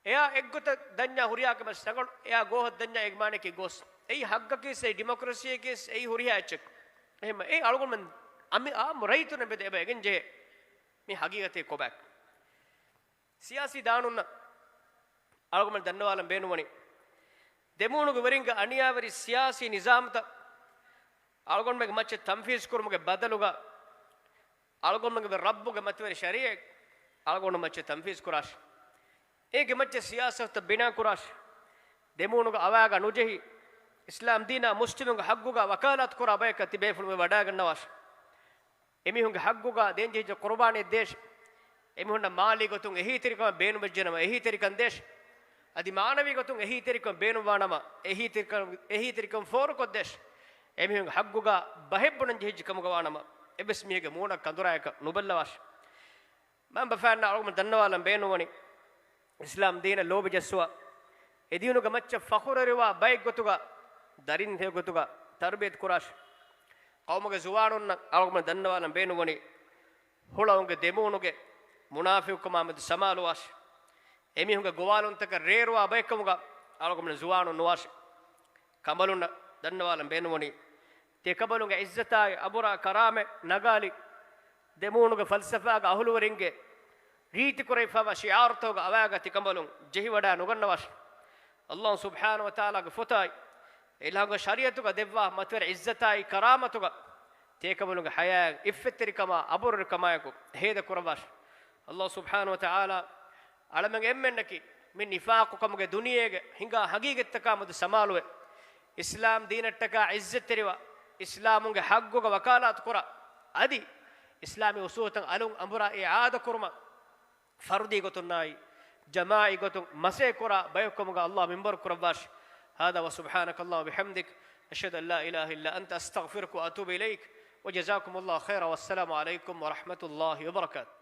އެއާ އެއްގޮތަށް ދަންޏާ ހުރިހާ ކަމެއް ރަނގަޅު، އެއާ ގޯހަށް ދަންޏާ އޭގެ މާނައަކީ ގޯސް. އެއީ ހައްގަކީސް، އެއީ ޑިމޮކްރަސީއަކީސް، އެއީ ހުރިހާ އެއްޗެއް. އެހެންމަ އެ އަޅުގަނޑުމެން އަމި އާއްމު ރައްޔިތުންނަށް މެދު އެބަ އެގެން ޖެހޭ މި ހަގީގަތެއް ކޮބާ؟ ސިޔާސީ ދާނުންނަށް އަޅުގަނޑުމެން ދަންނަވާލަން ބޭނުންވަނީ، ދެމޫނުގެ ވެރިންގެ އަނިޔާވެރި ސިޔާސީ ނިޒާމުތައް އަޅުގަނޑުމެންގެ މައްޗަށް ތަންފީޒު ކުރުމުގެ ބަދަލުގަ، އަޅުގަނޑުމެންގެ ރައްބުގެ މަތިވެރި ޝަރީއަތް އަޅުގަނޑު މައްޗަށް ތަންފީޒު ކުރާށި. އޭގެ މައްޗަށް ސިޔާސަތުތައް ބިނާ ކުރާށި. ދެމޫނުގެ އަވާގަ ނުޖެހި، އިސްލާމް ދީނާ މުސްލިމުންގެ ހައްގުގަ ވަކާލާތު ކުރާ ބަޔަކަށް ތިބޭފުޅުން ވަޑައިގަންނަވާށި. އެމީހުންގެ ހައްގުގަ ދޭންޖެހިއްޖެ ޤުރުބާނެއް ދޭށި. އެމީހުންނަށް މާލީ ގޮތުން އެހީތެރިކަމެއް ބޭނުންވެއްޖެނަމަ އެހީތެރިކަން ދޭށި. އަދި މާނަވީ ގޮތުން އެހީތެރިކަން ބޭނުންވާނަމަ އެހީތެރިކަން، އެހީތެރިކަން ފޯރުކޮށްދޭށި. އެމީހުންގެ ހައްގުގަ ބަހެއް ބުނަން ޖެހިއްޖެ ކަމުގަ ވާނަމަ އެއްވެސް މީހެއްގެ މޫނަށް ކަނދުރާއަކަށް ނުބައްލަވާށި. މަންބަފައިންނަށް އަޅުގަނޑު ދަންނަވާލަން ބޭނުންވަނީ، އިސްލާމް ދީނަށް ލޯބި ޖައްސުވާ، އެ ދީނުގެ މައްޗަށް ފަޚުރުވެރިވާ ބައެއްގޮތުގަ، ދަރިން ހެޔޮގޮތުގަ ތަރުބިޔަތު ކުރާށި. ޤައުމުގެ ޒުވާނުންނަށް އަޅުގަނޑު ދަންނަވާލަން ބޭނުންވަނީ، ހުޅަވުންގެ ދެމޫނުގެ މުނާފިޤުކަމާ މެދު ސަމާލުވާށި. އެމީހުންގެ ގޮވާލުންތަކަށް ރޭރުވާ ބައެއްކަމުގަ އަޅުގަނޑު ޒުވާނުން ނުވާށި. ކަނބަލުންނަށް ދަންނަވާލަން ބޭނުންވަނީ، ތިޔަކަނބަލުންގެ އިއްޒަތާއި އަބުރާ ކަރާމަތް ނަގާލި، ދެމޫނުގެ ފަލްސަފާގެ އަހުލުވެރިންގެ ރީތިކުރެވިފައިވާ ޝިޢާރުތަކުގެ އަވާގަ ތިކަނބަލުން ޖެހިވަޑާ ނުގަންނަވާށި. ﷲ ސުބްޙާނަހޫ ވަތަޢާލާގެ ފޮތާއި އެ އިލާހުގެ ޝަރީޢަތުގަ ދެއްވާ މަތިވެރި އިއްޒަތާއި ކަރާމަތުގަ ތިޔަކަނބަލުންގެ ޙަޔާތް އިއްފަތްތެރިކަމާ އަބުރުވެރިކަމާއެކު ހޭދަ ކުރައްވާށި. ﷲ ސުބްޙާނަހޫ ވަތަޢާލާ އަޅަމެން އެންމެންނަކީ މި ނިފާޤުކަމުގެ ދުނިޔޭގެ ހިނގާ ހަގީގަތްތަކާ މެދު ސަމާލުވެ، އިސްލާމް ދީނަށްޓަކާ ޢިއްޒަތްތެރިވާ، އިސްލާމުންގެ ޙައްޤުގަ ވަކާލާތު ކުރާ، އަދި އިސްލާމީ އުސޫލުތައް އަލުން އަނބުރާ އިޢާދަ ކުރުމަށް ފަރުދީ ގޮތުންނާއި ޖަމާޢީ ގޮތުން މަސައްކަތް ކުރާ ބަޔަކު ކަމުގަ ﷲ މިންވަރު ކުރައްވާށި. هذا وسبحانك اللهم وبحمدك، أشهد أن لا إله إلا أنت، أستغفرك وأتوب إليك، وجزاكم الله خيرا، والسلام عليكم ورحمة الله وبركاته.